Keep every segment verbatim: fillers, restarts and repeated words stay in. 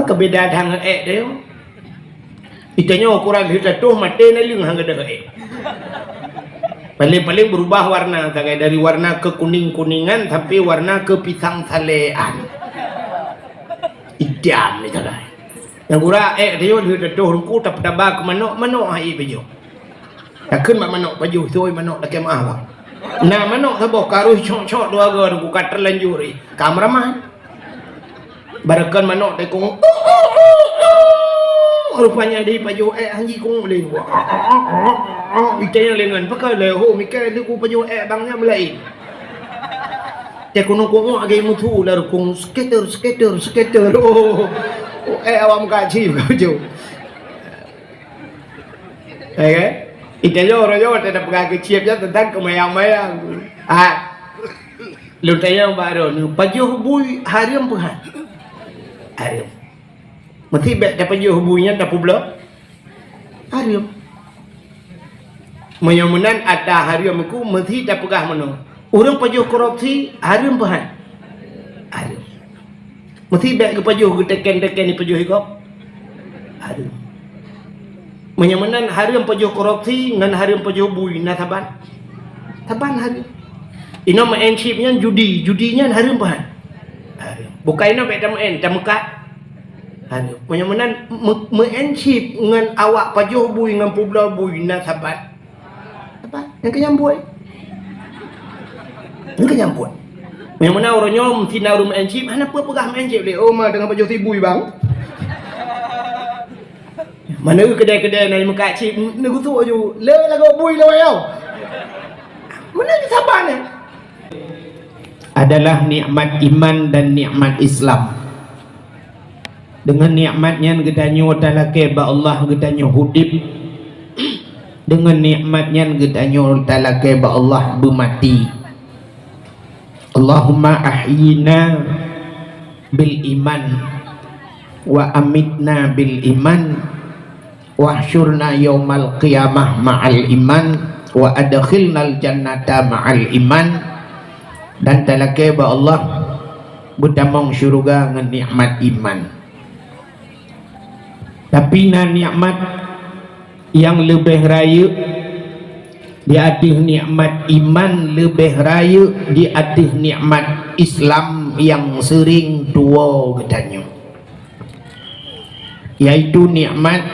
Keu beda dang ék deh. Itanyoe ukuran lheueh tatoh maté naleueng han gadôh ék. Paléng-paléng beurubah warna sagai dari warna keukuning-kuningan sampai warna keupisang salean. Itam ni sagai. Nyang gura ék deh lheueh tatoh ruku tapeutaba keu manok, manok hai pajoh. Takheun bak manok pajoh, sôi manok lakée meuah bang. Na manok saboh ka roh cok-cok dua goe ruku ka teulanjur ih. Ka meuraman. Barakon manok tekong. Rupanya di pajoh ék hanji kong lé. Ite nyang lengan pakai lé ho mikai lé ku pajoh ék bang nyang laén. Teh kunong kong agi mutu lalu kong skater, skater, skater. Oh, ék awak muka cim pajoh. Eh, kan? Ite yo royo teudah peugah keu cieb nyan teuntang keumayang-mayang. Ah. Lôn tanyong bak droeneuh, pajoh bui hareuem peuhan? Hareuem. Meusti bèk tapajoh bui nyan tapeubloe? Hareuem. Meunyoe meunan ata hareuem ku meusti tapeugah meunoe, ureueng pajoh korupsi hareuem peuhan? Hareuem. Meusti bèk geupajoh geuteken-teken jipajoh i gob? Hareuem. Meunyoe meunan hareuem pajoh korupsi ngon hareuem pajoh bui na saban? Saban hareuem. Inoe meu'en chip nyan judi, judi nyan hareuem peuhan? Hareuem. Bukai inoe bèk tameu'en, tameukat? Hareuem. Meunyoe meunan meu-, meu'en chip ngon awak pajoh bui ngon peubloe bui na saban? Apa? Nyang keu nyang buet. Nyang keu nyang buet. Nyang mana ureueng nyoe meusti na ureueng meu'en chip, hana peue peugah meu'en chip lé. Oh, ma deungon pajoh sibui bang. Mana keudè-keudè na meukat chip, neugusuk aju. Le lagoe bui le wayang. Mana saban eh? Adalah nikmat iman dan nikmat Islam. Deungon nikmat nyan geutanyoe talakée bak Allah geutanyoe udeb. Deungon nikmat nyan geutanyoe talakée bak Allah beumati. Allahumma ahyina bil iman wa amitna bil iman wahsyurna yaumal qiyamah ma'al iman wa adkhilnal jannata ma'al iman. Dan talakée bak Allah beutamong syeuruga ngon nikmat iman. Tapi na nikmat nyang leubeh rayeuk di ateueh nikmat iman, leubeh rayeuk di ateueh nikmat Islam nyang seuring tuwoe geutanyoe, yaitu nikmat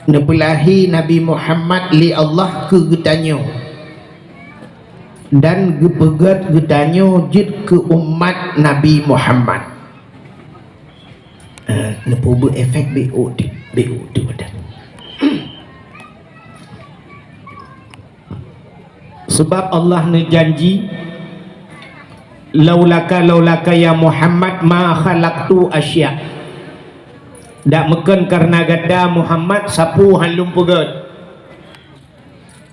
neupeulahé Nabi Muhammad lé Allah keu geutanyoe dan geupeugét geutanyoe jeuet keu umat Nabi Muhammad. Eh, neupeubuet efek B O T, B O T badan. Sebab Allah neujanji, "Laulaka, laulaka ya Muhammad ma khalaqtu asya." Dak meukon kareuna gata Muhammad sapeue han lôn peugét.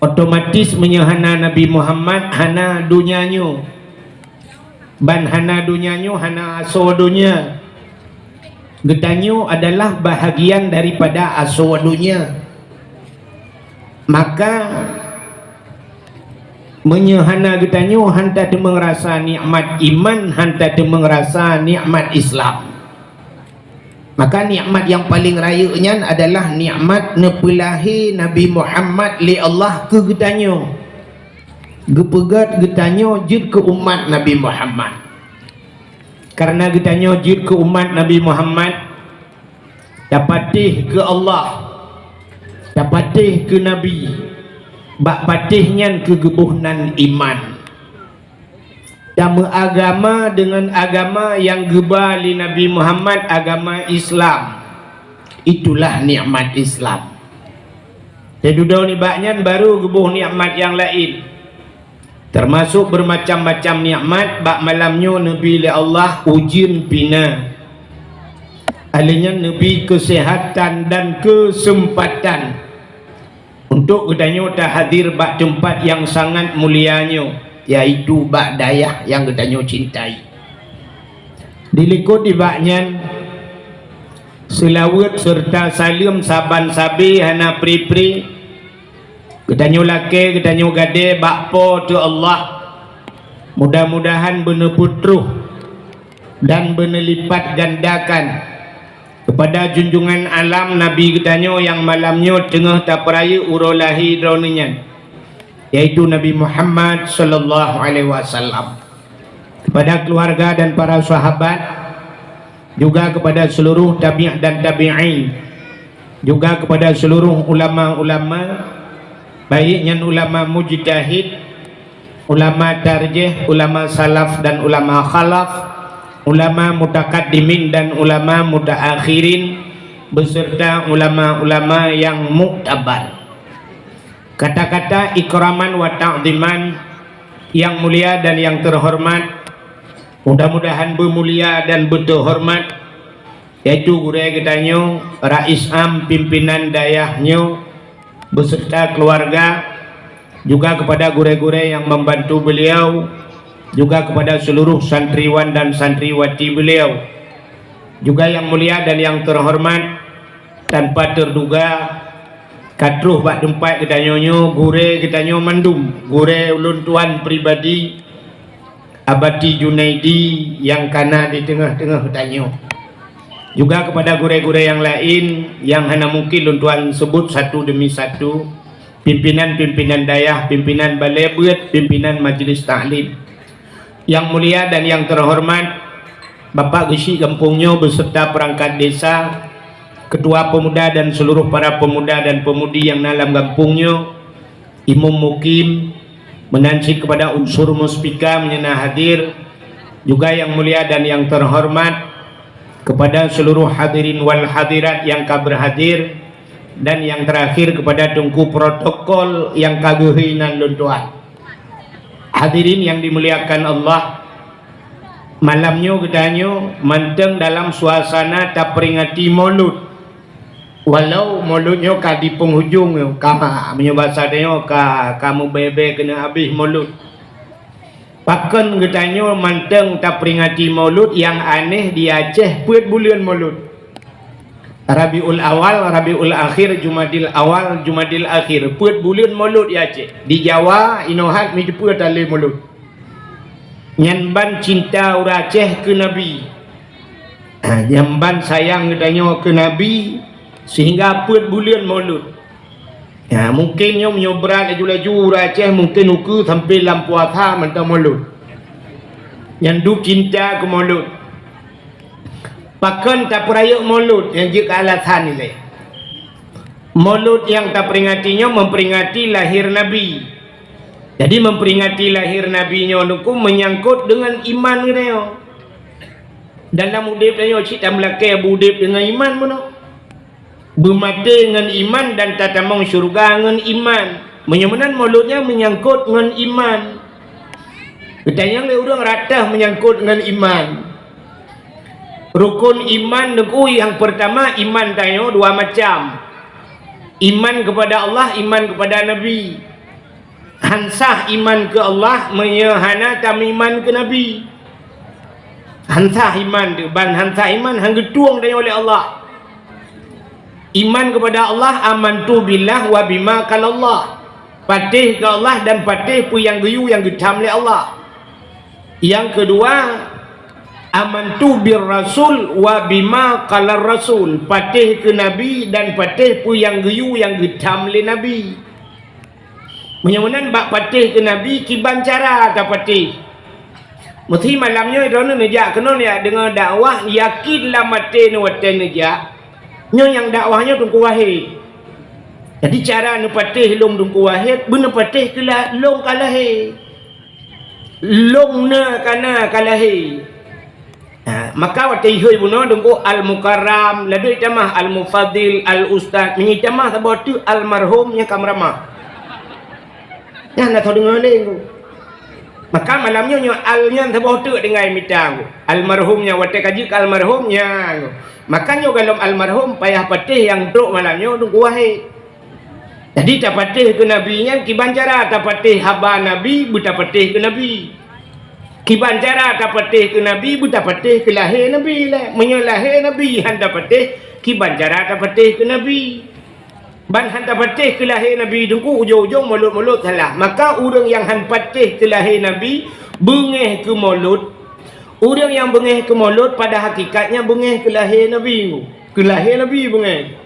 Otomatis meunyoe hana Nabi Muhammad, hana donya nyoe. Ban hana donya nyoe, hana asoe donya. Geutanyoe adalah bahagian daripada asoe donya. Maka, meunyoe hana geutanyoe, han tateumeung rasa nikmat iman, han tateumeung rasa nikmat Islam. Maka nikmat nyang paleng rayeuk nyan adalah nikmat neupeulahé Nabi Muhammad lé Allah keu geutanyoe. Geupeugét geutanyoe jeuet keu umat Nabi Muhammad. Kareuna geutanyoe jeuet keu umat Nabi Muhammad, tapatéh keu Allah, tapatéh keu Nabi, bak patéh nyan keu geuboh nan iman. Tameuagama deungon agama nyang geuba lé Nabi Muhammad, agama Islam. Itulah nikmat Islam. Teududoe nibak nyan baru geuboh nikmat nyang laén, teumasok beureumacam-macam nikmat bak malam nyoe neubi lé Allah ujeuen pina. Alheuh nyan neubi keuseuhatan dan keuseumpatan. Untuk geutanyoe tahadir bak teumpat nyang sangat mulia nyoe, yaitu bak dayah nyang geutanyoe cintai. Dilikot nibak nyan, seulaweuet seureuta saleuem saban sabe hana pri-pri geutanyoe lakée, geutanyoe gadée bak Po teu Allah. Mudah-mudahan beuneupeutroh dan beuneulipat gandakan keupada junjungan alam Nabi geutanyoe nyang malam nyoe teungoh tapeurayeuk uroe lahé droeneuh nyan, yaitu Nabi Muhammad sallallahu alaihi wasallam, keupada keuluwarga dan para sahabat, juga keupada seuluruh tabi' dan tabi'in, juga keupada seuluruh ulama-ulama, baik nyan ulama mujtahid, ulama tarjih, ulama salaf dan ulama khalaf, ulama mutakaddimin dan ulama mutaakhirin, beserta ulama-ulama nyang muktabar. Kata-kata ikraman wa ta'ziman, yang mulia dan yang terhormat, mudah-mudahan beumulia dan beuteuhormat, yaitu gurée geutanyoe, Rais Am pimpinan dayah nyoe, beserta keluarga, juga kepada gurée-gurée yang membantu beliau, juga kepada seluruh santriwan dan santriwati beliau, juga yang mulia dan yang terhormat, tanpa terduga, ka troh bak teumpat geutanyoe nyoe, gurée geutanyoe mandum, gurée ulôn tuan pribadi, Abati Junaidi nyang kana di teungoh-teungoh tanyoe. Juga kepada gurée-gurée nyang laén nyang hana mungkin lôn tuan sebut satu demi satu, pimpinan-pimpinan dayah, pimpinan balée beuet, pimpinan majlis taklim. Yang mulia dan yang terhormat Bapak Geuchik gampông nyoe beserta perangkat desa, ketua pemuda dan seluruh para pemuda dan pemudi nyang na lam gampông nyoe, Imum Mukim, meunan cit kepada unsur muspika meunyoe na hadir, juga yang mulia dan yang terhormat kepada seluruh hadirin wal hadirat nyang ka berhadir, dan yang terakhir kepada teungku protokol nyang ka geuhôi nan lôn tuan. Hadirin yang dimuliakan Allah, malam nyoe geutanyoe mantong dalam suasana taperingati Maulud. Walau Maulud nyoe ka di penghujung nyoe, ka, meunyoe basa tanyoe ka, ka meubée-bée keuneuk habéh Maulud. Pakon geutanyoe mantong taperingati Maulud nyang aneh di Aceh peuet buleuen Maulud? Rabiul Awal, Rabiul Akhir, Jumadil Awal, Jumadil Akhir, peuet buleuen Maulud di Aceh. Di Jawa, inoe hat meuteupeu tali Maulud. Nyan ban cinta ureuëng Aceh keu Nabi. Ha, nyan ban sayang geutanyoe keu Nabi, sehingga peuet buleuen Maulud. Ha, mungkin nyoe, nyoe brat laju-laju ureuëng Aceh, mungkin ukeue sampai lam puasa mantong Maulud. Nyan dub cinta keu Maulud. Pakon tapeurayeuk Maulud? Nyang jeuet keu alasan ilée. Maulud nyang taperingati nyoe memperingati lahir Nabi. Jadi, memperingati lahir Nabi nyoe Teungku menyangkut dengan iman geutanyoe. Dalam udeb tanyoe cit tameulakée beudeb dengan iman bunoe. Beumaté ngon iman dan tatamong syeuruga ngon iman. Meunyoe meunan Maulud nyan menyangkut ngon iman. Geutanyong lé ureuëng rata menyangkut ngon iman. Rukon iman Teungku nyang peurtama, iman tanyoe dua macam. Iman kepada Allah, iman kepada Nabi. Han sah iman keu Allah meunyoe hana tameuiman keu Nabi. Han sah iman teuh, ban han sah iman han geutueng tanyoe lé Allah. Iman kepada Allah, amantu billah wa bima qalallah. Patéh keu Allah dan patéh peue nyang geuyue nyang geutham lé Allah. Nyang keudua, amantu bir rasul wa bima qalar rasul. Patéh keu Nabi dan patéh peue nyang geuyue nyang geutham lé Nabi. Meunyoe meunan bak patéh keu Nabi, kiban cara tapatéh. Meusi malam nyoe droeneuh neujak keunoe neujak deungoe dakwah, yakin lam até neuh watée neujak, nyoe nyang dakwah nyoe Teungku Wahid. Jadi cara neupatéh lôn Teungku Wahid, beuneupatéh keu la-, lôn ka lahé. Lôn na ka na ka lahé. Ha, maka watée ihôi bunoe Teungku Al-Mukarram, ladui tamah Al-Mufadil, Al-Ustaz, meunyoe tamah saboh teuk almarhum nyang ka meuramah. Nyan na soe deungoe lé Teungku. Maka malam nyoe, nyoe al nyan saboh teuk tinggai mita Teungku. Almarhum nyan watée ka jeuet keu almarhum nyan Teungku. Maka nyoe gohlom almarhum payah patéh nyang trok malam nyoe Teungku Wahid. Jadi tapatéh keu Nabi nyan kiban cara tapatéh haba Nabi beutapatéh keu Nabi. Kiban cara tapatéh keu Nabi beutapatéh keu lahé Nabi lé. Meunyoe lahé Nabi han tapatéh, kiban cara tapatéh keu Nabi. Ban han tapatéh keu lahé Nabi Teungku, ujong-ujong mulod-mulod salah. Maka ureuëng nyang han patéh keu lahé Nabi beungéh keu mulod, Ureuëng nyang beungéh keu Maulud pada hakikatnya beungéh keu lahé Nabi. Keu lahé Nabi beungéh.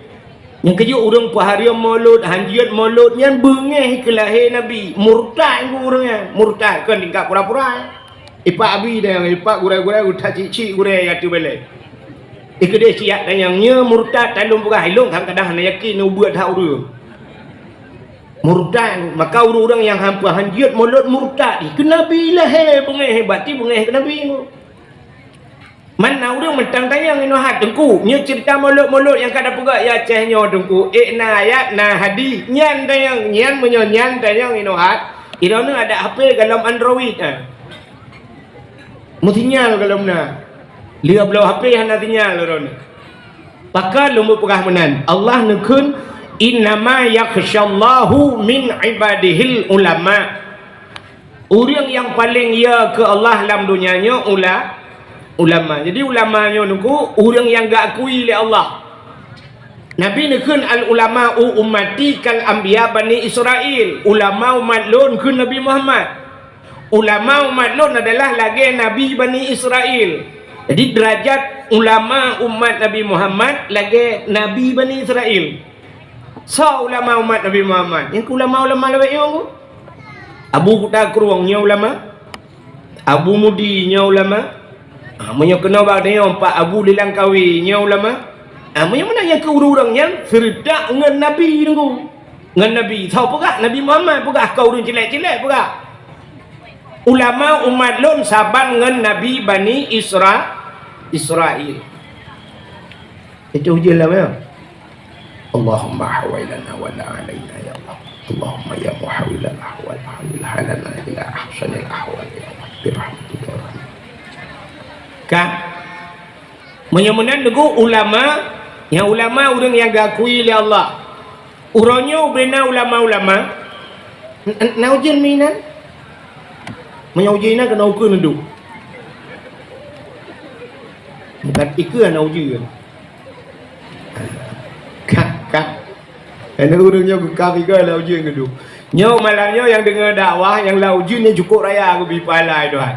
Nyang keujeuet ureuëng peuhareuem Maulud, hanjeuet Maulud nyan beungéh keu lahé Nabi. Murtad ureuëng nyan, murtad kon tingkat pura-pura. Ipak abi dan ipak gurée-gurée utak cik-cik gurée ateueh balée. Ikeudeh siat dan nyang nyoe murtad talon peugah ilong kadang-kadang hana yakin ubeuet that ureuëng. Murtad, maka ureuëng-ureuëng nyang hampa hanjeuet Maulud murtad. Keu Nabi lahé beungéh, berarti beungéh keu Nabi. Man na ureuëng mantong tanyong inoe hat Teungku, nyoe ceurita Maulud-Maulud nyang ka tapeugah ya Aceh nyoe Teungku, ék na ayat na hadih, nyan tanyong, nyan meunyoe nyan tanyong inoe hat, droeneuh ada H P golom Android ah. Meusinyal golom na. Lheueh bloe H P hana sinyal droeneuh. Pakon lôn beupeugah meunan, Allah neukheun, "Innama yakhsyallahu min ibadihil ulama." Ureuëng nyang paleng ya keu Allah lam donya nyoe ula-, ulama. Jadi ulama nyoe Teungku, ureuëng nyang geuakui lé Allah. Nabi neukheun, "Al ulama'u ummati kal anbiya bani Israil." Ulama umat lôn kheun Nabi Muhammad. Ulama umat lôn adalah lagée nabi Bani Israel. Jadi, deurajat ulama umat Nabi Muhammad lagée nabi Bani Israel. Soe ulama umat Nabi Muhammad? Nyang keu ulama-ulama lawét nyoe. Abu Kuta Krueng nyoe ulama? Abu Mudi nyoe ulama? Ah, meunyoe keunoe bak tanyoe, Pak Abu Lilang Kawe nyoe ulama? Ah, meunyoe meunan nyang keu ureuëng-ureuëng nyan seureutak ngon Nabi Teungku. Ngon Nabi. Soe peugah? Nabi Muhammad peugah, kon ureuëng cilék-cilék peugah. Ulama umat lôn saban ngon nabi Bani Isra-, Israel. Itu ujeuen lah, ya. Allahumma hawwil lana wa la alaina, ya Allah. Allahumma ya muhawwilal ahwal, hawwil halana ila ahsanil ahwal, ya Allah. Birahmatika ya Allah. Ka? Meunyoe meunan Teungku ulama, nyang ulama ureuëng nyang geuakui lé Allah. Uroe nyoe ubena ulama-ulama, n-, n-, na ujeuen meunan? Meunyoe ujeuen inan keunoe ukeue neuduek. Bukan ikeue na ujeuen. Kak, kak. Karena ureuëng nyoe geukab igoe lam ujeuen neuduek. Nyoe malam nyoe nyang deungoe dakwah nyang lam ujeuen nyoe cukôp raya geubi pahala, Tuhan.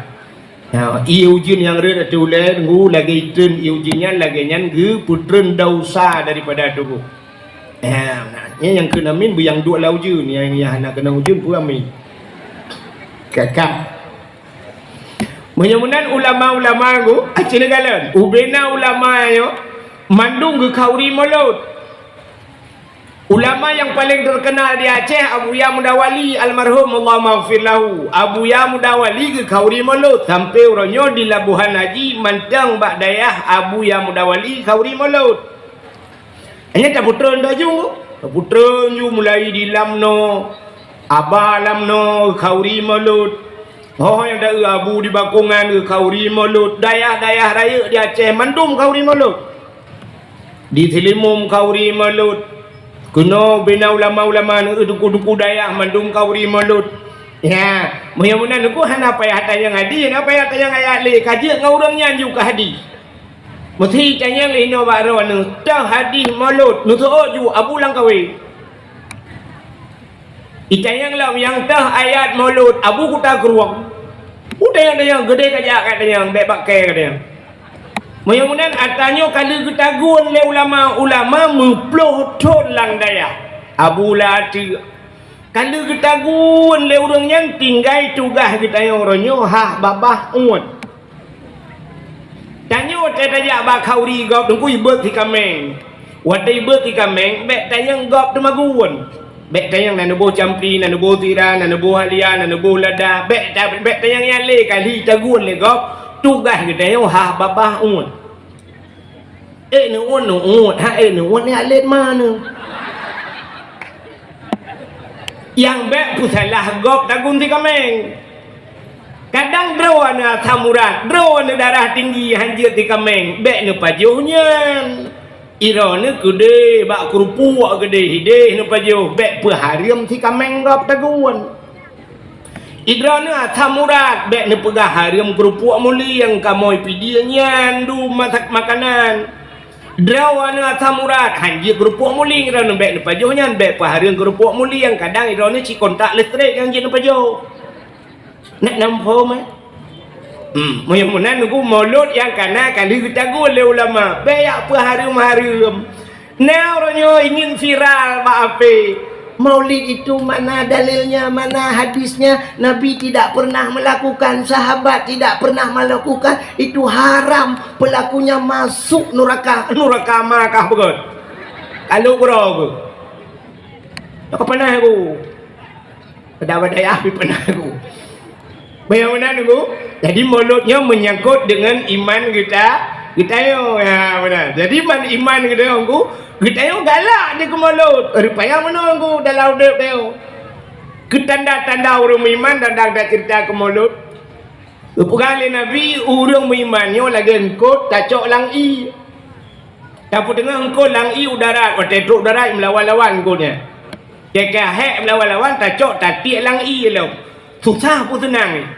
Nah, ié ujeuen nyang rhot ateueh ulée Teungku lagée itreun ié ujeuen nyan, lagée nyan geupeutreun desya daripada tuboh. Nah, nah, nyan nyang kheun amin beu nyang duek lam ujeuen, nyang, nyang hana keunong ujeuen peue amin. Ka, ka. Meunyoe meunan ulama-ulama Teungku, aci neugalon. Ubena ulama nyoe mandum geukhauri mulod. Ulama nyang paleng teukeunal di Aceh, Abuya Mudawali almarhum, Allahumma ghfir lahu. Abuya Mudawali geukhauri mulod sampoe uroe nyoe di Labuhan Haji mantong bak dayah Abuya Mudawali khauri mulod. Hanya tapeutreun laju, tapeutreun ju mulai di Lamno, Aba Lamno khauri mulod. Ho nyang da-eu Abu di Bakongan khauri mulod. Dayah-dayah rayeuk di Aceh mandum khauri mulod. Di Silimum khauri mulod. Keunoe bina ulama-ulama neu teungku-teungku dayah mandum khauri mulod. Ya, meunyoe meunan Teungku hana payah tanyong hadis, hana payah tanyong ayat lé. Ka jeuet ngon ureuëng nyan ju keu hadis. Meusi tanyong lé inoe bak droeneuh, teuh hadis mulod, neuseuôt ju Abu Langkawe. Itanyong lom nyang teuh ayat mulod Abu Kuta Krueng. Utanyong-tanyong geudeh kajak katanyong, bék bak kée katanyong. Meunyoe meunan atra nyoe ka lheueh geutagun lé ulama-ulama meuploh thon lam dayah. Abu Lati ka lheueh geutagun lé ureuëng nyan tinggai tugaih geutanyoe uroe nyoe hah babah uet. Tanyoe tajak bak khauri gob Teungku ibeuet si kaméng. Watée ibeuet si kaméng, bék tanyong gob teumagun. Bék tanyong na neuboh campli, na neuboh sira, na neuboh halia, na neuboh lada. Bék ta-, bék tanyong nyan lé kali tagun lé gob. Tugaih geutanyoe hah babah uet. Eh, neuuet, neuuet. Ha, eh, neuuet ni alet ma neu. Nyang bék peusalah gob tagun si kaméng. Kadang droe aneuëk asam urat, droe aneuëk darah tinggi hanjeuet si kaméng, bék neupajoh nyan. Droeneuh keudeh bak keurupuk keudeh hideh neupajoh, bék peuhareuem si kaméng gob tagun. Droeneuh asam urat, bék neupeugah hareuem keurupuk mulieng kamoe pidie nyan dum masak makanan. Droeneuh asam urat, hanjeuet keurupuk mulieng, droeneuh bék neupajoh nyan, bék peuhareuem keurupuk mulieng, kadang droeneuh cit kontak listrik nyang jeuet neupajoh. Nak namphom, eh? Hmm, meunyoe meunan nunggu maulud nyang kana ka lheueh geutaguen lé ulama. Bék jak peuhareuem-hareuem. Na uroe nyoe ingin viral bak H P. Maulid itu mana dalilnya, mana hadisnya? Nabi tidak pernah melakukan, sahabat tidak pernah melakukan. Itu haram, pelakunya masuk neraka, neraka makah beugöt. Kalau keudroe geuh. Ka pernah aku. Pada-pada ya, tapi pernah aku. Bayang meunan aku. Jadi maulud nyoe menyangkut dengan iman kita, kita yo. Ya, benar. Jadi iman, iman kita yo aku, kita yo galak di ke maulud. Rupanya meunan aku dalam udép tayong. Ke tanda-tanda ureuëng iman dan dah cerita ke maulud. Geupeugah lé Nabi, ureuëng meuiman nyoe lagée eungkot tacok lam ié. Tapeuteungoh eungkot lam ié u darat, watée trok darat meulawan-lawan eungkot nyan. Ka hék meulawan-lawan, tacok tatiek lam ié lom. Susah peue seunang?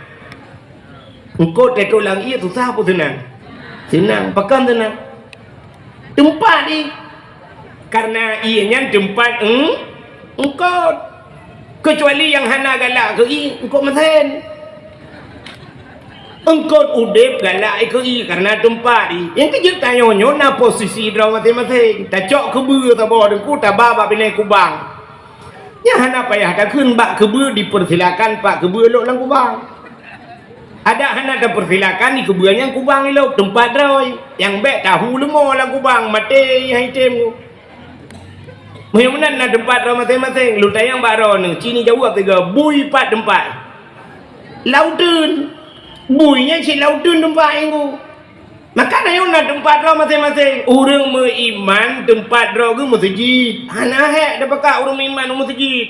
Eungkot tacok lam ié susah peue seunang? Seunang, pakon seunang? Teumpat jih. Karena ié nyan teumpat eung-, eungkot. Keucuali nyang hana galak keu ié, eungkot meusen. Eungkot udeb galak keu ié karena teumpat jih. Nyang keujeuet tanyoe nyoe na posisi droe maséng-maséng. Tacok keubeue saboh teungku taba bak binéh kubang. Nyan hana payah takheun bak keubeue dipersilakan pak keubeue lok lam kubang. Adak hana tapersilakan di keubeue nyang kubang ilok teumpat droe. Nyang bék tahu leumo lam kubang maté nyang item ku. Meunyoe meunan na teumpat droe maséng-maséng, lôn tanyong bak droeneuh, ci neujaweueb sigoe, bui pat teumpat? Lauteun. Bui nyan cit lauteun teumpat nyang ku. Maka na yong na teumpat droe maséng-maséng. Ureuëng meuiman teumpat droe geuh meuseujid. Hana hék tapakat ureuëng meuiman u meuseujid.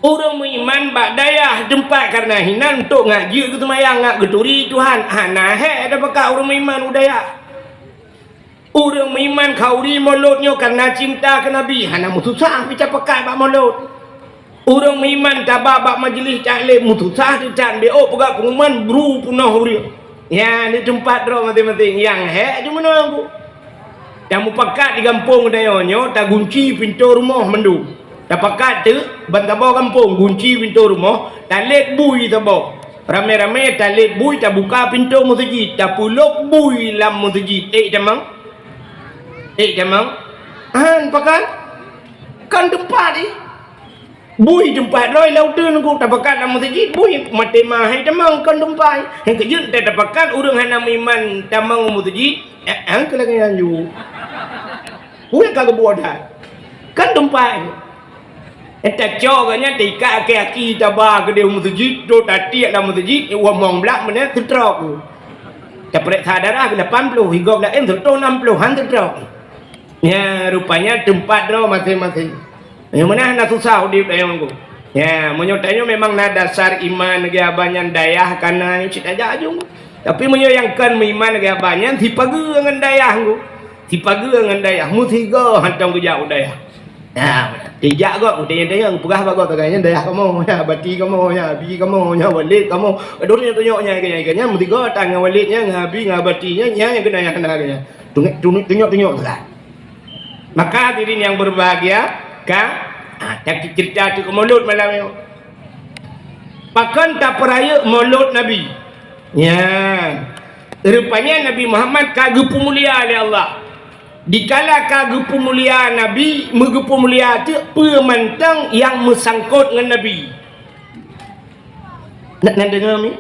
Ureuëng meuiman bak dayah teumpat karena hinan untuk ngak jeuet geuseumayang, ngak geuturi Tuhan. Hana hék tapakat ureuëng meuiman u dayah. Ureuëng meuiman khauri maulud nyoe karena cinta keu Nabi. Hana meususah mita pakat bak maulud. Ureuëng meuiman taba bak majeulis taklim meususah teutan bék peugah pengumuman bru peunoh ureuëng. Ya, di teumpat droe maséng-maséng. Nyang hék di meunoe ku. Tamupakat di gampông tanyoe nyoe tagunci pintoe rumoh mandum. Tapakat teuk ban saboh gampông gunci pintoe rumoh, talét bui saboh. Ramé-ramé talét bui tabuka pintoe meuseujid, tapeulop bui lam meuseujid. Ék tamong? Ék tamong? Han pakon? Kon teumpat jih. Bui teumpat loi lauteun ku tapakat lam meuseujid, bui maté ma hai tamong kon teumpat. Nyang keujeuet tapakat ureuëng hana meuiman tamong u meuseujid, eh, eh, keu lagée nyan ju. Bui ka geubuet that. Kon teumpat. Eh, tacok geuh nyan taikat aki-aki taba keudeh u meuseujid, do tatiek lam meuseujid, wah mong blak meunan seutrok. Tapeuriksa darah lapan ploh, higob laén seratus enam puluh, han seutrok. Nya, rupanya teumpat droe maséng-maséng. Nyang meunan na susah udeb dayong ku. Nya, meunyoe tanyoe memang na dasar iman lagée abah nyan dayah kana cit aja ajong. Tapi meunyoe nyang kon meuiman lagée abah nyan sipageue ngon dayah ku. Sipageue ngon dayah, meusigoe hantom geujak u dayah. Nah, tijak gob, tanyong-tanyong, peugah bak gob, "Tagai nyan dayah kamoe, nya bati kamoe, nya abi kamoe, nya walét kamoe." Aduh, tunyok-tunyok nya, nya, nya, nya, meusigoe tan ngon walét nya, ngon abi, ngon bati nya, nya, nya, keunan nya, keunan nya. Tunyok, tunyok, tunyok, tunyok, tunyok. Maka hadirin yang berbahagia, ka, ah, tapi cerita tu ke maulud malam nyoe. Pakon tapeurayeuk maulud Nabi? Nya. Rupanya Nabi Muhammad ka geupeumulia lé Allah. Dikala ka geupeumulia Nabi, meugeupeumulia teuk peue mantong nyang meusangkot ngon Nabi. Nak na deungoe mi?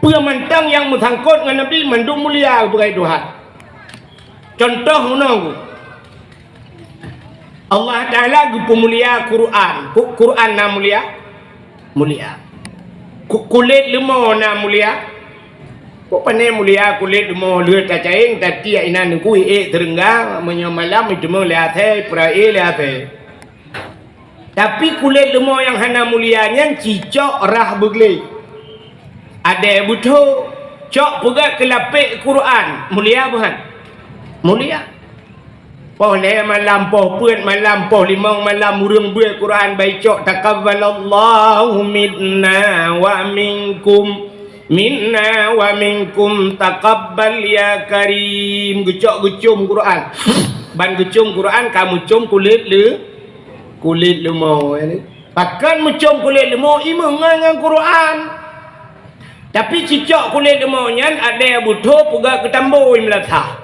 Peue mantong nyang meusangkot ngon Nabi mandum mulia geupeugah Tuhan. Contoh meunoe, Allah Taala geupeumulia Quran. Ku-, Quran na mulia? Mulia. Ku-, kulét leumo na mulia? Kok pané mulia kulét leumo lheueh tacayeng, tatiek inan teungku, ék teurenggang, meunyoe malam iteumé lé asèe, peurae lé asèe. Tapi kulét leumo nyang hana mulia nyan cicok rhah beugleh. Adèe beutho, cok peugét keu lapék Quran, mulia beuhan? Mulia. Poh lhèe malam, poh peuet malam, poh limong malam ureueng beuet Quran baicok, "Taqabbalallahu minna wa minkum, minna wa minkum taqabbal ya karim." Geucok geucom Quran. Ban geucom Quran ka meucom kulét leu-, kulét leumo. Pakon meucom kulét leumo? Imeungon ngon Quran. Tapi cicok kulét leumô nyan ada beuthô peugah keu tambo i meulasah.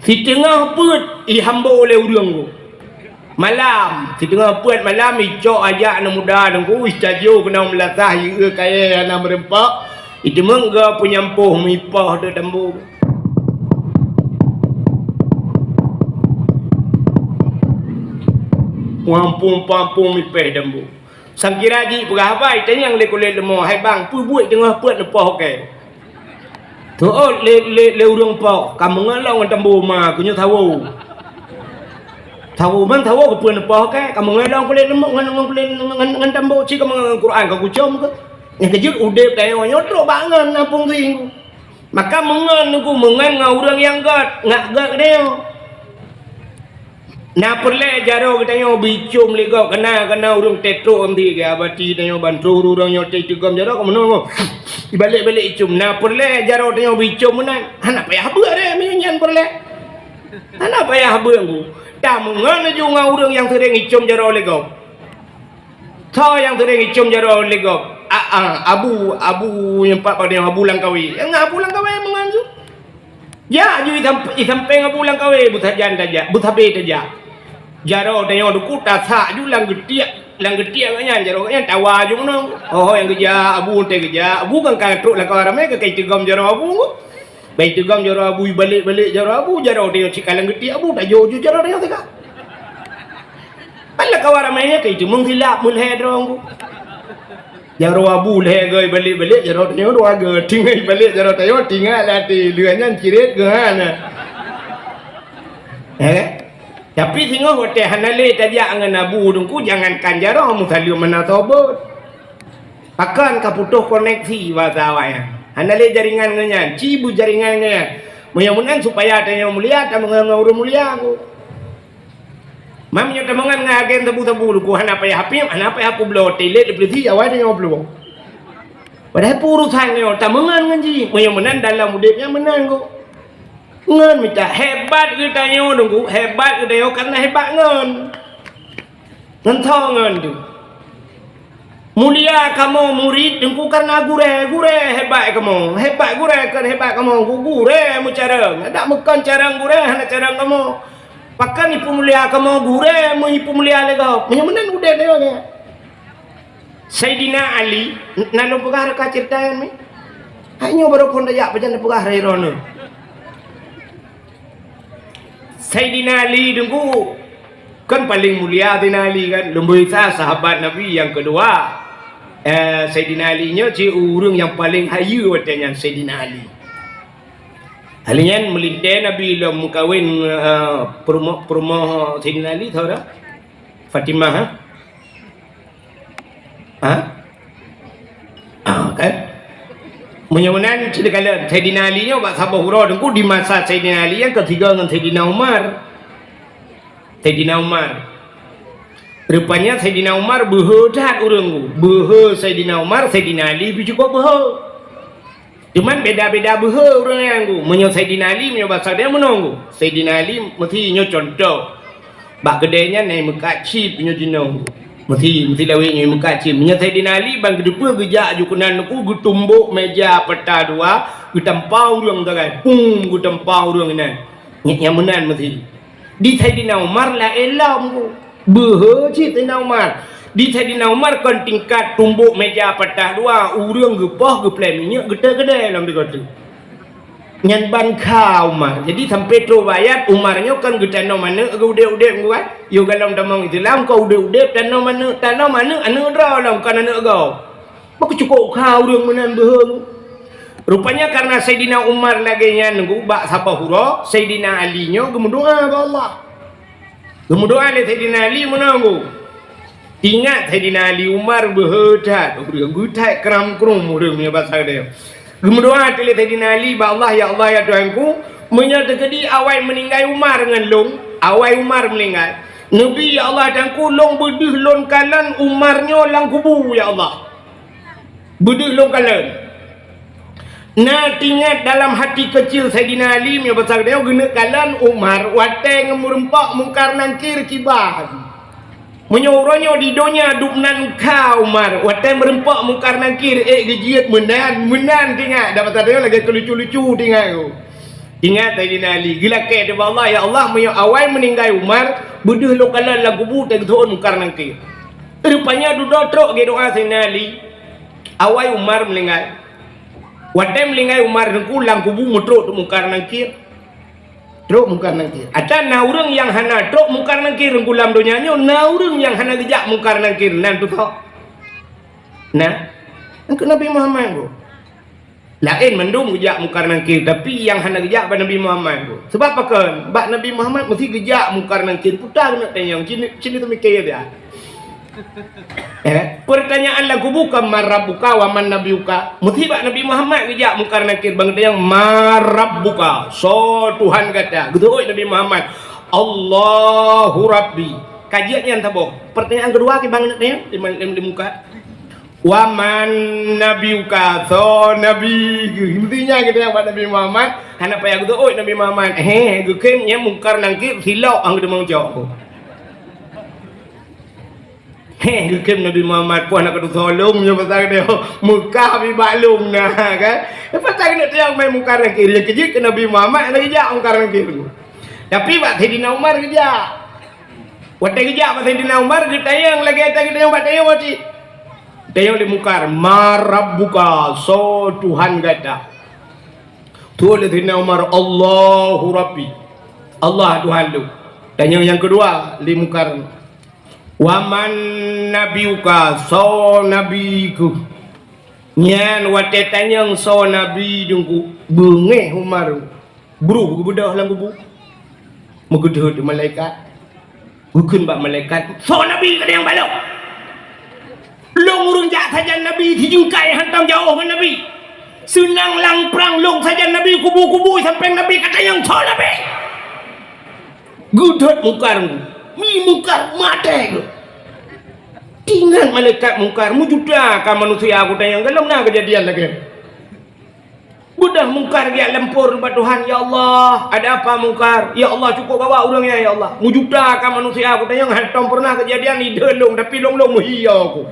Siteungoh peuet ihambô lé ureuëng ku. Malam, siteungoh peuet malam icok ajak aneuk muda teungku, istajo keunoe meulasah, ieu kayée hana meureumpok, iteumeung geu peunyampôh mipoh deuek tambo. Muampung-pampung mipéh tambo. Sangkira jih peugah haba, itanyong lé kulét leumô, "Hai bang, peue buet teungoh peuet neupoh kée?" "Teuôt lé, lé, lé ureuëng poh, ka meungon lom ngon tambo ma, keu nyoe sawo." "Sawo man sawo keupeue neupoh kée, ka meungon lom kulét leumô ngon, ngon kulét ngon, ngon tambo, ci ka meungon Quran ka kucom keu." Nyang keujeuet udeb tanyoe nyoe trok bak ngon na fungsi. Maka meungon teungku, meungon ngon ureuëng nyang gét, ngat gét tanyoe. Na peureulée jaroe geutanyoe bicom lé gob, kana, kana ureuëng tetrok anti geuabati tanyoe ban troh ureuëng nyoe teuh teugom jaroe ka meunoe. Ibalek-balek icom, na peureulée jaroe tanyoe bicom meunan. Hana payah beuet deh meunyoe nyan peureulée. Hana payah beuet ku. Tameungon laju ngon ureuëng nyang seuréng icom jaroe lé gob. Soe nyang seuréng icom jaroe lé gob? A, a, abu, abu nyang pat padang abu Langkawi. Nyang abu Langkawi meungon su. Jak ju i samp-, i sampéng abu Langkawi, beusajan tajak, beusabe tajak. Jaroe tanyoe teungku tasak ju lam geutiek, lam geutiek gobnyan, jaroe gobnyan tawa ju meunoe. Oh, nyang geujak abu, teuh geujak abu kan ka trok lam kawan ramé ka kai teugom jaroe abu. Bai teugom jaroe abu, ibalek-balek jaroe abu, jaroe tanyoe cit ka lam geutiek abu, tajok ju jaroe tanyoe teuka. Ban lam kawan ramé nyan ka iteumeung silap meulhée droe ku. Jaroe abu lhée goe ibalek-balek, jaroe tanyoe dua goe. Tinggai ibalek jaroe tanyoe, tinggai lam até. Lheueh nyan cirét geuh hana. Eh? Tapi singoh watée hana lé tajak ngon abu teungku, jangankan jaroe, meusaleuem hana sobot. Pakon ka putôh koneksi basa awaknyan. Hana lé jaringan ngon nyan, ci beujaringan ngon nyan. Meunyoe meunan supaya tanyoe mulia, tameungon ngon ureuëng mulia ku. Mam nyoe tameungon ngon agen sabu-sabu teungku, hana payah hapiep, hana payah peubloe, telet dipeuleudi awai tanyoe bloe. Padahai peue urusan nyoe tameungon ngon jih. Meunyoe meunan dalam udeb nyan meunan ku. Ngon mita hebat geutanyoe teungku, hebat geutanyoe karena hebat ngon. Ngon tho ngon tu. Mulia kamoe murit teungku karena gurée, gurée hebat kamoe. Hebat gurée kon hebat kamoe, gu-, gurée meucarong. Adak meukon carong gurée hana carong kamoe. Pakon ipeumulia kamoe gurée meu ipeumulia lé gob. Meunyoe meunan udeb lé gob. Saidina Ali, na lôn peugah reuka ceurita nyan mi. Hai nyoe barô phon tajak pajan tapeugah rai droeneuh. Saidina Ali teungku kan paleng mulia Saidina Ali kan, lumboi sa sahabat Nabi nyang keudua. Eh, Saidina Ali nyoe cit ureuëng nyang paleng hayeue watée nyan Saidina Ali. Ali nyan meulintée Nabi lom meukawen, eh, peurumoh, peurumoh Saidina Ali, saudara? Fatimah, ha? Ha? Ah, kan? Meunyoe meunan, cit kalon Saidina Ali nyoe bak saboh uroe teungku di masa Saidina Ali nyang keusigoe ngon Saidina Umar. Saidina Umar. Rupanya Saidina Umar beuhe that ureuëng ku. Beuhe Saidina Umar, Saidina Ali pih cukôp beuhe. Cuman beda-beda beuhe ureuëng nyan ku. Meunyoe Saidina Ali, meunyoe basa dia meunoe ku. Saidina Ali meusi nyoe contoh. Bak keudée nyan na meukat cit meunyoe jinoe ku. Meusi, meusi lawét nyoe meukat cit. Meunyoe Saidina Ali ban geuteupeue geujak ju keunan ku geutumbok meja peta dua, geutampa ureuëng sagai. Pum, geutampa ureuëng inan. Nyang meunan meusi. Di Saidina Umar laén lom ku. Beuhe cit Saidina Umar. Di Saidina Umar kon tingkat tumbok meja patah dua, ureuëng geupoh geuplai minyeuk geuteuk keudée lom di gote. Nyan ban kha Umar. Jadi sampai trok bak ayat Umar nyoe kon geutanom aneuëk geu udeb-udeb ku kan. Yo galom tamong Islam kon udeb-udeb tanom aneuëk, tanom aneuëk, aneuëk droe lom kon aneuëk gob. Maka cukôp kha ureuëng meunan beuhe. Rupanya karena Saidina Umar lagée nyan ku bak saboh uroe, Saidina Ali nyoe geumeudoa bak Allah. Geumeudoa lé Saidina Ali meunoe ku. Ingat Saidina Ali Umar beuhe that, ureuëng geuthai kram-krum ureuëng meunyoe basa geutanyoe. Geumeudoa teuk lé Saidina Ali bak Allah, "Ya Allah, ya Tuhanku, meunyoe teukeudi awai meuninggai Umar ngon lôn, awai Umar meuninggai, neubi ya Allah Tuhanku, lôn beudeuh lôn kalon Umar nyoe lam kubu, ya Allah." Beudeuh lôn kalon. Na teuingat dalam hati keucil Saidina Ali meunyoe basa geutanyoe geuneuk kalon Umar watée ngon meurumpok Mungkar Nangkir kiban. Meunyoe uroe nyoe di donya dum nan ka Umar, watée meureumpok Mungkar Nakir, ék geujeuet meunan, meunan tingat, dan masa nyoe lagée keu lucu-lucu tingat. Ingat Saidina Ali, geulakée teuh bak Allah, "Ya Allah, meunyoe awai meuninggai Umar, beudeuh lôn kalon lam kubu teugeuteuon Mungkar Nakir." Rupanya dudoe trok geudoa Saidina Ali, awai Umar meuninggai. Watée meuninggai Umar teungku, lam kubu meutrok Mungkar Nakir. Trok Mungkar Nakir. Ata na ureuëng nyang hana trok Mungkar Nakir teungku lam donya nyoe, na ureuëng nyang hana geujak Mungkar Nakir, nan teuka. Nah, engkeu Nabi Muhammad tu. Laén mandum geujak Mungkar Nakir, tapi nyang hana geujak bak Nabi Muhammad tu. Sebab pakon? Bak Nabi Muhammad meusti geujak Mungkar Nakir, puta keuneuk tanyong, cini, cini teumiké dia. Eh, pertanyaan lam kubu kan, "Man rabbuka wa man nabiyuka?" Meusti bak Nabi Muhammad geujak Mungkar Nakir, ban geutanyong, "Man rabbuka?" Soe Tuhan gata? Geuteuôt Nabi Muhammad, "Allahu Rabbi." Ka jeuet nyan saboh. Pertanyaan keudua, kiban keuneuk tanyong, di, di, di Mungkar. "Wa man nabiyuka?" Soe nabi geuh? Meusti nyan geutanyong bak Nabi Muhammad, hana payah geuteuôt Nabi Muhammad. Heh, geukheun nyan Mungkar Nakir silop, han geuteumeung cok. Heh, geukheun Nabi Muhammad, poh na keutusoe lôn nyoe pasal dia. Meukah bak lôn na, kan? Pasal keuneuk tanyong mai Mungkar Nakir, nyang keujeuet keu Nabi Muhammad, hana geujak Mungkar Nakir. Tapi bak Saidina Umar geujak. Watée geujak bak Saidina Umar, geutanyong lagée gata geutanyong bak tanyoe cit. Tanyong lé Mungkar, "Man rabbuka?" Soe Tuhan gata? Tuwoe lé Saidina Umar, "Allahu Rabbi." Allah Tuhan lôn. Tanyong nyang keudua lé Mungkar, "Wa man nabiyuka?" Soe nabi keuh? Nyan watée tanyong soe nabi teungku, beungéh Umar. Bruh geubeudôh lam kubu. Meugeudeuh di malaikat. Geukheun bak malaikat, "Soe nabi ka tanyong bak lôn? Lôn ureuëng jak sajan nabi, sijeungkai hantom jiôh ngon nabi. Seunang lam prang lôn sajan nabi, kubu-kubu sampéng nabi ka tanyong soe nabi?" Geudhôt Mungkar, mi Mungkar maté geuh. Tingat malaikat Mungkar, "Meujuta ka manusia kutanyong, golom na keujadian lagée?" Beudôh Mungkar geujak lempor bak Tuhan, "Ya Allah, ada apa Mungkar?" "Ya Allah, cukup bawa ureuëng nyan, ya Allah. Meujuta ka manusia kutanyong, hantom pernah keujadian ideh lôn, tapi lôn-lôn meuhi yo ku.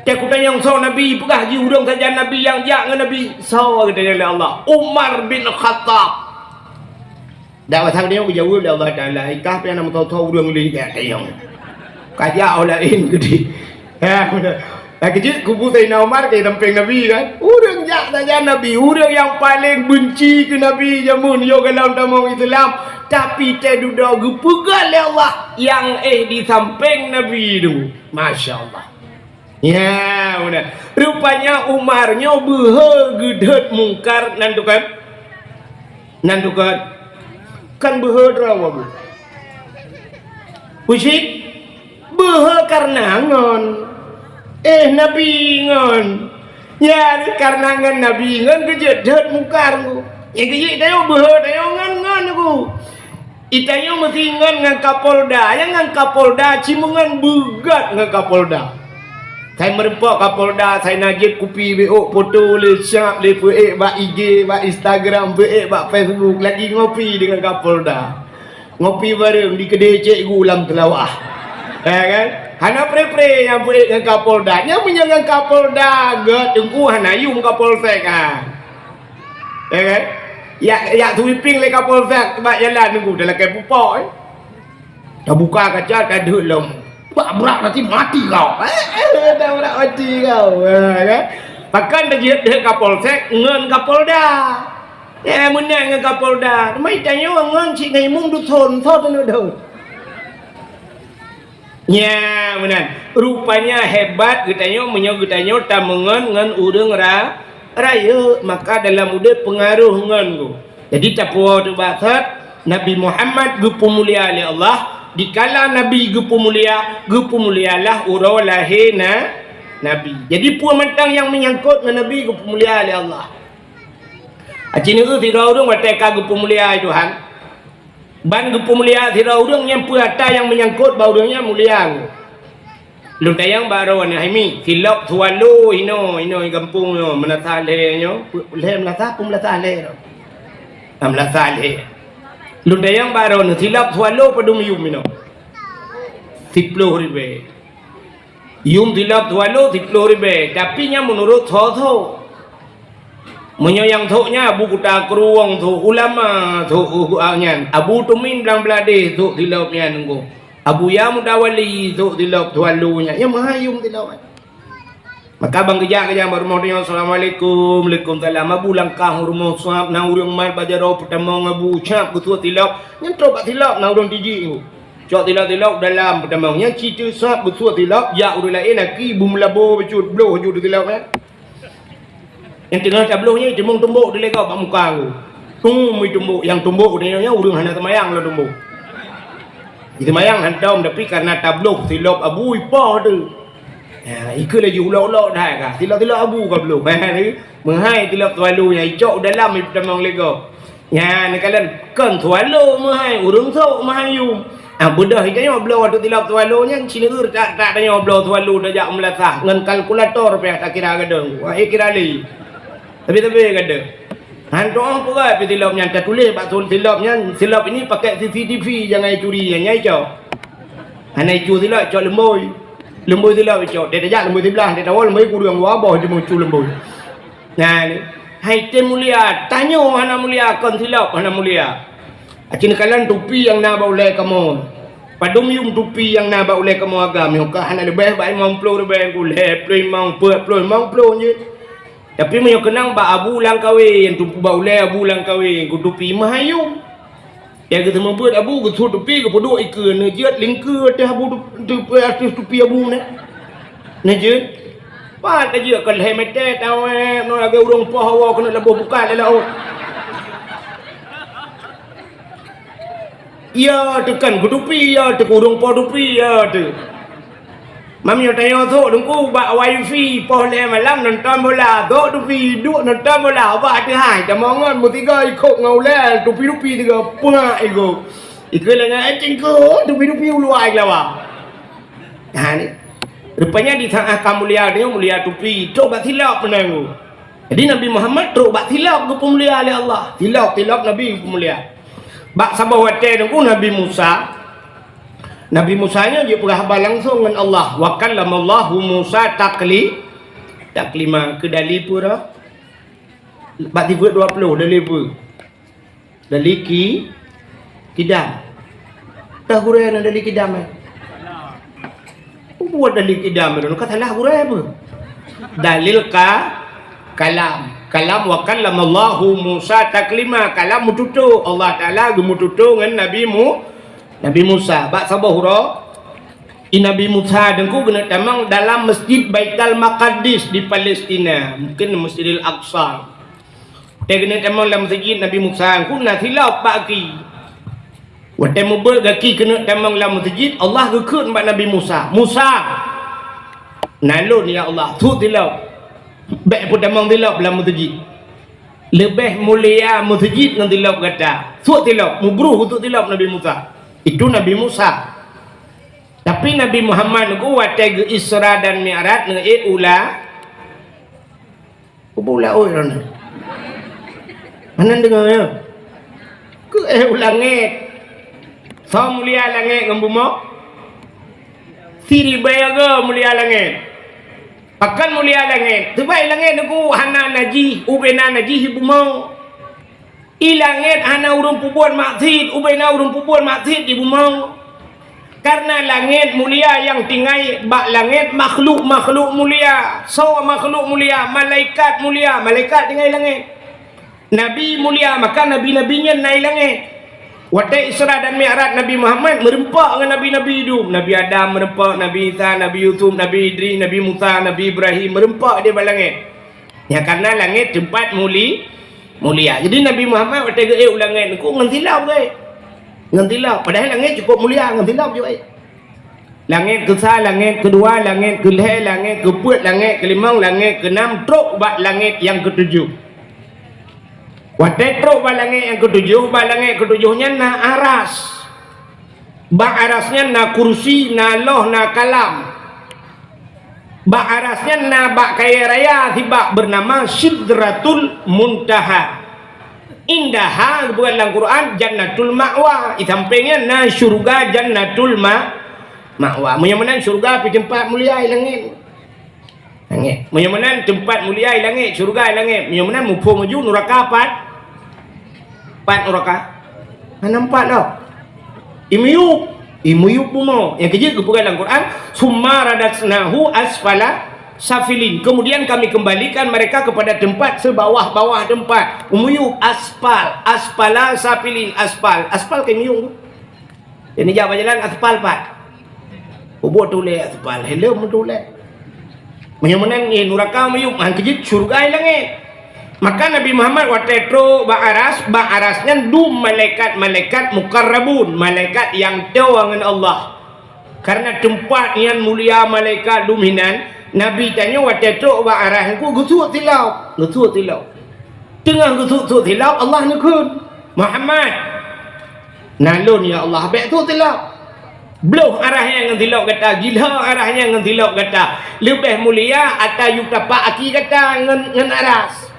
Teu kutanyong soe nabi, peugah jih ureuëng sajan nabi nyang jak ngon nabi." "Soe?" geutanyong lé Allah. "Umar bin Khattab." Dak masa nyoe geujaweueb lé Allah Taala, "Ikah pih na meutoe-toe ureuëng lé jak tanyong. Ka jak oh laén keudeh." Ha, beuna. Lagée jeuet kubu Saidina Umar ka sampéng nabi kan. Ureuëng jak sajan nabi, ureuëng nyang paleng beunci keu nabi jameun yoh golom tamong Islam, tapi teududoe geupeugah lé Allah nyang éh di sampéng nabi tu. Masya Allah. Ya, beuna. Rupanya Umar nyoe beuhe geudhôt Mungkar nan tukon. Nan tukon. Kan beuhe droe wabu. Usit, beuhe karena ngon. Eh, nabi ngon. Ya, karena ngon nabi ngon geujeuet dhôt Mungkar ku. Ya, geujeuet tayong beuhe tayong ngon, ngon ku. Itanyoe meusi ngon ngon Kapolda, nyang ngon Kapolda, cimeungon beugat ngon Kapolda. Sai meureumpok Kapolda, sai na jeuet kupi beuôk poto lé siap lé peuék bak I G, bak Instagram, peuék bak Facebook, lagi ngopi deungon Kapolda. Ngopi bareng di keudè cikgu lam teulawah. Ya kan? Hana pre-pre nyang peuék ngon Kapolda. Nyang meunyoe ngon Kapolda, gét teungku hana yum Kapolsek, ha. Ya kan? Yak, yak sweeping lé Kapolsek bak jalan nunggu dah lakée pupok, eh. Tabuka kaca, tadeuet lom. Bak brak nanti mati kau. Eh, eh, dah brak mati kau. Ha, kan? Pakon tajeuet deuek Kapolsek ngon Kapolda. Ya, meunan ngon Kapolda. Mai tanyoe ngon cit ngon imum duson, so teuneuk deuek. Nya, meunan. Rupanya hebat geutanyoe meunyoe geutanyoe tameungon ngon ureuëng ra-, rayeuk, maka dalam udeb peungaroh ngon geuh. Jadi tapuwoe teuh bak that, Nabi Muhammad geupeumulia lé Allah, dikala Nabi geupeumulia, geupeumulialah uroe lahé na-, Nabi. Jadi peue mantong nyang meunyangkot ngon Nabi geupeumulia lé Allah. Aci neueu sidroe ureuëng watée ka geupeumulia Tuhan. Ban geupeumulia sidroe ureuëng nyan peue atra nyang meunyangkot bak ureuëng nyan mulia. Lôn tanyong bak droeneuh hai mi, silop swallow inoe, inoe gampông nyoe, meunasah lhée nyoe, lhée meunasah, peue meunasah lhée nyoe? Ah, meunasah lhée. Lôn tanyong bak droeneuh, silop swallow padum yum inoe? Siploh ribée. Yum tilop swallow siploh ribée, tapi nyan meunurot tho-tho. Meunyoe nyang thok nyan Abu Kuta Krueng thok, ulama thok, uh, uh, nyan. Abu Tumin Blang Bladeh thok tilop nyan nunggu. Abu Ya Mudawali thok tilop swallow nyan. Nyan meuhai yum tilop. Maka ban geujak-geujak bak rumoh tanyoe, "Assalamualaikum." "Waalaikumsalam." Abu langkah u rumoh sab, na ureuëng mat bak jaroe peutamong Abu, cap geusuet tilop. Nyan trok bak tilop na ureuëng tijik nunggu. Cok tilop-tilop dalam peutamong. Nyan ci teusab geusuet tilop, jak ureuëng laén aki bu meulabo bacut bloh ju tilop nyan. Nyang teungoh tabloh nyan itimong tumbok dilégok bak muka aku. Tung mui tumbok, nyang tumbok nyoe ureuëng hana seumayang lom tumbok. Seumayang hantom, tapi karena tabloh silop Abu ipoh tu. Ya, ikeu laju ulok-ulok dah ka. Silop-silop Abu ka bloh. Meuhai silop swallow nyan icok u dalam ipeutamong légok. Nyan neukalon kon swallow meuhai, ureuëng sok meuhai yum. Ah, beudôh tanyoe bloe ateueh tilop swallow nyan, ci neugeuh that-that tanyoe bloe swallow tajak u meulasah ngon kalkulator pih takira gadong. Wah, eh, kira lé. Tapi-tapi gadong. Han tuoh peugah pih tilop nyan tatuléh bak sul-, silop nyan, silop ini pakai C C T V jangan curi nyan, nyai cok. Hana icu silop, cok leumbôi. Leumbôi silop icok. Dek tajak leumbôi siblah, dek tawoe leumbôi kureueng, wah boh jimeucu leumbôi. Nah, ni. Hai tém mulia, tanyoe hana mulia, kon silop hana mulia. Aci neukalon tupi nyang na bak ulée kamoe. Padum yum tupi nyang na bak ulée kamoe agam, nyoe ka hana leubeh bak limong ploh leubeh, ulée ploh limong, peuet ploh limong ploh jeuet. Tapi meunyoe keunong bak Abu Langkawe, nyang tupi bak ulée Abu Langkawe, ku tupi meuhai yum. Nyang geuteumeubeuet Abu geusu tupi geupeuduek ikeue, neujeuet lingkeue ateueh Abu tup-, tup-, ateueh tupi Abu nyan. Neujeuet. Pat tajeuet kon lhée meter tawéb, nyoe lagée ureuëng poh hawa keuneuk laboh buka lé laôt. Ya, teukan keu tupi, ya, teukurong po tupi, ya, teu. Mami tanyoe sok teungku bak wifi, poh lhée malam nonton bola, sok tupi duek nonton bola, bak ateueh hai, tamongon meusigoe ikot ngon ulée, tupi-tupi tiga, peungak ikot. Ikot lagée cengkok, tupi-tupi uluwa keulawa. Ha ni. Rupanya di saat ka mulia dia, mulia tupi, trok bak silop peunanggu. Jadi Nabi Muhammad trok bak silop geupeumulia lé Allah. Silop, silop Nabi geupeumulia. Bak saboh watée teungku Nabi Musa, Nabi Musa nyoe jipeugah haba langsong ngon Allah. Wa kallamallahu Musa takli-, taklima. Keu dali peue dah? Bak tibuet dua puluh dali peue? Dali ki-, kidam. Tah gurée na dali kidam, eh? Buet dali kidam, eh, ka salah gurée apa? Dalil ka-, kalam. Kalam wa kallamallahu Musa taklima. Kalam meututoe. Allah Taala geumeututoe ngon Nabi Mu-, Nabi Musa. Bak saboh uroe, i Nabi Musa teungku keuneuk tamong dalam Masjid Baitul Maqdis di Palestina. Mungkin Masjidil Aqsa. Watée keuneuk tamong lam meuseujid Nabi Musa, keunan silop bak gaki. Watée meubeuet gaki keuneuk tamong lam meuseujid, Allah geukheun bak Nabi Musa, "Musa!" "Na lôn, ya Allah." "Sut silop." "Bék peutamong silop lam meuseujid. Leubeh mulia meuseujid ngon silop gata. Sut silop." Meubruh sut silop Nabi Musa. Itu Nabi Musa. Tapi Nabi Muhammad nyoe watée geu Isra dan Mi'raj ngon ék ula Kubu laôt droeneuh. Hana deungoe, ya? Keu éh u langét. Soe mulia langét ngon bumoe? Siribée goe mulia langét. Pakon mulia langét? Sabab langét nyoe hana najih, ubena najih bumoe. I langét hana ureuëng peubuet maksiet, ubena ureuëng peubuet maksiet di bumoe. Karena langét mulia nyang tinggai bak langét makhluk-makhluk mulia. Soe makhluk mulia? Malaikat mulia, malaikat tinggai langét. Nabi mulia, maka nabi-nabi nyan na i langét. Watée Isra dan Mi'raj Nabi Muhammad meureumpok ngon nabi-nabi dum. Nabi Adam meureumpok, Nabi Isa, Nabi Yusuf, Nabi Idris, Nabi Musa, Nabi Ibrahim meureumpok di bak langét. Nyang karena langét teumpat muli-, mulia. Jadi Nabi Muhammad watée geuék u langét nyoe ngon silop geuék. Ngon silop. Padahai langét cukup mulia, ngon silop jeuet. Langét keusa, langét keudua, langét keulhée, langét keupeuet, langét keulimong, langét keunam, trok bak langét nyang keutujoh. Watée trok bak langét nyang keutujoh, bak langét keutujoh nyan na aras. Bak aras nyan na kursi, na loh, na kalam. Bak aras nyan na bak kayée raya sibak beunama Sidratul Muntaha. Indaha geupeugah lam Quran Jannatul Ma'wa. Di sampéng nyan na syeuruga Jannatul Ma-, Ma'wa. Meunyoe meunan syurga pih teumpat mulia i langét. Langét. Meunyoe meunan teumpat mulia i langét, syurga i langét. Meunyoe meunan muphom laju nuraka pat? Pat nuraka? Hana pat dah. I miyueb, i miyueb bumoe. Nyang keujeuet geupeugah lam Quran, "Summa radadnahu asfala safilin." Kemudian kami kembalikan mereka kepada tempat sebawah-bawah tempat. I miyueb, aspal, asfala safilin, aspal. Aspal ka i miyueb. Jadi jak bak jalan aspal pat. Ubot tuléh aspal, helm tuléh. Meunyoe meunan, eh, nuraka miyueb, han keujeuet syurga i langét. Maka Nabi Muhammad watée trok bak aras, bak aras nyan dum malaikat-malaikat muqarrabun, malaikat nyang toe ngon Allah. Karena teumpat nyan mulia malaikat dum hinan, Nabi tanyoe watée trok bak aras nyan geusuet silop, geusuet silop. Teungoh geusuet-suet silop, Allah neukheun, "Muhammad, na lôn ya Allah, bék suet silop. Bloh aras nyan ngon silop gata, gilho aras nyan ngon silop gata. Leubeh mulia ata yue tapak aki gata ngon, ngon aras."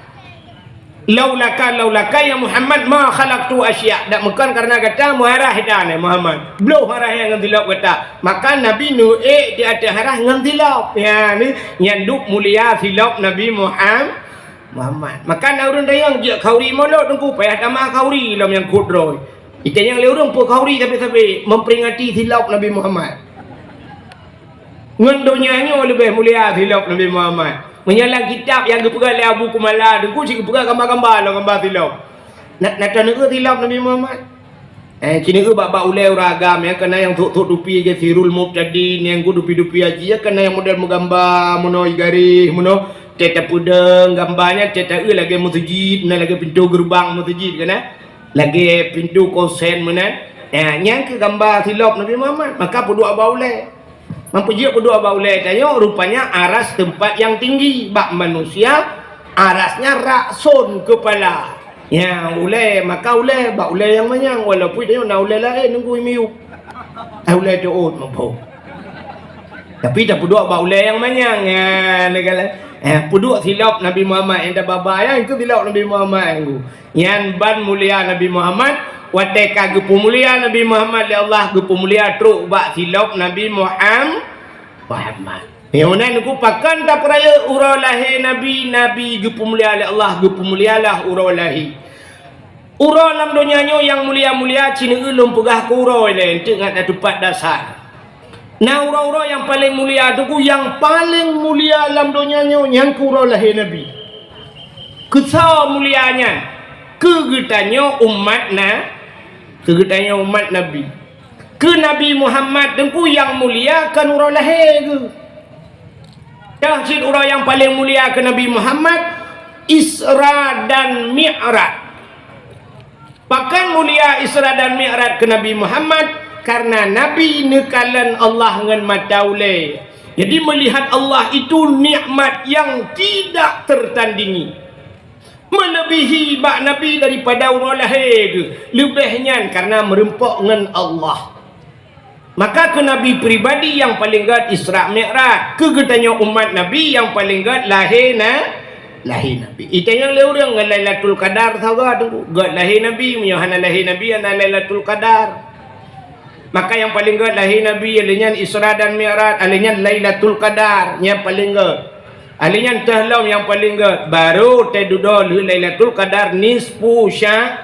"Laulaka, laulaka ya Muhammad ma khalaqtu asya." Dak meukon karena gata meuaras ita nyan Muhammad. Bloh aras nyan ngon silop gata. Maka Nabi neuék di ateueh aras ngon silop. Ya, ni, nyan dum mulia silop Nabi Muham-, Muhammad. Maka na ureuëng dayang jeuet khauri molot teungku, payah tamah khauri lom nyang kut droe. Itanyong lé ureuëng peue khauri sabe-sabe memperingati silop Nabi Muhammad. Ngon donya nyoe leubeh mulia silop Nabi Muhammad. Meunyoe lam kitab nyang geupeugah lé Abu Kumala, teungku cit geupeugah gamba-gamba lom gamba silop. Na, na taneuk silop Nabi Muhammad? Eh, ci neuk bak-bak ulée ureuëng agam, ya, kana nyang thok-thok dupi lagée Sirul Mubtadin, nyang ku dupi-dupi haji, ya, kana nyang model meugamba, meunoe garéh, meunoe, tée tapeudong gamba nyan, tée taeu lagée meuseujid, na lagée pintoe geureubang meuseujid, kana? Lagée pintoe kosen meunan. Ya, nyang keu gamba silop Nabi Muhammad, maka peuduek bak ulée. Meupeujeuet peuduek bak ulée tanyoe, rupanya aras teumpat nyang tinggi. Bak manusia, aras nyan rakson keupala. Ya, ulée, maka ulée, bak ulée nyang manyang, walaupun tanyoe na ulée laén nunggu i miyueb. Eh, ulée teuôt muphom. Tapi tapeuduek bak ulée nyang manyang. Ya, neukalon. Eh, peuduek silop Nabi Muhammad nyang tababa, ya, itu silop Nabi Muhammad nyang ku. Nyan ban mulia Nabi Muhammad, watée ka geupeumulia Nabi Muhammad lé Allah, geupeumulia trok bak silop Nabi Muham-, Muhammad. Nyang meunan ku pakon tapeurayeuk uroe lahé Nabi, Nabi geupeumulia lé Allah, geupeumulialah uroe lahé. Uroe lam donya nyoe nyang mulia-mulia, ci neuk lôn peugah keu uroe lé, eunteuk ngat na teumpat dasar. Na uroe-uroe nyang paleng mulia, teungku, nyang paleng mulia lam donya nyoe nyang keu uroe lahé Nabi. Keusoe mulia nyan? Keu geutanyoe umat na, keu geutanyoe umat Nabi. Keu Nabi Muhammad teungku nyang mulia kon uroe lahé geuh. Dah cit uroe nyang paleng mulia keu Nabi Muhammad, Isra dan Mi'raj. Pakon mulia Isra dan Mi'raj keu Nabi Muhammad? Karena Nabi neukalon Allah ngon mata ulée. Jadi, melihat Allah itu nikmat yang tidak tertandingi. Melebihi bak Nabi daripada uroe lahé geuh. Leubeh nyan karena meureumpok ngon Allah. Maka keu Nabi pribadi nyang paleng gét Isra Mi'raj, keu geutanyoe umat Nabi nyang paleng gét lahé na, lahé Nabi. Itanyong lé ureuëng ngon Lailatul Qadar saga teungku, gét lahé Nabi, meunyoe hana lahé Nabi hana Lailatul Qadar. Maka nyang paleng gét lahé Nabi, lheueh nyan Isra dan Mi'raj, lheueh nyan Lailatul Qadar nyang paleng gét. Lheueh nyan teuh lom nyang paleng gét, baru teududoe lheueh Lailatul Qadar nisfu Sya-,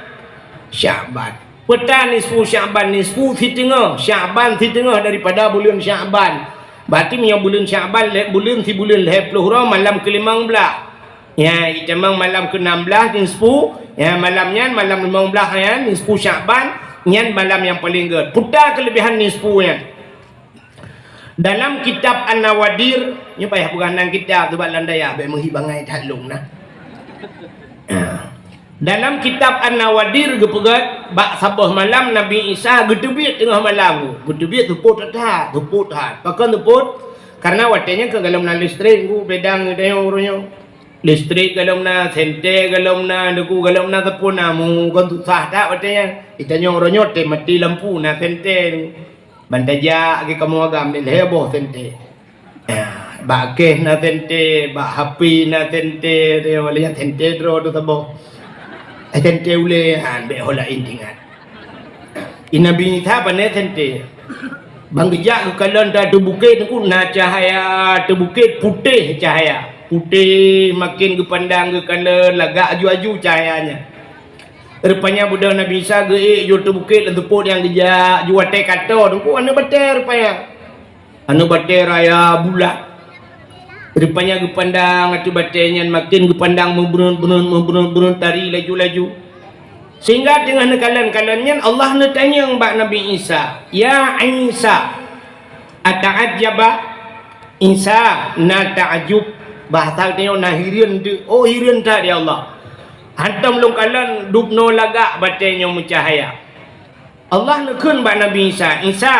Sya'ban. Peue ta nisfu Sya'ban, nisfu siteungoh, Sya'ban siteungoh daripada buleuen Sya'ban. Berarti meunyoe buleuen Sya'ban, lhée buleuen, sibuleuen lhée ploh uroe, malam keulimong blaih. Ya, itamong malam keunam blaih nisfu, ya, malam nyan, malam limong blaih nyan, nisfu Sya'ban, nyan malam nyang paleng gét. Peue ta keuleubehan nisfu nyan. Dalam kitab An-Nawadir, nyoe payah peugah nan kitab, tu bak lam dayah, bék meuhi bangai that lông na. Ha. Dalam kitab An-Nawadir geupeugah, bak saboh malam Nabi Isa geuteubiet teungoh malam. Geuteubiet seupôt that, seupôt that. Pakon seupôt? Karena watée nyan ka golom na listrik, ku bedang geutanyoe uroe nyoe. Listrik golom na, senter golom na, deungon golom na seupôt na, mu kon susah that watée nyan. Itanyoe uroe nyoe teuh maté lampu na senter. Ban tajak lagée kamoe agam ni lhée boh senter. Ya, bak keh na senter, bak H P na senter, lheueh nyan senter droe tu saboh. Eh, senter ulée, han, bék ho laén teuingat. I Nabi Isa pane senter. Ban geujak geukalon that u bukét, teungku, na cahya, teubukét putéh cahya. Putéh, maken geupandang geukalon, lagak aju-aju cahya nyan. Rupanya beudôh Nabi Isa geuék jeuet teubukét lam seupôt nyang geujak, jeuet watèe ka tô, teungku, aneuk batèe rupanya. Aneuk batèe raya bulat. Rupanya geupandang ateueh batèe nyan, maken geupandang meubreuet-breuet, meubreuet-breuet, tari laju-laju. Sehingga teungoh neukalon-kalon nyan, Allah neutanyong bak Nabi Isa, "Ya Isa, ata'ajjaba?" Isa na ta'ajub, bahasa geutanyoe na hireuen teuk. "Oh, hireuen that, ya Allah. Hantom lôn kalon dubnoe lagak batèe nyoe meucahya." Allah neukheun bak Nabi Isa, "Isa,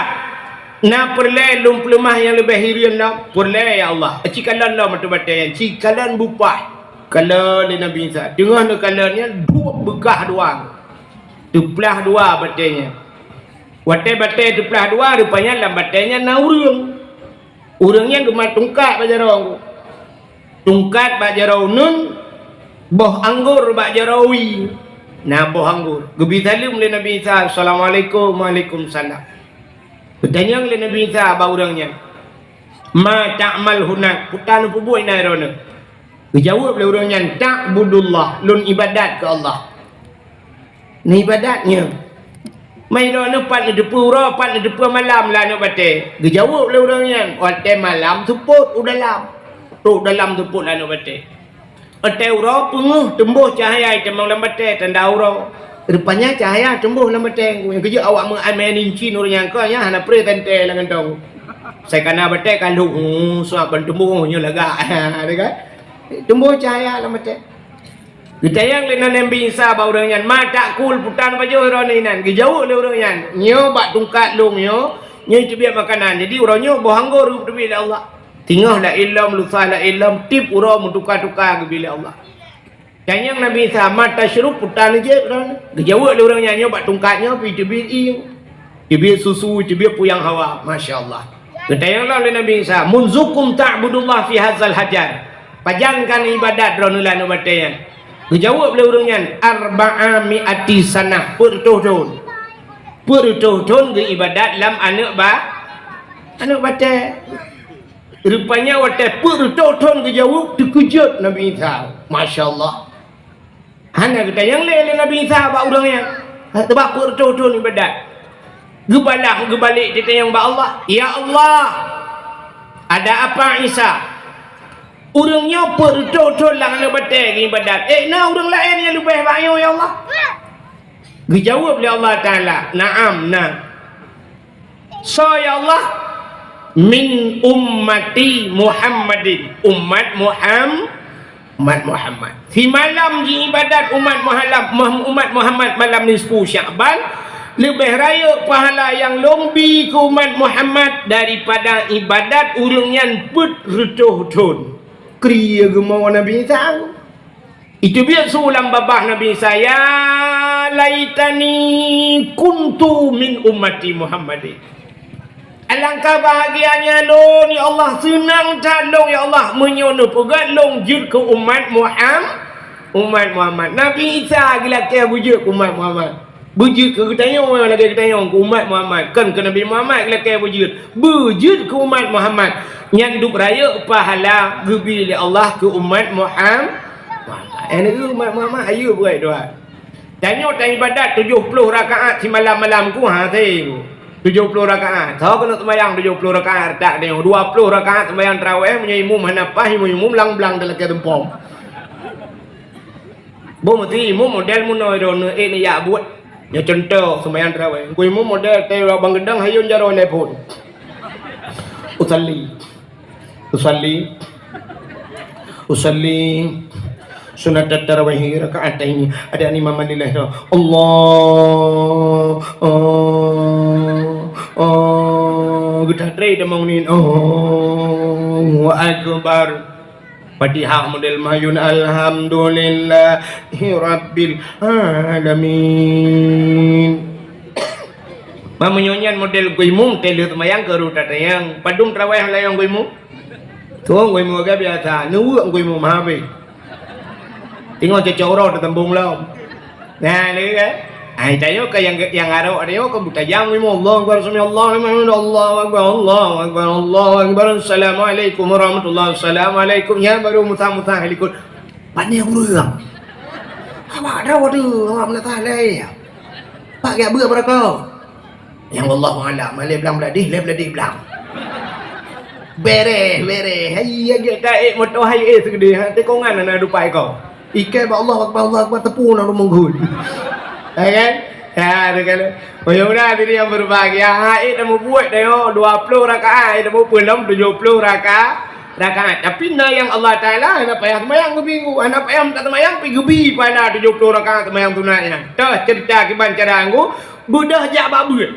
na peureulèe lôn peuleumah nyang leubeh hireuen lom?" "Peureulèe, ya Allah." "Ci kalon lom ateueh batèe nyan." Ci kalon beupaih. Kalon lé Nabi Isa. Teungoh neukalon nyan, duek beukah dua. Teuplah dua batèe nyan. Watèe batèe teuplah dua, rupanya lam batèe nyan na ureueng. Ureueng nyan geumat tungkat bak jaroe. Tungkat bak jaroe uneun, boh anggô bak jaroe wie. Na boh anggô. Geubi saleuem lé Nabi Isa, "Assalamualaikum." "Waalaikumsalam." Geutanyong lé Nabi Isa bak ureueng nyan, "Ma ta'mal huna?" "Peue tan neupeubuet inan droeneuh?" Geujaweueb lé ureueng nyan, "Ta'budullah, lôn ibadat keu Allah." Neuibadat nyoe. Mai droeneuh pat neuteupeue uroe, pat neuteupeue malam lam aneuk batèe? Geujaweueb lé ureueng nyan, "Watèe malam seupôt u dalam." Trok dalam seupôt lam aneuk batèe. Watèe uroe peungeuh teumbôh cahya itamong lam batèe tanda uroe. Rupanya cahya teumbôh lam batèe. Nyang keujeuet awak meu'an meu'an incin ureueng nyan, kon nyan hana preh teuntèe lam kantong. Sai kana batèe ka lhôk, hmm, suap ban teumbôh nyoe lagak. Ada kan? Teumbôh cahya lam batèe. Geutanyong lé Nabi Isa bak ureueng nyan, "Ma ta'kul?" "Peue tan pajoh droeneuh inan?" Geujaweueb lé ureueng nyan, "Nyoe bak tungkat lôn nyoe, nyoe teubiet makanan." Jadi uroe nyoe boh anggô geuteubiet lé Allah. Teungoh laén lom, lusa laén lom, tiep uroe meutuka-tuka geubi lé Allah. Tanyong Nabi Isa, "Ma tasyrub?" "Peue tan neujieb droeneuh?" Geujaweueb lé ureueng nyan, "Nyoe bak tungkat nyoe pih teubiet ié." Teubiet susu, teubiet peue nyang hawa. Masya Allah. Geutanyong lom lé Nabi Isa, "Munzu kam ta'budullah fi hadzal hajar?" "Pajan ka neuibadat droeneuh lam aneuk batèe nyan?" Geujaweueb lé ureueng nyan, "Arba'a mi'ati sanah." "Peuet reutôh thôn." Peuet reutôh thôn geuibadat lam aneuk ba-, aneuk batèe. Rupanya watèe peuet reutôh thôn geujaweueb, teukeujot Nabi Isa. Masya Allah. Hana geutanyong lé, lé Nabi Isa bak ureueng nyan. Teubak peuet reutôh thôn ibadat. Geubalah, geubalek teutanyong bak Allah, "Ya Allah, ada apa Isa? Ureueng nyoe peuet reutôh thôn lam aneuk batèe geuibadat. Ék na ureueng laén nyang leubeh bak nyoe, ya Allah?" Geujaweueb lé Allah Taala, "Na'am, na." "Soe, ya Allah?" "Min ummati Muhammadin." Umat Muham-, umat Muhammad. Simalam jiibadat umat Muhalam-, umat Muhammad malam nisfu Sya'ban, leubeh rayeuk pahala nyang lôn bi keu umat Muhammad daripada ibadat ureueng nyan peuet reutôh thôn. Keu peue geumoe Nabi Isa? Iteubiet su lam babah Nabi Isa, "Ya laitani kuntu min ummati Muhammadin." Alangkah bahagianya lôn, ya Allah, seunang that lôn, ya Allah, meunyoe neupeugah lôn jeuet keu umat Muham-, umat Muhammad. Nabi Isa geulakèe beujeuet keu umat Muhammad. Beujeuet keu geutanyoe, lagèe geutanyoe keu umat Muhammad. Kon keu Nabi Muhammad geulakèe beujeuet. Beujeuet keu umat Muhammad. Nyan dub rayeuk pahala geubi lé Allah keu umat Muham-, Muhammad. Eh, nyoe umat Muhammad, ayo buat doa. Tanyoe taibadat tujoh ploh rakaat simalam-malam ku, ha, sei ku. Tujoh ploh rakaat. Soe keuneuk seumayang tujoh ploh rakaat, tak tanyoe. Dua ploh rakaat seumayang tarawih, meunyoe imum hana paih, imum-imum lang-blang talakèe tumpom. Boh meusti imum model meunoe droeneuh ék neuyak buet. Nyoe cuntoh seumayang tarawih. Engku imum model teuh bang geudong hayôn jaroe lé phon. Usalli. Usalli. Usalli. Sunnatat tarawih raka'ataini. Ada imam lillah tu. Allah. Oh. Oh. Geudah tré damong nin. Allahu Akbar. Fatihah model mayun, alhamdulillahi rabbil alamin. Meunyoe nyan model geuimum, teuh lheueh seumayang keu rot tatanyong, padum tarawih layong geuimum? Tueng geuimum agak biasa, neuweuek geuimum habéh. Teungoh cocok uroe teuteumbong lom. Nah, lagèe kan? Hai, tanyoe ka nyang, nyang arok tanyoe ka meutajam lima, Allahu Akbar, sami Allahu liman hamidah, Allahu Akbar, Allahu Akbar, Allahu Akbar, Assalamualaikum warahmatullahi, Assalamualaikum. Nyan baru musah-musah likot. Pane ureueng. Awak dah waduh, awak meunasah lé. Pak geubeuet beureukat. Nyang wallahu a'lam, lé blang bladih, lé bladih blang. Bereh, bereh. Hai, ya, gét taék moto hai, eh, seugedé, ha, tikongan na dupai ko. Iké bak Allah Akbar, Allah Akbar, teupeu na rumoh gun. Ya kan? Ya, ya kan? Oh, ya udah, diri yang berbahagia. Ha, eh, dah mubuet dah, yo, dua puluh rakaat, eh, dah mubuet lom tujuh puluh raka-, rakaat. Tapi na nyang Allah Taala, hana payah seumayang geubi ngu, hana payah minta seumayang, pi geubi pahala tujuh puluh rakaat seumayang sunat nyan. Toh cerita kiban cara ngu, beudôh jak bak beuet.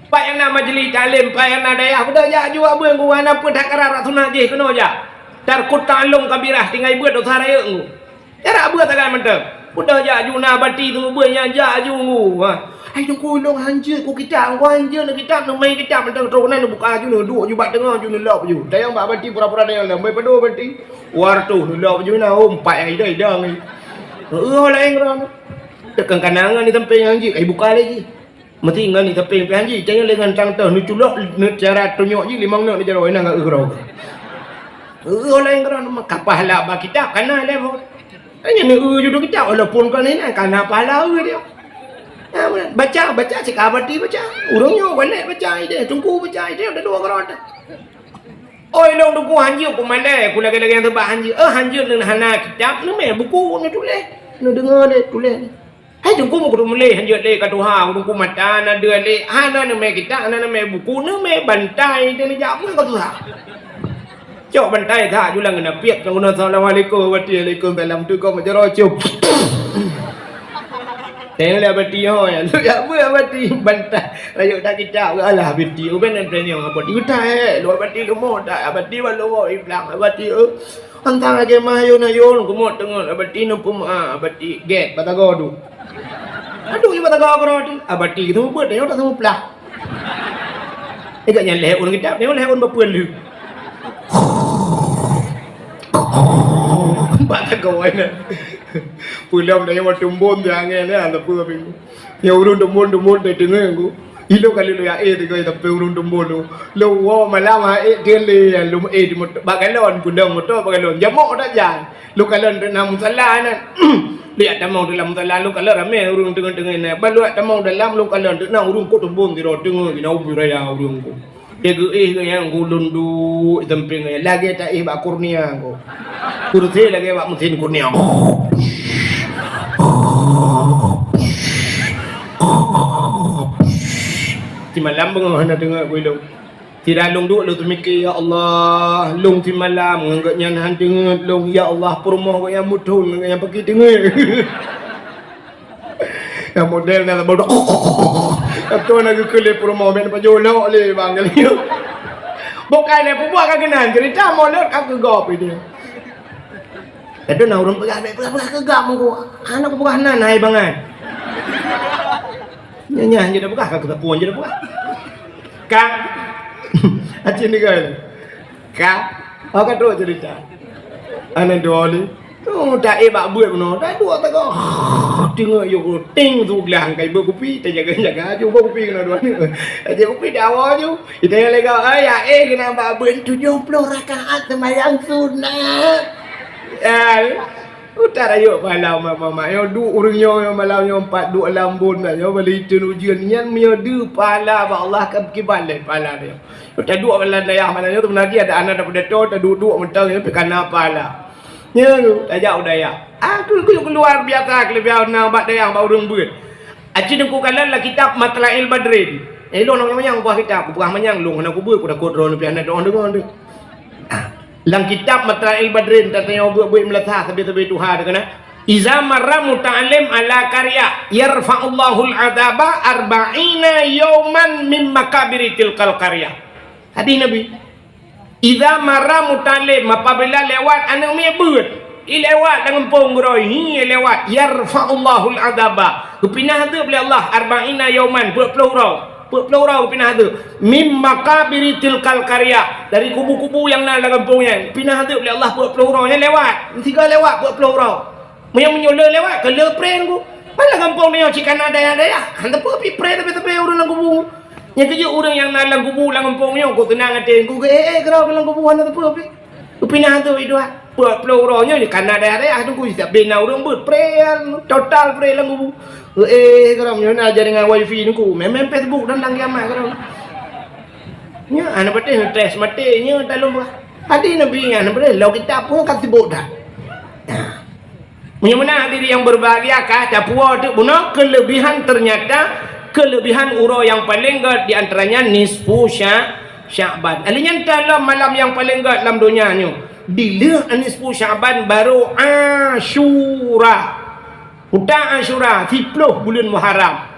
Pat nyang na majlis taklim, pat nyang na dayah, beudôh jak aju bak beuet ngu, hana peue that karap sunat jih keunoe jak. Tarkut ta'allum kabirah, tinggai beuet dosa rayeuk ngu. Cara beuet sagai mantong. Beudôh jak aju na bati teungoh beuet nyan jak aju ngu. Ha. Hai teungku, ilong hanjeuet ku kitab, ku hanjeuet na kitab, neumé kitab mantong trok nan neubuka aju, neuduek aju bak teungoh aju neulop aju. Tayang bak bati pura-pura tayang lam, bai padum bati. Dua ratus neulop aju na, oh, empat nyang ida-ida ngi. Heuh, laén keudroe. Teukang kanangan di sampéng hanjeuet, ai buka lé jih. Meuti ngon ni tapi pih hanji, jangan dengan tang toh, neuculok, neucara tunyok ji limong nok neujaroe nang geuh roh. Eh, oleh ngeran maka pahala bak kitab kana lé ho. Hanya ni eh judul kitab walaupun kan ini kana pahala eh dia. Ya, baca, baca cik abati baca. Urang nyoe walek baca ide, tungku baca ide, ada dua gerak. Oi, long tungku hanji ku malai, ku lagi-lagi yang sebab hanji. Eh, hanji nang hana kitab, neumé buku neutuléh. Neudeungoe deh tuléh. Hai teungku meukutu muleh hanjeuet lé ka tuha, teungku mata na deuh lé, hana neumé kitab, hana neumé buku, neumé bantai, dan jak pun ka tuha. Cok bantai that julang kena piek, kena guna assalamualaikum, wati alaikum salam, tu kau majaroe cium. Tengok lah bati ho ya, lu jak pun bati bantai, rayeuk tak kitab, alah bati, uben dan tanya apa di utai, lu bati lu mau tak, bati balu mau iblang, bati eh. Antang lagèe mah ayôn-ayôn, geumot teungeut, abati neupeumaah, abati gét, batago duek. Aduh, batago keudroe teuh, abati geuteumeubeuet, nyoe tak teumuplah. Ingat nyan lhèe ôn kitab, nyoe lhèe ôn bapeue lheueh. Batago nyan. Peulom dah nyoe tumbon teuh angèn nyan, tapi Nyoe ureueng dumbon-dumbon teuh teungeut ku. Ilôn kali lôn ya éh teugoi sampoe ureueng dumbon tu. Lôn woe malam ha éh teun lé lôn éh di moto, bak galon, peudong moto bak galon. Jamok that jan. Lôn kalon teuk na musala nyan. Liak tamong dalam musala lôn kalon ramé ureueng teungeut-teungeut nyan. Ban lôn tamong dalam lôn kalon teuk na ureueng kot dumbon sidroe teungeut, na ubé raya ureueng kot. Dia geuéh geuh nyang ulôn duek di sampéng nyan, lagèe taéh bak kurnia ko. Kursi lagèe bak mesin kurnia. Simalam beungoh hana deungoe bak ulôn. Sira lôn duek lôn teumike, "Ya Allah, lôn simalam ngon gobnyan han deungoe lôn. Ya Allah, peurumoh gobnyan muthon ngon gobnyan peuki deungoe." Nyang model na bodoh. Atau na geukeu lé peurumoh ben pajoh lok lé bang kali. Bukai lé peubuah ka keunan cerita mulut ka keugop itu. Kata na ureueng peugah, "Bèk peugah-peugah keugop meuko." Aneuk peugah nan hai bangai. Nyan, nyan je dah peugah, ka keutapuan je dah peugah. Ka. Aceh ni kan. Ka, oh, ka trok cerita. Aneuk dua ni. Oh, tak eh bak buet bunoe. Tak dua tak kau. Tengok yo ting tu gelah angkai beukupi, tak jaga-jaga aju beukupi kena dua ni. Aja kupi dawa aju. Kita yang lega, ai ya eh kena bak buet tujuh puluh rakaat sembahyang sunat. Ya. Utak rayeuk pahala umat-umat nyoe duek ureueng nyoe, nyoe malam nyoe empat duek lam bon nyoe bali teun ujeuen nyan meunyoe deuh pahala bak Allah ka kiban lé pahala nyoe. Taduek lam dayah malam nyoe teuma lagi ada aneuk dapeudato taduek-duek mantong nyoe pih kana pahala. Nyoe tajak u dayah. Ah, keu-, keu-, luar biasa keulebihan na bak dayah bak ureueng beuet. Aci teungku kalon lam kitab Matla'il Badrin. Eh, lôn manyang buah kitab, buah manyang lôn hana kubeuet, kutakot droeneuh pih hana droeneuh deungoe. Ah, lam kitab Matla'il Badrin, tatanyoe buet-buet meulasa sabe-sabe tuha teuh keunan. Iza marra muta'allim ala qarya, yarfa'ullahul adzaba arba'ina yauman min makabiri tilkal qarya. Hadis Nabi. Iza marra muta'allim, apabila lewat aneuk miet beuet, i lewat lam gampông keudroe, hi lewat, yarfa'ullahul adzaba, geupinah azeub lé Allah, arba'ina yauman, peuet ploh uroe, peuet ploh uroe geupinah azeub, mim makabiri tilkal qarya, dari kubu-kubu nyang na lam gampông nyan, pinah azeub lé Allah peuet ploh uroe, nyan lewat, sigoe lewat peuet ploh uroe. Meunyoe meunyoe le lewat, keu le pren ku. Malah gampông nyoe cit kana dayah-dayah, hana teupeu pih pré teupeu-teupeu ureuëng lam kubu. Nyang keujeuet ureuëng nyang na lam kubu lam gampông nyoe, kok teunang até, kok geu-ék-ék keudroe lam kubu hana teupeu pih. Geupinah tu itu ah. Peuet ploh uroe nyoe kana dayah-dayah tu ku siap bina ureuëng beuet pré, total pré lam kubu. Geu-ék keudroe nyoe na jaringan wifi nyoe ku, meu'en Facebook dan dang kiamat keudroe. Nyoe hana patéh tes maté nyoe talom bah. Hadi Nabi nyan hana patéh lo kitab pun ka sibuk dah. Nah. Meunyoe meunan hadirin yang berbahagia ka tapuwoe teuk bunoe kelebihan, ternyata kelebihan uroe yang paling gét di antaranya nisfu Sya-, Sya'ban. Ahli nyan dalam malam yang paling gét lam donya nyoe. Dileuh nisfu Sya'ban baru Asyura. Puta Asyura, siploh buleuen Muharram.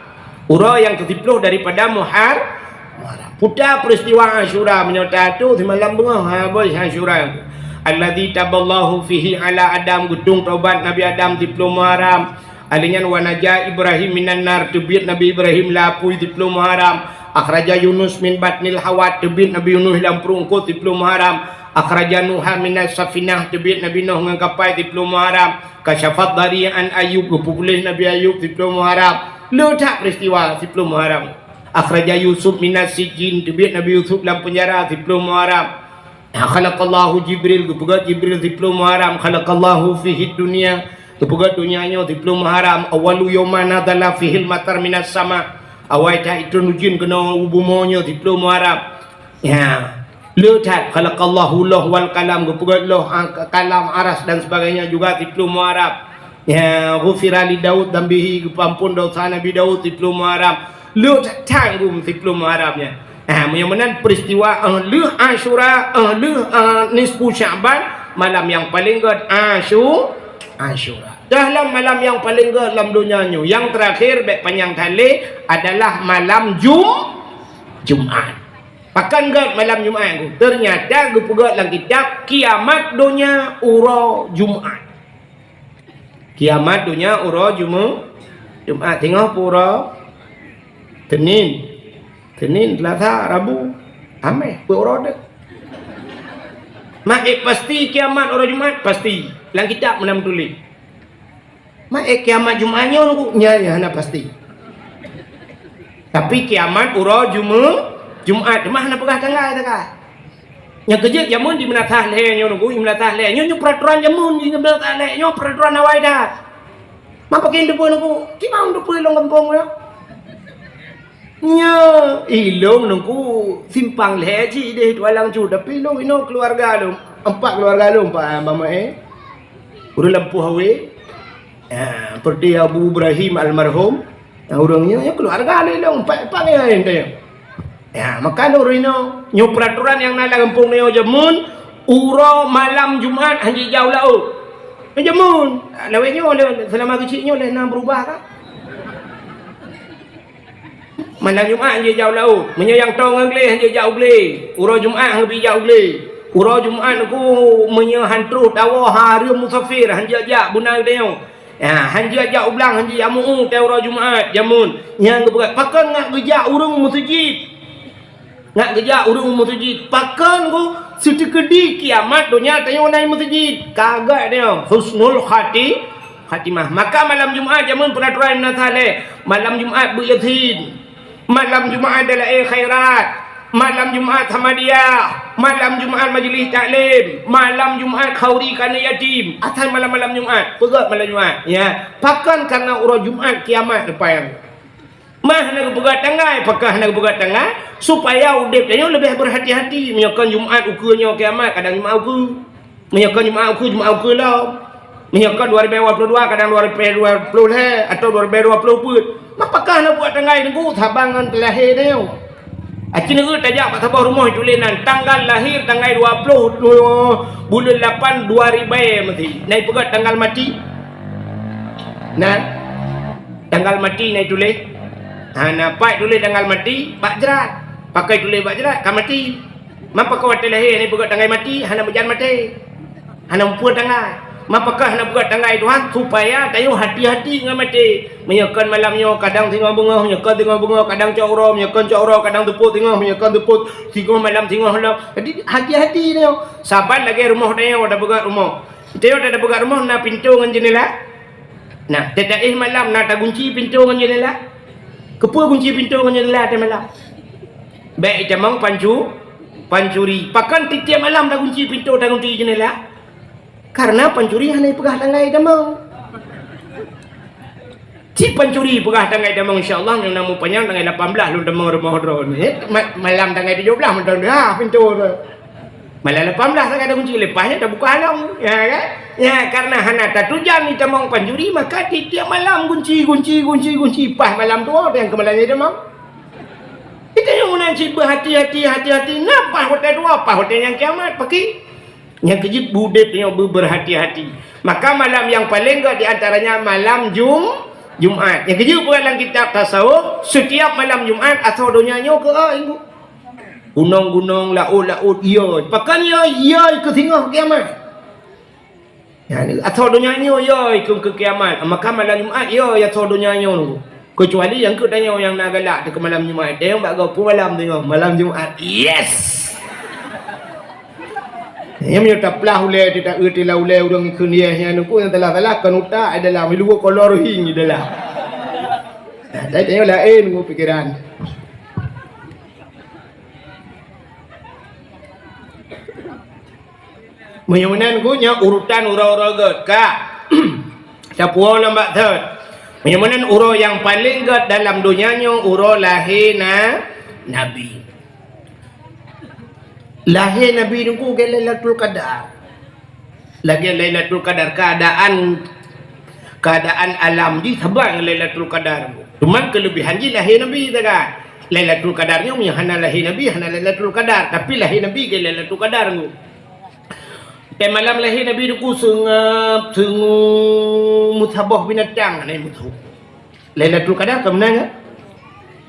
Uroe nyang keusiploh daripada Muhar-, Muharram. Puta peristiwa Asyura meunyoe tatu simalam beungoh, ha, boh Asyura. Allazi taballahu fihi ala Adam, geutung taubat Nabi Adam siploh Muharram. Ahli nyan wa naja Ibrahim minan nar, teubiet Nabi Ibrahim lam apui siploh Muharram. Akhraja Yunus min batnil hawat, teubiet Nabi Yunus lam pruet eungkôt siploh Muharram. Akhraja Nuha minas safinah, teubiet Nabi Nuh ngon kapai siploh Muharram. Kasyafat dari an Ayub, geupeupuléh Nabi Ayub siploh Muharram. Le that peristiwa siploh Muharram. Akhraja Yusuf minas sijin, teubiet Nabi Yusuf lam penjara siploh Muharram. Khalaqallahu Jibril, geupeugét Jibril siploh Muharram. Khalaqallahu fihi dunya, geupeugét donya nyoe siploh Muharram. Awwalu yaumin nazala fihil matar minas sama, awai that itrön ujeuen keunoe u bumoe nyoe siploh Muharram. Ya. Le that, khalaqallahu lauh wal qalam, geupeugét lauh, ah, kalam, aras dan sebagainya juga siploh Muharram. Ya, ghufira li Daud dzambihi, geupeuamphon desya Nabi Daud siploh Muharram. Le that, tanggong siploh Muharram nyan. Ah, meunyoe meunan peristiwa, eh, lheueh Asyura, eh, lheueh, eh, nisfu Sya'ban, malam nyang paleng gét Asyu-, Asyura. Dalam malam nyang paleng gét lam donya nyoe, nyang terakhir bék panyang that lé adalah malam Jum-, Jumat. Pakon gét malam Jumat nyoe? Ternyata geupeugét lam kitab kiamat donya uroe Jumat. Kiamat donya uroe Juma-, Jumat. Singoh pue uroe? Senin. Senin, Selasa, Rabu, Hamèh, pue uroe deuh. Mak ék pasti kiamat uroe Jumat? Pasti. Lam kitab meunan meutuléh. Mak ék kiamat Jumat nyoe nunggu? Nyan, nyan hana pasti. Tapi kiamat uroe Juma-, Jumat, teuma hana peugah tanggai, tanggai. Nyang keujeuet jameun di meunasah lhèe nyoe nunggu, di meunasah lhèe nyoe, nyoe peraturan jameun di meunasah lhèe nyoe, peraturan awai that. Mak pakon teupeu nunggu, kiban teupeu lôn gampông nyoe. Nyoe, ilôn nunggu simpang lhèe cit deh Tualang Cut, tapi lôn inoe keuluwarga lôn, empat keuluwarga lôn, empat, ah, mama, eh. Ureueng Lampôh Awé. Ah, seperti Abu Ibrahim almarhum. Nah, ureueng nyoe, nyoe keuluwarga lôn, empat, empat nyan, nyan. Ya, maka ureueng nyoe, nyoe peraturan nyang na lam gampông nyoe jameun, uroe malam Jumat hana jijak u laôt. Nyoe jameun, lawét nyoe, lé, seulama keuchik nyoe lé na beurubah ka. Malam Jumat hana jijak u laôt. Meunyoe nyang toe ngon glé hana jijak u glé. Uroe Jumat hana jijak u glé. Uroe Jumat nyoe meunyoe han troh tawoe hareuem musafir hana jijak beuna geutanyoe. Ya, hana jijak u blang, hana jijak meu-ueh teuh uroe Jumat jameun. Nyang geupeugah, pakon ngat geujak ureueng meuseujid? Ngat geujak ureueng meuseujid, pakon ku siteukedi kiamat donya tanyoe na i meuseujid. Ka gét nyoe, husnul khati-, khatimah. Maka malam Jumat jameun peuraturan na saleh. Malam Jumat beuet Yasin. Malam Jumat dalail khairat. Malam Jumat Hamadiyah. Malam Jumat majlis taklim. Malam Jumat khauri kana yatim. Asai malam-malam Jumat. Peugét malam Jumat. Ya. Pakon karena uroe Jumat kiamat depan. Mah hana geupeugét tanggai, pakon hana geupeugét tanggai, supaya udép tanyoe leubeh berhati-hati. Meunyoe kon Jumat ukeue nyoe kiamat, kadang Jumat ukeue. Meunyoe kon Jumat ukeue, Jumat ukeue lom. Meunyoe kon dua ribu dua puluh dua, kadang dua ribu dua puluh lhèe atau dua ribu dua puluh peuet. Mah pakon hana buet tanggai nunggu saban ngon teulahé tanyoe. Aci nyoe tajak bak saboh rumoh tuléh nan, tanggal lahir tanggai dua puluh, buleuen lapan dua ribu meuti. Na ipeugét tanggal mati? Nah. Tanggal mati na ituléh. Hana pat tuléh tanggal mati bak jrat. Pakon tuléh bak jrat ka mati. Mapa ka watèe lahé na ipeugét tanggai mati, hana meujan maté. Hana muphom tanggai. Mapa ka hana peugét tanggai Tuhan, supaya tanyoe hati-hati ngon maté. Meunyoe kon malam nyoe kadang singoh beungoh, meunyoe kon singoh beungoh kadang cot uroe, meunyoe kon cot uroe kadang seupôt singoh, meunyoe kon seupôt singoh malam singoh lom. Jadi hati-hati tanyoe. Saban lagèe rumoh tanyoe, tapeugét rumoh. Tanyoe tapeugét rumoh na pintoe ngon jeundela. Nah, teuka éh malam na tagunci pintoe ngon jeundela. Keupeue gunci pintoe ngon jeundela watée malam? Bék itamong pancu-, pancuri. Pakon tiep-tiep malam tagunci pintoe, tagunci jeundela? Karena pancuri hana peugah tanggai tamong. Cit pancuri peugah tanggai tamong, insya Allah, nyang na mupanyang tanggai lapan belas lôn tamong rumoh droeneuh. Eh, ma-, malam tanggai tujoh belas mantong dah pintoe tu. Malam lapan belas tanggai tagunci, leupah nyan tabuka lom. Ya kan? Ya, karena hana tatujan itamong pancuri, maka tiep-tiep malam gunci, gunci, gunci, gunci. Paih malam tuwoe nyang keu malam nyan itamong. Itanyoe meunan cit beuhati-hati, hati-hati. Na paih watée tuwoe, paih watée nyang kiamat, pakri. Nyang keujeuet beudeb nyoe beu-, beurhati-hati. Maka malam nyang paleng gét di antaranya malam Jum-, Jumat. Nyang keujeuet buet lam kitab tasawuf, setiap malam Jumat asoe donya nyoe keu ai nyoe. Gunong-gunong, laôt-laôt, yôi. Pakon yôi, yôi keu singoh kiamat. Nyan, asoe donya nyoe yôi keu, keu kiamat. Maka malam Jumat yôi asoe donya nyoe. Keucuali nyang keu tanyoe nyang na galak teuh keu malam Jumat. Teuh bak gob peue malam teungoh, malam Jumat. Yes! Nyang meunyoe taplah ulée, teuta-eu tila ulée ureuëng ikheun yeh nyan, nungku nyang salah-salah kon utak di dalam, luweue kolor hing di dalam. Nah, tapi tanyoe laén nunggu pikiran. Meunyoe meunan ku nyoe urutan uroe-uroe gét ka. Tapuwoe lom bak thot. Meunyoe meunan uroe nyang paleng gét dalam donya nyoe uroe lahé na Nabi. Lahé Nabi nungku gét Lailatul Qadar. Lagée Lailatul Qadar, keadaan, keadaan alam jih saban ngon Lailatul Qadar. Cuman keulebihan jih lahé Nabi sagai. Lailatul Qadar nyoe meunyoe hana lahé Nabi, hana Lailatul Qadar, tapi lahé Nabi gét Lailatul Qadar nyoe. Tée malam lahé Nabi nungku seungab, seungue meusaboh binatang hana meusu. Lailatul Qadar ka meunan, kan?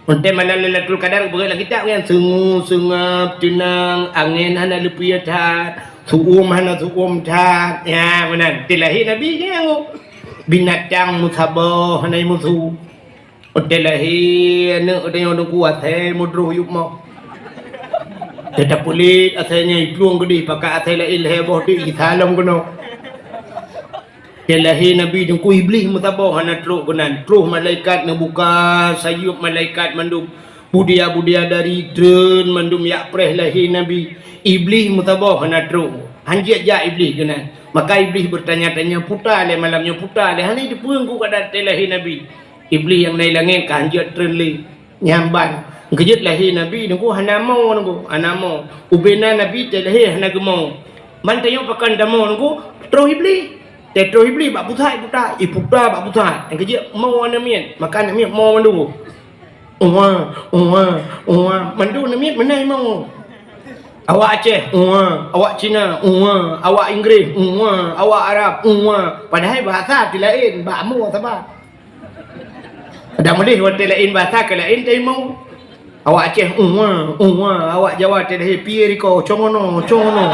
Untée malam Lailatul Qadar geupeugah lam kitab nyan, seungue, seungab, teunang, angén hana leupie that, su'um hana su'um that. Ya, meunan. Tée lahé Nabi nyan, binatang meusaboh hana meusu. Untée lahé aneuëk tanyoe nungku asai meudroh yup moh. Teuta puléh asai nyan iplueng keudeh, pakat asai laén lhée boh teuk isalom keunoe. Tée lahé Nabi nungku Iblih meusaboh hana trok keunan. Troh malaikat neubuka sayeuep malaikat mandum. Budia-budia dari treun mandum jak preh lahé Nabi. Iblih meusaboh hana trok. Hanjeuet jak Iblih keunan. Maka Iblih beutanya-tanya, "Puta lé malam nyoe, puta lé." Hana jiteupeue nungku keadaan tée lahé Nabi. Iblih nyang na i langét ka hanjeuet treun lé. Nyan ban. Keujeuet lahé Nabi nungku hana mo nungku, hana mo. Ubena Nabi tée lahé hana geumo. Man tanyoe pakon tamoe nungku, troh Iblih. Tée troh Iblih bak pusat iputa, iputa bak pusat. Nyang keujeuet mo aneuk miet, maka aneuk miet mo mandum. Uwa, uwa, uwa, mandum aneuk miet meunan mo. Awak Aceh, uwa, awak Cina, uwa, awak Inggréh, uwa, awak Arab, uwa. Padahai bahasa ti laén, bak mo saban. Dak meudeh watée laén bahasa keu laén teurimong. Awak Aceh, "Uwa, uwa," awak Jawa teuh lahé, "Piye riko, congono, congono."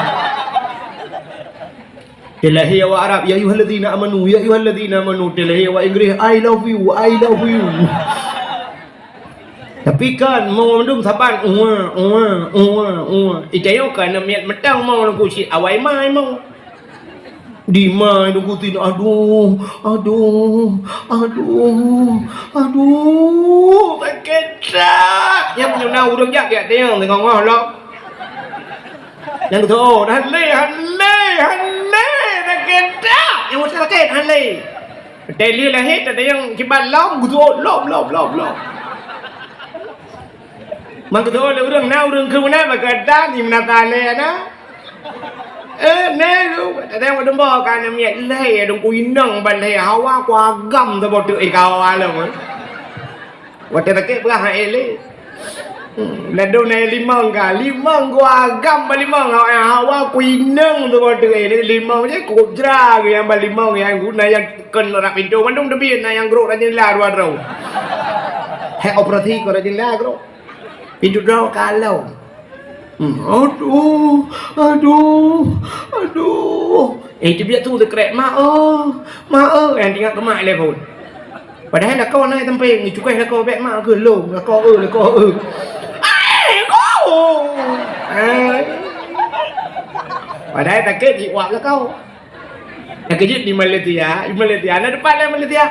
Teuh lahé awak Arab, "Ya ayyuhalladzina amanu, ya ayyuhalladzina amanu," teuh lahé awak Inggréh, "I love you, I love you." Tapi kan, mo mandum saban, "Uwa, uwa, uwa, uwa." Itanyoe kan, miet meutang mo nungku cit, awai mai mo. Di ma nungku tin, aduh, aduh, aduh, aduh, sakét that. Nyang meunyoe na ureuëng jak, jak teunyong teungoh-ngoh lom. Nyang keutoe, "Oh, han lé, han lé, han lé, sakét that." Nyang meusa sakét, han lé. Teuh lé lahé, teuh nyang kiban lom, geutoe lom, lom, lom, lom. Man keutoe lé ureuëng, na ureuëng keu meunan, maka dan, imeunata lé na. Eh, neh tu, tadeng wadong boh ka aneuk miet lhée, dong ku inong ban lhée, hawa ku agam saboh teuk, eh, ka hawa lom, eh. Watée sakét peugah, eh, lé. Hmm, ladom na limong ka, limong ku agam ban limong, hawa, hawa ku inong saboh teuk, eh, limong je ku jra ku nyang ban limong nyang guna nyang kon rab pintoe mandum teubiet na nyang grok rajin la dua droe. Hek operasi kon rajin la grok. Pintoe droe ka lom. Hmm, aduh, aduh, aduh. Eh, teubiet tu teukrek, "Mak, oh, mak, oh." Nyang teuingat keu mak lé phon. Padahai lakoe na i sampéng, cukai lakoe, "Bék mak keu lôn, lakoe, eh, lakoe, eh." Ai, oh. Ai. Padahai sakét jiwak lakoe. Nyang keujeuet di Malaysia, di Malaysia na depan lah Malaysia.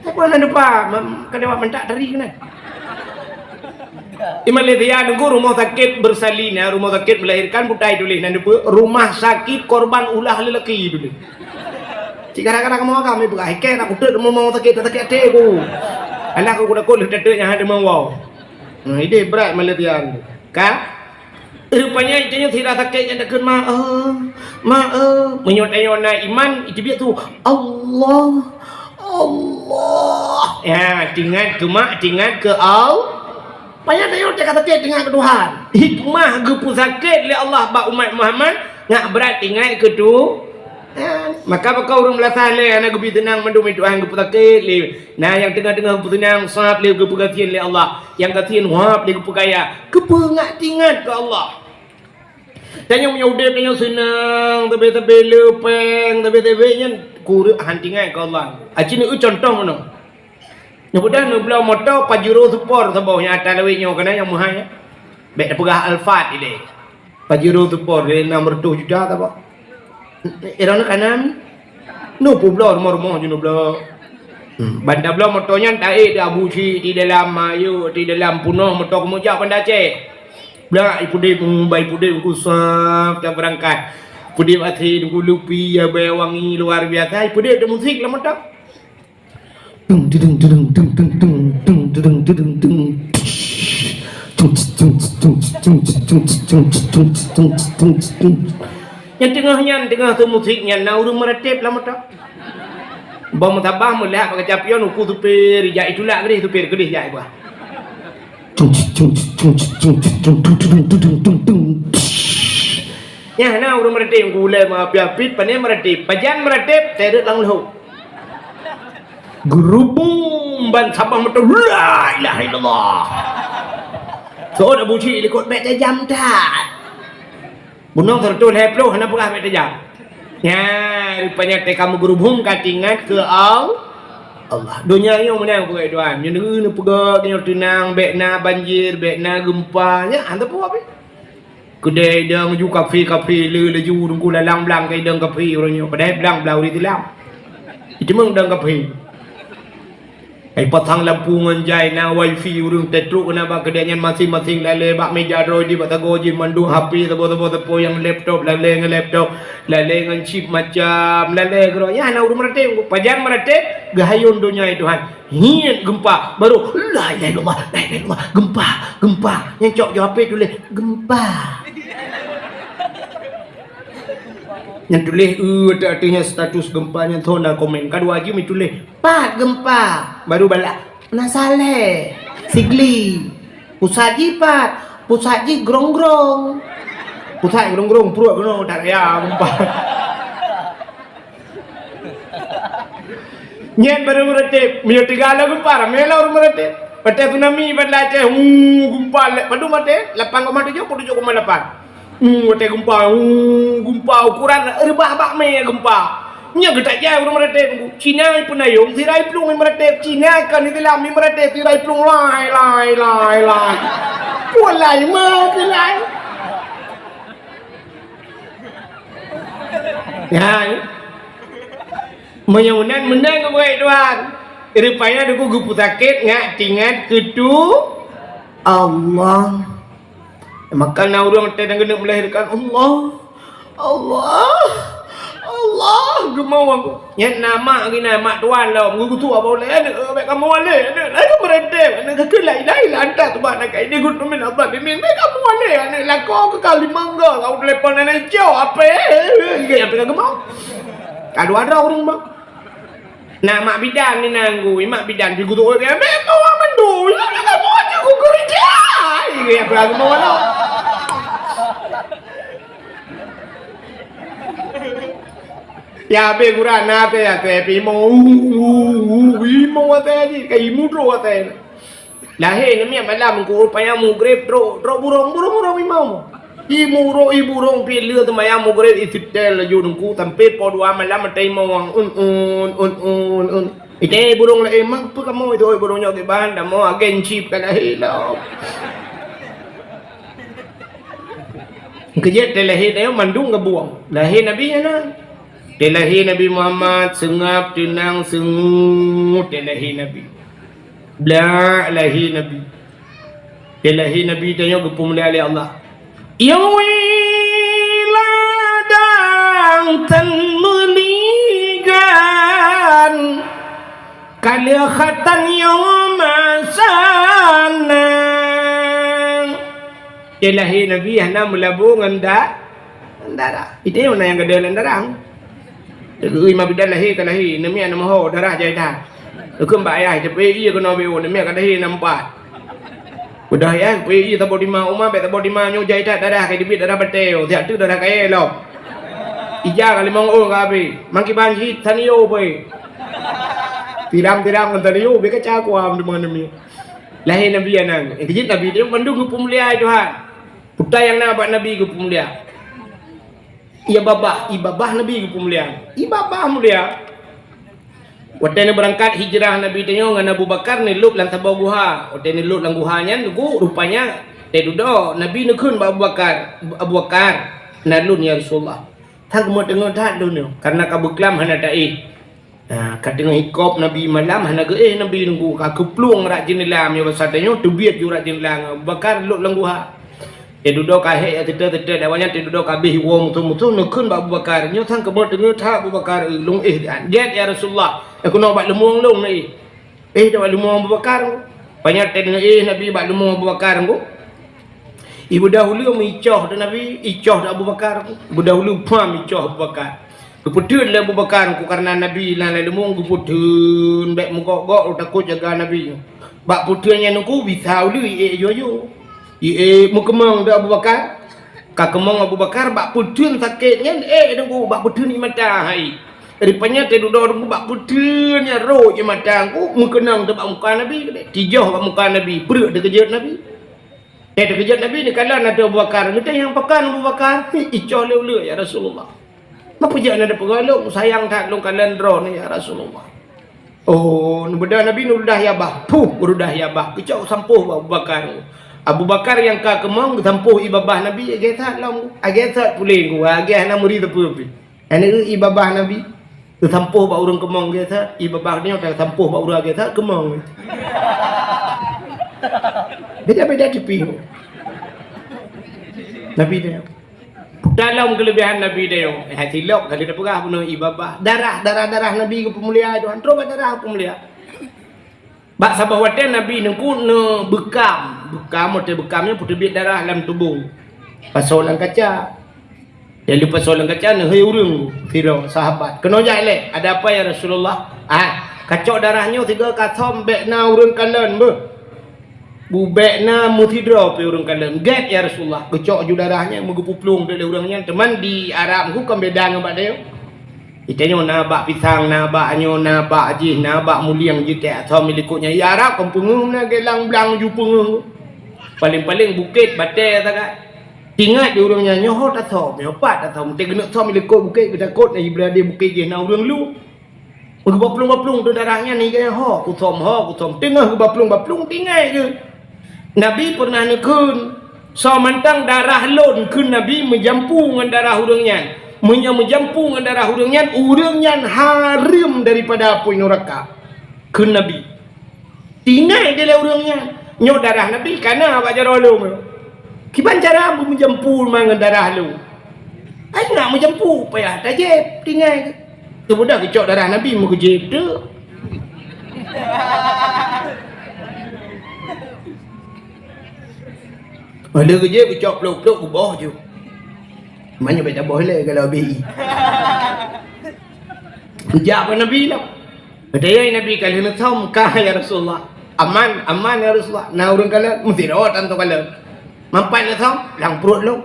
Apa na depan? Kadang mentak teri kena. Di Malaysia nunggu rumah sakit bersalin, ya, rumah sakit melahirkan, butai tulis nan depan rumah sakit korban ulah lelaki tulis. Cik kadang-kadang kamu agam ibu ai kena kutuk rumah sakit sakit hati aku. Alah aku kuda kol tetek yang ada mau. Nah, ini berat Malaysia. Ka? Rupanya itu sira sakit yang dekat ma eh, ma eh. Menyut ayo na iman itu biar tu Allah, Allah. Ya, tingat ke mak, tingat ke Allah. Payah tayok cakap sakit tingat ke Tuhan. Hikmah geupeu sakit lé Allah bak umat Muhammad ngak berat tingat ke tu. Ya, maka baka ureuëng beulasah lé hana geubi teunang mandum itu Tuhan geupeu sakit lé. Nah, yang tengah-tengah geupeu teunang sab lé geupeu gasien lé Allah. Yang gasien wab lé geupeu kaya. Keupeue ngak tingat ke Allah. Tanyoe meunyoe udeb tanyoe seunang, tebe-tebe lepeng, tebe-tebe nyan kureueng han tingat ke Allah. Aci neu contoh meunoe. Nyoe peugah neubloe moto Pajero Sport saboh nyang ata lawét nyoe kana nyang meuhai. Bèk tapeugah Alphard ilée. Pajero Sport ilée enam ratus juta saboh. Irong kana mi. Nu peubloe rumoh-rumoh jinoe bloe. Hmm, banda bloe moto nyan taék di Abu Syik di dalam ayo di dalam punoh moto keumujak Banda Aceh. Blah ipudeb, hmm, bai pudeb ku sab ta beurangkat. Pudeb até ku lupi ya bai wangi luar biasa. Ipudeb tu musik lam moto. Tung, tudung, tudung, tung, tung, tung, tung, tudung, tudung, tung. Nyang teungoh nyan, teungoh tu musik nyan na ureuëng meuratéb lam moto. Bang meutabah meulihat bak kaca pion uku supir, jak itulak keudeh supir keudeh jak ibuah. Tung, tung, tung. Nyan na ureuëng meuratéb uku ulée meuapi-api, pane meuratéb, pajan meuratéb, teret lam leuhô. Geurubum ban sabah moto, la ilaha illallah. Sot Abu Syik likot bèk tajam that. Bunong seratus lhèe ploh hana peugah bèk tajam. Nya, rupanya teuka meugeurubum ka tingat keu Al-, Allah. Donya nyoe meunang peugah Tuhan. Nyoe deungoe neupeugah nyoe teunang, bèk na banjir, bèk na geumpa. Nya, hana peue pih. Keudeh idong ju kafe-kafe le laju dengku lalang blang keu idong kafe ureuëng nyoe. Padahai blang blang ureuëng Islam. Itu memang idong kafe. Ai pasang lampu ngon jai na wifi ureuëng tetruk kena bak keudeh nyan masing-masing lalé bak meja droe di bak sagoe jih mandum H P saboh-saboh teupeu nyang laptop lalé ngon laptop lalé ngon chip macam lalé keudroe nyan na ureuëng meuratéb pajan meuratéb geuhayôn donya Tuhan. Hiet gempa, baru la ilaha illallah, la ilaha illallah, gempa, gempa. Nyang cok jawab tuléh gempa. Nyang tuléh eh ateueh-ateueh nyan status gempa nyan thon na komen. Kadua jih mi tuléh pat gempa, baru balak na saleh sigli. Pusat jih pat, pusat jih grong-grong. Pusat grong-grong pruet keunoe tak raya gempa. Nyan baru meuratéb, meunyoe teuga lom gempa, ramé lom ureuëng meuratéb. Watèe tsunami Banda Aceh, hu, gempa lé, padum watèe, lapan koma tujoh, tujoh koma lapan. Hu, watèe gempa, hu, gempa ukuran reubah bak mè gempa. Nyan geutak jai ureuëng meuratéb, Cina ipeunayong, sira iplueng meuratéb, Cina kan Islam meuratéb, sira iplueng lai, lai, lai, lai. Pulan lai ma silai. Ya. Meunyoe meunan, meunan keubuet Tuhan. Rupanya deuku geupeu sakét ngat tingat keu tu Allah. Maka na ureuëng watèe dan keuneuk melahirkan Allah. Allah. Allah geumawang. Nyan na mak gina mak tuan lom geugutuk abah ulèe aneuk bèk kamoe walé aneuk lalu meuratéb aneuk keu la ilaha illa anta subhanaka inni kuntu minaz zalimin bèk kamoe walé aneuk lakoe keu ka limong go kau telepon aneuk cok apa eh eh eh apa ka geumawang. Ka dua droe ureuëng bang. Na mak bidan ni nanggu, mak bidan pi kutu orang memang orang mandui, ya nak kamu aja ku kerja. Iya ya pelaku mau mana? Ya be gura na pe ya pe pi mau, pi mau ate ni, kai mudro ate. Lahé namiet malam ku payah mugreb trok, trok burong, burong, burong imam. Ibu rong, ibu rong pi leu teumayang mugreb istitel laju nungku sampai po dua malam matai mawang un un un un un. Ite burong laén mang peu kamoe itu burong nyoe kiban dah mau agen chip ka lahé lom. Keujeuet teh lahé teh mandum gabuang. Lahé Nabi nyan na. Teulahé Nabi Muhammad, seungab, teunang, seungue teulahé Nabi. Blak lahé Nabi. Teulahé Nabi tanyoe geupeumulia lé Allah. Nyang wéh ladang tan meuligan, ka lheueh khatan nyang masa na. Teulahé Nabi hana meulabô ngon da-, ngon darah. Itanyoe na nyang gadôh lam darah. Teugui ma bidan lahé ka lahé, neumia neumeuho darah jai that. Teukheun bak ayah, "Tapeuék ié keunoe beu, neumia ka lahé na empat." Udah ya, peuék ié saboh dima uma, bèk saboh dima nyoe jai that darah, ka jibiet darah batèe, siat teuk darah kayèe lom. Ija ka limong ôn ka habéh, mangkiban cit saniyô peuék. Tiram-tiram ngon saniyô, bèk kaca kuam deungon neumia. Lahé Nabi anang. Eh, keu jeuet Nabi, dia mandum geupeumulia Tuhan. Peue nyang na bak Nabi geupeumulia. Ié babah, ié babah Nabi geupeumulia. Ié babah mulia. Watèe neubeurangkat hijrah Nabi tanyoe ngon Abu Bakar neulôb lam saboh guha. Watèe neulôb lam guha nyan, geuh rupanya teududoe Nabi neukheun bak Abu Bakar, "Abu Bakar, na lôn ya Rasulullah. That geumeung teungoh that lôn nyoe, kareuna ka beuklam hana taéh." Nah, ka teungoh hikop Nabi malam, hana geuéh Nabi nunggu, ka keuplueng rot jeundela, meunyoe basa tanyoe teubiet ju rot jeundela ngon Abu Bakar lôb lam guha. Teududoe ka hék, ya, teuta-teuta, awaknyan teududoe ka abéh iwoe musoh-musoh, neukheun bak Abu Bakar, "Nyoe sang keumeung teungoh that Abu Bakar, lôn éh." "Gèt, ya Rasulullah, eh, keunoe bak leumueng lôn neuéh." Éh, bak leumueng Abu Bakar. Panyang teuh neuéh Nabi bak leumueng Abu Bakar nunggu. Ibeudahulu meuicoh teuh Nabi, icoh teuh Abu Bakar. Ibeudahulu pham icoh Abu Bakar. Geupeutheun lé Abu Bakar, kareuna Nabi na lam leumueng, geupeutheun bèk meugok-gok, takot jaga Nabi. Bak peutheun nyan nunggu bisa uleue iék aju-aju. Iék meukeumong teuh Abu Bakar. Ka keumong Abu Bakar bak peutheun sakét nyan, ék nunggu bak peutheun ié mata hai. Rupanya teududoe nunggu bak peutheun nyan rhot ié mata nunggu meukeunong teuh bak muka Nabi. Tijoh bak muka Nabi, breuek teukeujot Nabi. Eh, teukeujot Nabi neukalon ateueh Abu Bakar. Geutanyong, "Pakon Abu Bakar?" "Icoh lé uleue, ya Rasulullah." "Peue jak na peugah lôn, sayang that lôn kalon droeneuh, ya Rasulullah." Oh, neubeudôh Nabi neurudah ié babah. Puh, geurudah ié babah. Geucok sampôh bak Abu Bakar. Abu Bakar nyang ka keumong geusampôh ié babah Nabi, agèe that lom. Agèe that puléng, agèe hana meuri teupeu pih. Nyan ié babah Nabi, teusampôh bak ureueng keumong gét that, ié babah nyoe teusampôh bak ureueng gét that keumong. Beda-beda tipih. Nabi nyoe. Dalam keuleubihan Nabi nyoe, eh, hati lok kali tapeugah bunoe ié babah. Darah, darah, darah Nabi geupeumulia, Tuhan trok bak darah geupeumulia. Bak saboh watèe Nabi Teungku neubeukam, beukam, watèe beukam nyan peuteubiet darah lam tuboh. Pasoe lam kaca. Lalu pasoe lam kaca neuhôi ureueng sidroe sahabat. "Keunoe jak ilèe, ada apa ya Rasulullah?" "Ah, kacok darah nyoe sigoe ka som bèk na ureueng kalon beuh. Bèk na meusidroe pih ureueng kalon." "Gèt ya Rasulullah." Geucok ju darah nyan, meugeupuplueng lé ureueng nyan, teuma di Arab nyan kon beda ngon bak tanyoe. Di tanyoe na bak pisang, na bak nyoe, na bak jih, na bak mulieng jih, teuh asoe milikot nyan. Di Arab kon peungeuh na geulang blang ju peungeuh. Paleng-paleng bukét batèe sagai. Teuingat di ureueng nyan, nyoe ho tasoe, nyoe pat tasoe. Meusti keuneuk soe milikot bukét, geutakot na ié beurade bukét jih na ureueng lu. Geubaplueng-baplueng teuh darah nyan, ié ho kusom, ho kusom. Teungoh geubaplueng-baplueng, teuingat geuh. Nabi peureunah neukheun, "Soe mantong darah lôn," kheun Nabi, "meujampu ngon darah ureueng nyan. Meunyoe meujampu ngon darah ureueng nyan, ureueng nyan hareuem daripada apui nuraka," kheun Nabi. Teuingat lé ureueng nyan, "Nyoe darah Nabi ka na bak jaroe lôn. Kiban cara meujampu ngon darah lôn?" Ai nak meujampu, payah tajép, teuingat. Teuh mudah geucok darah Nabi meugeujép teuh. Padahai geujép geucok plôk-plôk geuboh ju. Meunyoe bèk taboh lé kalau B I. Geujak bak Nabi lah. Geutanyong Nabi, "Ka lheueh neusom?" "Ka, ya Rasulullah." "Aman, aman, ya Rasulullah." "Na ureueng kalon?" "Meusidroe tantu kalon." "Meupat neusom?" "Lam pruet lôn."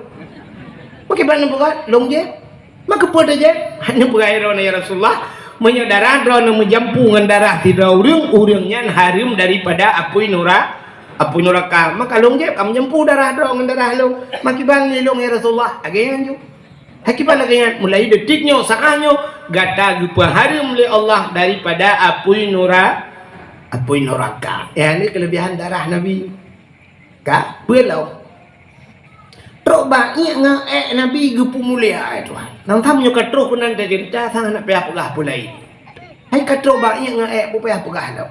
"Pakriban neupeugah?" "Lôn jép." "Meukeupeu tajép?" "Hana peugah droeneuh, ya Rasulullah. Meunyoe darah droeneuh meujampu ngon darah sidroe ureueng, ureueng nyan hareuem daripada apui nura-, apui nuraka. Maka lôn jép ka meujampu darah droe ngon darah lôn. Meukiban lé lôn, ya Rasulullah." Lagèe nyan ju. Akibat lagèe nyan, mulai detik nyoe, saát nyoe, gata geupeuhareuem lé Allah daripada apui nura-, apui nuraka. Nyan ni keuleubihan darah Nabi. Ka? Peue lom? Trok bak iék ngon ék Nabi geupeumulia, ai Tuhan. Nang tham nyoe ka troh keunan teuceurita, sang hana payah peugah peue laén. Hai ka trok bak iék ngon ék, peue payah peugah lom.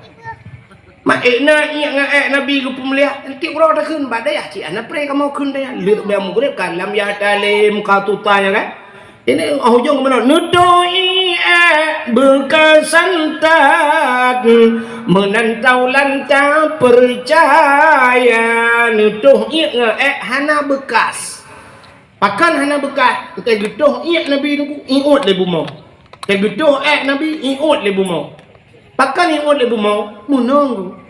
Mak ék na iék ngon ék Nabi geupeumulia, tiep uroe takheun bak dayah cit, hana pré kamoe kheun dayah. Lheueh bak mugreb ka lam ya talim ka tuta nyan kan. Ini ujong keunoe, neutoh iék beukasan that, meunan taulan tapeucaya, neutoh iék ngon ék hana beukas. Pakon hana beukas? Teuh geutoh iék Nabi nunggu, iôt lé bumoe. Teuh geutoh ék Nabi, iôt lé bumoe. Pakon iôt lé bumoe? Meunoe nunggu.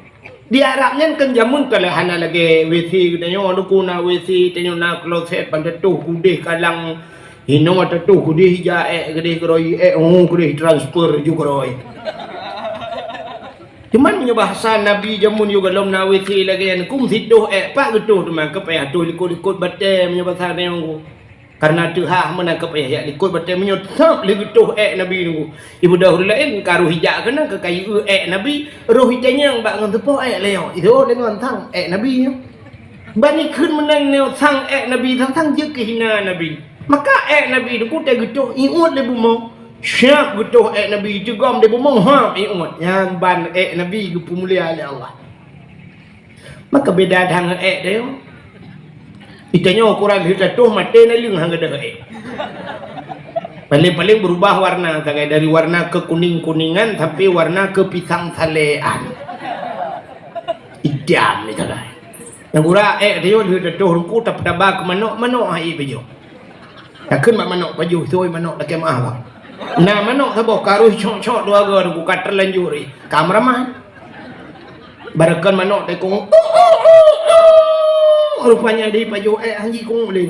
Di Arab nyan kan jameun ka lheueh hana lagée W C geutanyoe, nunggu na W C, tanyoe na kloset, ban teutoh keudeh kalang, hinoe teutoh keudeh ija ék keudeh keurôi, ék, oh, keudeh transfer ju keurôi. Cuman meunyoe bahasa Nabi jameun yôh gohlom na W C lagée nyan, kum sitoh ék pat geutoh teuma, ka payah toh likot-likot batée meunyoe bahasa nyoe. Kareuna teuhah meunan ka payah jak likot batée meunyoe sab lé geutoh ék Nabi nunggu. Ibu dah ureuëng laén ka roh ijak keunan ka kayue ék Nabi, roh itanyong bak ngon teupoh ék lé nyoe. Itu deungon sang ék Nabi nyoe. Ban ikheun meunan nyoe sang ék Nabi, sang-sang jeuet keu hina Nabi. Maka ék Nabi nunggu teuh geutoh iôt lé bumoe. Siap geutoh ék Nabi, jigom di bumoe, ha, iôt. Nyan ban ék Nabi geupeumulia lé Allah. Maka beda that ngon ék teuh. Itanyoe ukuran lheueh tatoh maté naleueng han gadôh ék. Paling-paling berubah warna sagai dari warna kekuning-kuningan sampai warna kepisang salean. Itam ni sagai. Nyang gura ék teuh lheueh tatoh ruku tapeutaba keu manok, manok hai pajoh. Takheun bak manok pajoh, soi manok lakée meuah bang. Na manok saboh ka roh cok-cok dua go ruku ka terlanjur éh. Ka meuraman. Barakon manok teuh kong. Rupanya di pajoh ék hanji kong lé.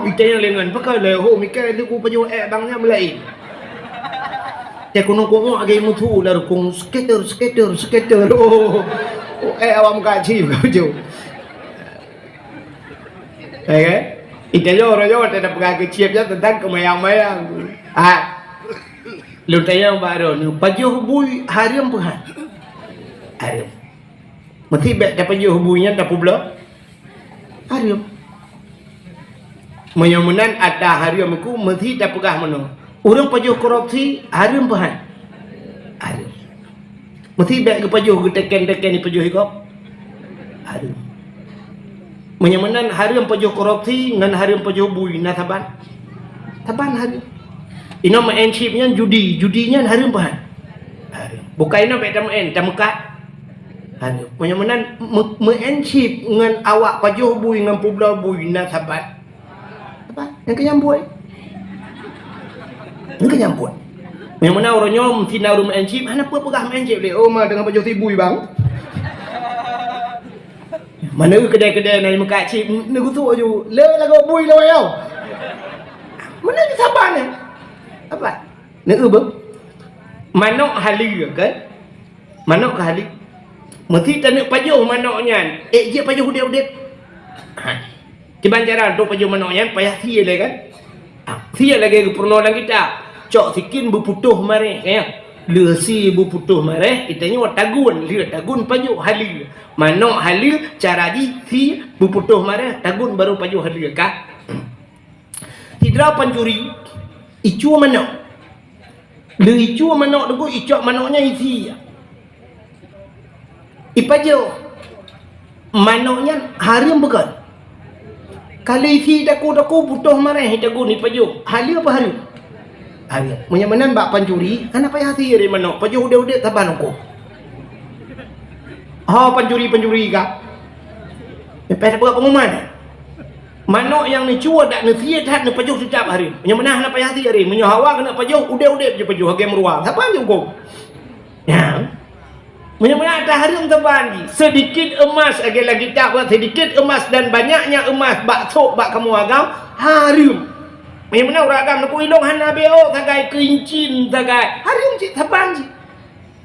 Itanyong lé ngon, pakon lé ho mikai lé ku pajoh ék bang nyan meulaén. Teuh kunong kong lagée mutu lam rukong skater, skater, skater. Oh, oh, ék awak muka cim pajoh. Ya kan? Itanyoe uroe nyoe teuh tapeugah keu cieb nyan teuntang keumayang-mayang. Ha. Lôn tanyong bak droeneuh, pajoh bui hareuem peu han? Hareuem. Meusti bék tapajoh bui nyan tapeubloe? Hareuem. Meunyoe meunan ata hareuem ku meusti tapeugah meunoe, ureuëng pajoh korupsi hareuem peu han? Hareuem. Meusti bék geupajoh geuteken-teken ipajoh i gob? Hareuem. Meunyoe meunan hareuem pajoh korupsi ngon hareuem pajoh bui na saban? Saban hareuem. Inoe meu'en chip nyan judi, judi nyan hareuem peu han? Hareuem. Bukai inoe bék tameu'en, tameukat? Hareuem. Meunyoe meunan meu-, meu'en chip ngon awak pajoh bui ngon peubloe bui na saban? Apa? Nyang keu nyang buet. Nyang keu nyang buet. Nyang meunan uroe nyoe meusti na ureuëng meu'en chip, hana peue peugah meu'en chip lé. Oh, ma deungon pajoh si bui bang. Mana keudè-keudè na meukat chip, neugusuk aju. Lé lagoe bui lawai yoh. Mana saban nyan? Apa? Neu beuh. Manok haleue kan? Manok ka haleue. Meusti taneuk pajoh manok nyan. Ék jeuet pajoh udeb-udeb. Ha. Kiban cara untuk pajoh manok nyan payah sie lé kan? Ha. Sie lagée geupeurunoe lam kitab. Cok sikin beuputôh mareh, ya. Lheueh sie beuputôh mareh, itanyoe tagun, lheueh tagun pajoh haleue. Manok haleue, cara jih sie beuputôh mareh, tagun baru pajoh haleue ka. Sidroe pancuri, icue manok. Lheueh icue manok teungku, icok manok nyan isie. Ipajoh. Manok nyan hareuem bukon? Ka lheueh isie taku-taku putôh mareh itagun ipajoh. Haleue apa hareuem? Hareuem. Meunyoe meunan bak pancuri, hana payah sie lé manok, pajoh udeb-udeb saban huköm. Ho pancuri-pancuri ka. Leupah tapeugah pengumuman. Manok nyang neucue dak neusie that neupajoh teutab hareuem. Meunyoe meunan hana payah sie hareuem. Meunyoe hawa keuneuk pajoh, udeb-udeb jih pajoh, lagée meuruwa. Saban jih huköm. Nyan. Meunyoe meunan ata hareuem saban jih. Sedikit emas, lagée lam kitab, sedikit emas dan banyaknya emas bak sôk bak kamoe agam, hareuem. Meunyoe meunan ureuëng agam neupeuilong hana beuo sagai keuincin sagai. Hareuem cit saban jih.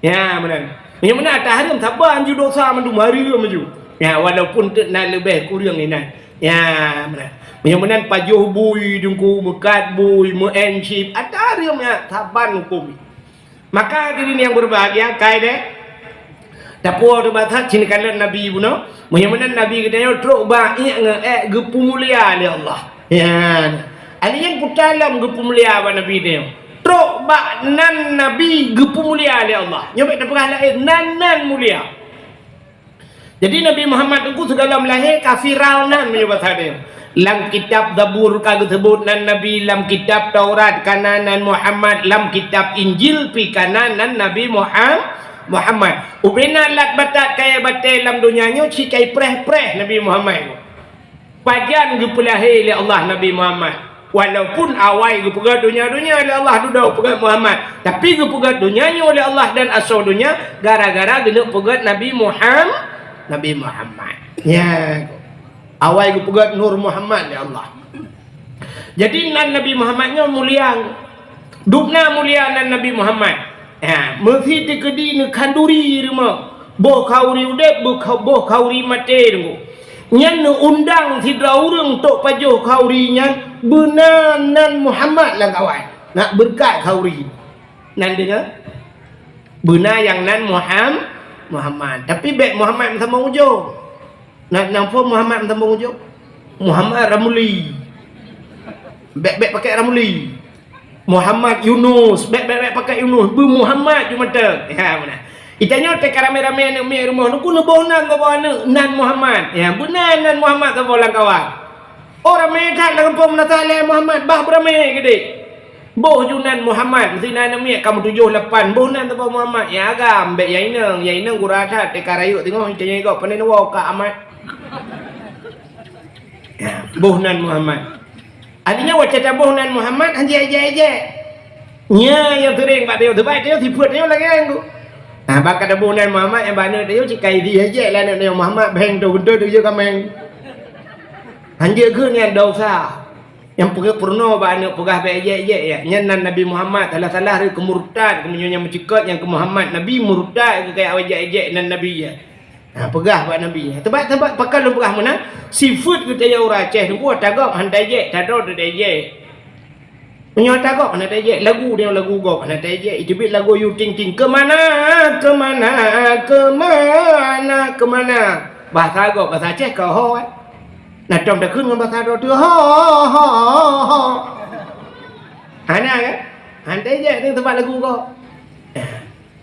Ya, meunan. Meunyoe meunan ata hareuem saban ju dosa mandum hareuem ju. Ya, walaupun teuk na leubeh kureueng inan. Ya, meunan. Meunyoe meunan pajoh bui teungku, meukat bui, meu'en chip, ata hareuem nyan saban huköm. Maka hadirin yang berbahagia, kai deh. Tapi watèe bak that sinoe kalon Nabi bunoe, meunyoe meunan Nabi geutanyoe trok bak iék ngon ék geupeumulia lé Allah. Ya. Alèh nyan peue lom geupeumulia bak Nabi tanyoe. Trok bak nan Nabi geupeumulia lé Allah. Nyoe bèk tapeugah laén, nan-nan mulia. Jadi Nabi Muhammad teungku sigohlom lahé ka viral nan meunyoe basa tanyoe. Lam kitab Zabur ka geuseubut nan Nabi, lam kitab Taurat ka na nan Muhammad, lam kitab Injil pih ka na nan Nabi Muham-, Muhammad. Ubena lat batat kayèe batèe lam donya nyoe ci kai preh-preh Nabi Muhammad. Pajan geupeulahé lé Allah Nabi Muhammad. Walaupun awai geupeugöt donya-donya lé Allah dudoe peugöt Muhammad, tapi geupeugöt donya nyoe lé Allah dan asoe donya gara-gara geuneuk peugöt Nabi Muham-, Nabi Muhammad. Ya. Awai geupeugöt Nur Muhammad lé Allah. Jadi nan Nabi Muhammad nyoe mulia. Dubna mulia nan Nabi Muhammad. Ha, meusi teukeudi neukhanduri rumoh. Boh khanduri udép, boh kha-, boh khanduri maté teungku. Nyan neuundang sidroe ureueng trok pajoh khanduri nyan, beuna nan Muhammad lam kawan. Nak beureukat khanduri. Nan deungö? Beuna nyang nan Muham-, Muhammad. Tapi bèk Muhammad meusamong ujong. Na, na po Muhammad meusamong ujong? Muhammad Ramli. Bèk, bèk pakai Ramli. Muhammad Yunus. Bèk, bèk, bèk pakai Yunus. Beu Muhammad ju mantong. Ya, beuna. Itanyoe teuka ramé-ramé aneuk miet rumoh. Neukeu neuboh nan saboh aneuk, nan Muhammad. Ya, beuna nan Muhammad saboh lam kawan. Oh, ramé that lam gampông meunan lé Muhammad, bah beuramé keudéh. Boh ju nan Muhammad, meusi na aneuk miet ka meutujoh lapan, boh nan saboh Muhammad. Ya agam, bèk ya inong, ya inong gura that, teuka rayeuk teungoh, itanyoe gob pane neuwoe ka Ahmad. Ya, boh nan Muhammad. Artinya, watèe taboh nan Muhammad, han jeuet ejek-ejek. Nyan nyang seuring bak tanyoe, sabab tanyoe sifeuet tanyoe lagèe nyan. Nah, bak ka taboh nan Muhammad, nyang bak aneuk tanyoe cit ka ijek lé aneuk tanyoe Muhammad, bheng tu beutôi tu jeuet kaméng. Han jeuet keu nyan dosa. Nyang peugah peurunoe bak aneuk peugah bèk ejek-ejek ya. Nyan nan Nabi Muhammad, salah-salah keu murtad, keu meunyoe nyang meucikot nyang keu Muhammad, Nabi murtad keu kaya ejek-ejek nan Nabi ya. Ha, peugah bak Nabi. Teuma, teuma pakon lôn peugah meunan, sifeuet geutanyoe ureueng Aceh teungku, ata gob hana tajek, tadroe teuh tajek. Meunyoe ata gob hana tajek, lagu nyoe lagu gob hana tajek, iteubiet lagu Ayu Ting Ting, "Kemana, kemana, kemana, kemana." Bahasa gob, bahasa Aceh ka ho, eh. Nah, tom takheun ngon bahasa droe teuh, ho, ho, ho, ho. Hana kan? Hana tajek tu teuma lagu gob.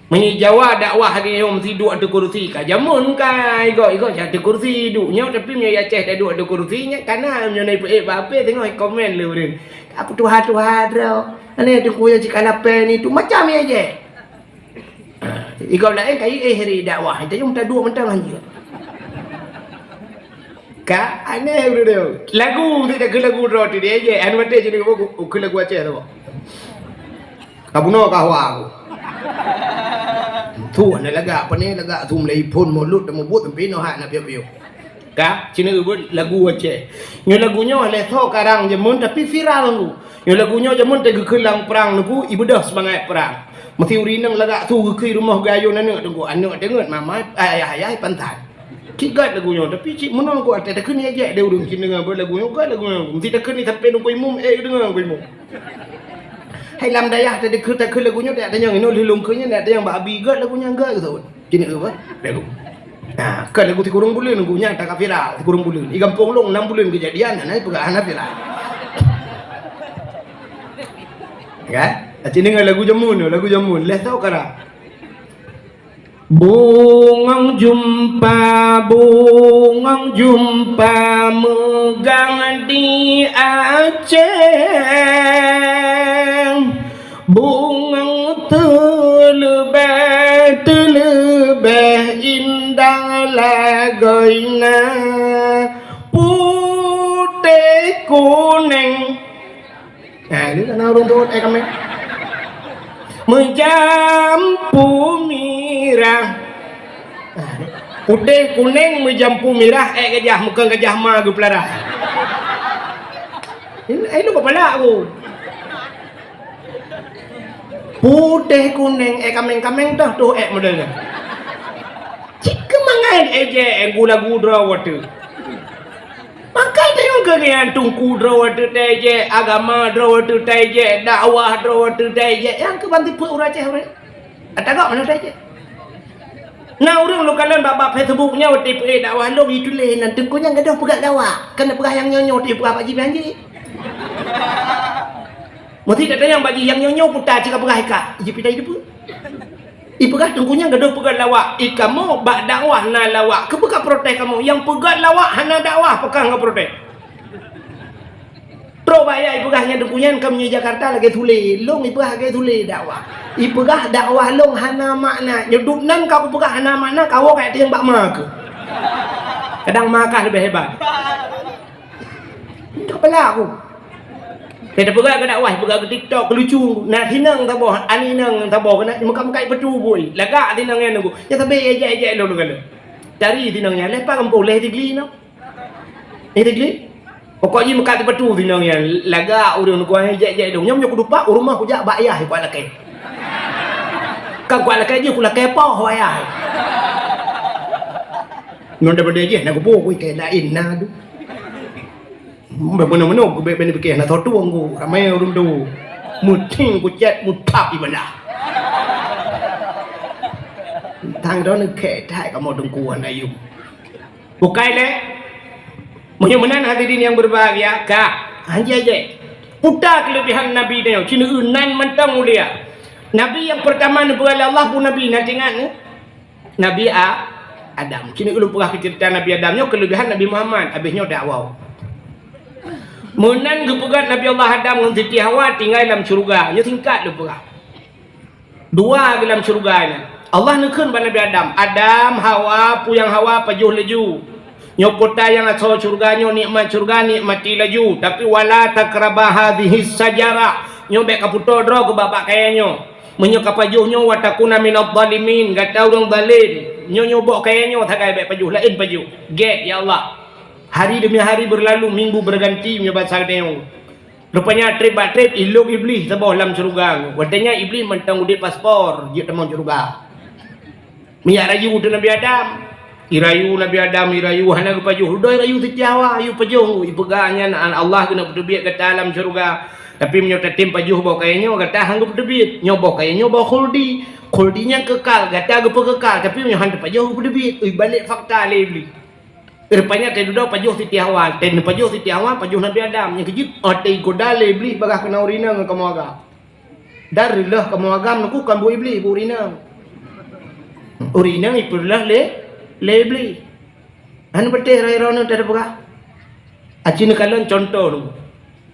Meunyoe Jawa dakwah lagèe nyoe meusi duek ateueh kursi, ka jameun ka igoe-igoe ateueh kursi duek nyoe, tapi meunyoe Aceh taduek ateueh kursi nyan ka na meunyoe na ipeuék bak H P teungoh komen lé ureueng. Ka peutuha-tuha droe. Aneuk teungku nyang cit ka lapèe ni tu macam ya jeh. Igoe laén ka iéh ri dakwah, tanyoe taduek mantong hanjeuet. Ka aneh ureueng nyoe. Lagu tu dak keu lagu droe tu dia je. Anu maté je ni keu lagu Aceh tu. Ka bunoe ka hawa aku. Tu na lagak apa ni, lagak tu mulai phon mulut dan mubuet sampai noh hak na piôh-piôh. Ka, cina buet lagu Aceh. Nyoe lagu nyoe lé soe karang jameun tapi viral tu. Nyoe lagu nyoe jameun teugeukheun lam prang teungku, ibeudôh seumangat prang. Meusi ureueng inong lagak su geukheun rumoh geuayôn aneuk teungku, aneuk deungon mama, ayah-ayah pantat. Cit gèt lagu nyoe, tapi cit meunoe ku até takheun ya jek deh ureueng cit deungon lagu nyoe, gèt lagu nyoe. Meusi takheun ni sampai nunggu imum, eh deungon nunggu imum. Hai lam dayah tadi keu takheun lagu nyoe, tak tanyong inoe lhi lôn keu nyan, tak tanyong bak abi gèt lagu nyan gèt gitu. Kini apa? Lagu. Nah, kan lagu Sikureueng Buleuen lagu nyan tak viral, Sikureueng Buleuen. Di gampông lôn enam buleuen kejadian, hana peugah hana viral. Kan? Acik deungon lagu jameun tu, lagu jameun. Leh tau kara. Bungong jumpa, bungong jumpa meugang di Aceh. Bungong teuleubeh, teuleubeh indah lagoina putéh kuneng. Nah, ini kan ureueng tuha eh kami. Meujampu mirah. Nah, putéh kuneng meujampu mirah, eh gajah, meukeun gajah ma geupeulara. Ini, eh, lu kepala aku. Putéh kuneng, eh, kaméng-kaméng toh, toh, eh, model nyan. Cit keumangai, eh, je, eh, gula-gula droe watèe. Maka tayong keu nyan teungku droe watèe tajek, agama droe watèe tajek, dakwah droe watèe tajek, nyang keu banti peuet ureueng Aceh ureueng. Ata gok mana tajek? Na ureuëng lôn kalon bak, bak Facebook nyoe, watée peuék dakwah lôn, ituléh nan, "Teungku nyan gadôh peugah dakwah." Kan peugah nyang nyoe-nyoe, watée peugah bak jih, bak jih. Meusti tatanyong bak jih, nyang nyoe-nyoe peue ta cit ka peugah i kah? Jih pih ta jiteupeue. Ipeugah, "Teungku nyan gadôh peugah lawak." I kamoe bak dakwah na lawak. Keupeue ka protes kamoe? Nyang peugah lawak hana dakwah, pakon ka protes? Trok bak ayah ipeugah nyan, "Teungku nyan ka meunyoe Jakarta lagée sulé." Lôn ipeugah lagée sulé dakwah. Ipeugah dakwah lôn hana makna. Nyoe dum nan ka kupeugah hana makna, kawoe ka teueng bak ma keuh. Kadang ma kah leubeh hebat. Kepala aku. Saya peugah keu dakwah, peugah keu TikTok, keu lucu. Nah, sinong saboh, aneuk inong saboh, keuneuk meukat-meukat peutu bui. Lagak sinong nyan nunggu. Nyan sabe ejek-ejek lôn keunoe. Tari sinong nyan, leupah gampông, lhèe degree nyoe. Eh, teugleh. Pokok jih meukat teupeutu sinong nyan. Lagak ureueng nukon jek-jek dong. Nyoe meunyoe kudupat, u rumoh kujak bak ayah kuat lakée. Kan kuat lakée jih, kulakée poh bak ayah. Nyoe daripada jih, na kubu kui keu laén na tu. Meunoe-meunoe, kubek bani pikée, na soe tueng ku, ramé ureueng tu. Meuting kucet, mutap ibalah. Tang droeneuh keu that kamoe teungku hana yum. Bukai lé. Meunyoe meunan hadirin yang berbahagia, ka, hanjeuet-hanjeuet. Peue ta keuleubehan Nabi nyoe, ci neueu nan mantong mulia. Nabi nyang peurtama neupeugah lé Allah peue Nabi, na teuingat nyoe? Nabi A-, Adam. Ci neueu lôn peugah keu ceurita Nabi Adam nyoe, keuleubehan Nabi Muhammad, abéh nyoe dakwah. Meunan geupeugöt Nabi Allah Adam ngon Siti Hawa tinggai lam syeuruga. Nyoe singkat lôn peugah. Dua geuh lam syeuruga nyan. Allah neukheun bak Nabi Adam, "Adam, Hawa, peue nyang Hawa pajoh laju. Nyoe kota nyang asoe syeuruga nyoe, nikmat syeuruga, nikmati laju. Tapi, wala taqraba hadhihi syajarah. Nyoe bèk kapeutoe droe keu bak-bak kayèe nyoe. Meunyoe kapajoh nyoe, wa takuna minadh dhalimin, gata ureueng zalim. Nyoe, nyoe boh kayèe nyoe sagai bèk pajoh, laén pajoh." Gét, ya Allah. Hari demi hari berlalu, minggu berganti, meunyoe basa geutanyoe. Rupanya treb bak treb, ilok Iblih saboh lam syeuruga. Watèe nyan Iblih mantong udép paspor, jeuet tamong syeuruga. Meujak rayu teuh Nabi Adam. Irayu Nabi Adam, irayu, hana geupajoh. Dudoe irayu Siti Hawa, "Yue pajoh, ipeugah nyan Allah keuneuk peuteubiet gata lam syeuruga. Tapi meunyoe tatem pajoh boh kayèe nyoe, gata han geupeuteubiet. Nyoe boh kayèe nyoe boh khuldi. Khuldi nyan kekal, gata geupeukekal. Tapi meunyoe han tapajoh, geupeuteubiet." Ui, balek fakta lé Iblih. Rupanya teududoe pajoh Siti Hawa, teuh pajoh Siti Hawa, pajoh Nabi Adam. Nyang keujeuet, oh, teugoda lé Iblih bagaih keunoe ureueng inong kamoe agam. Dan reuloh kamoe agam nyoe kon buet Iblih, buet ureueng inong. Ureueng inong ipeureuloh lé, lé Iblih. Hana beuteh roh-roh nyoe teupeugah. Aci neukalon contoh nyoe.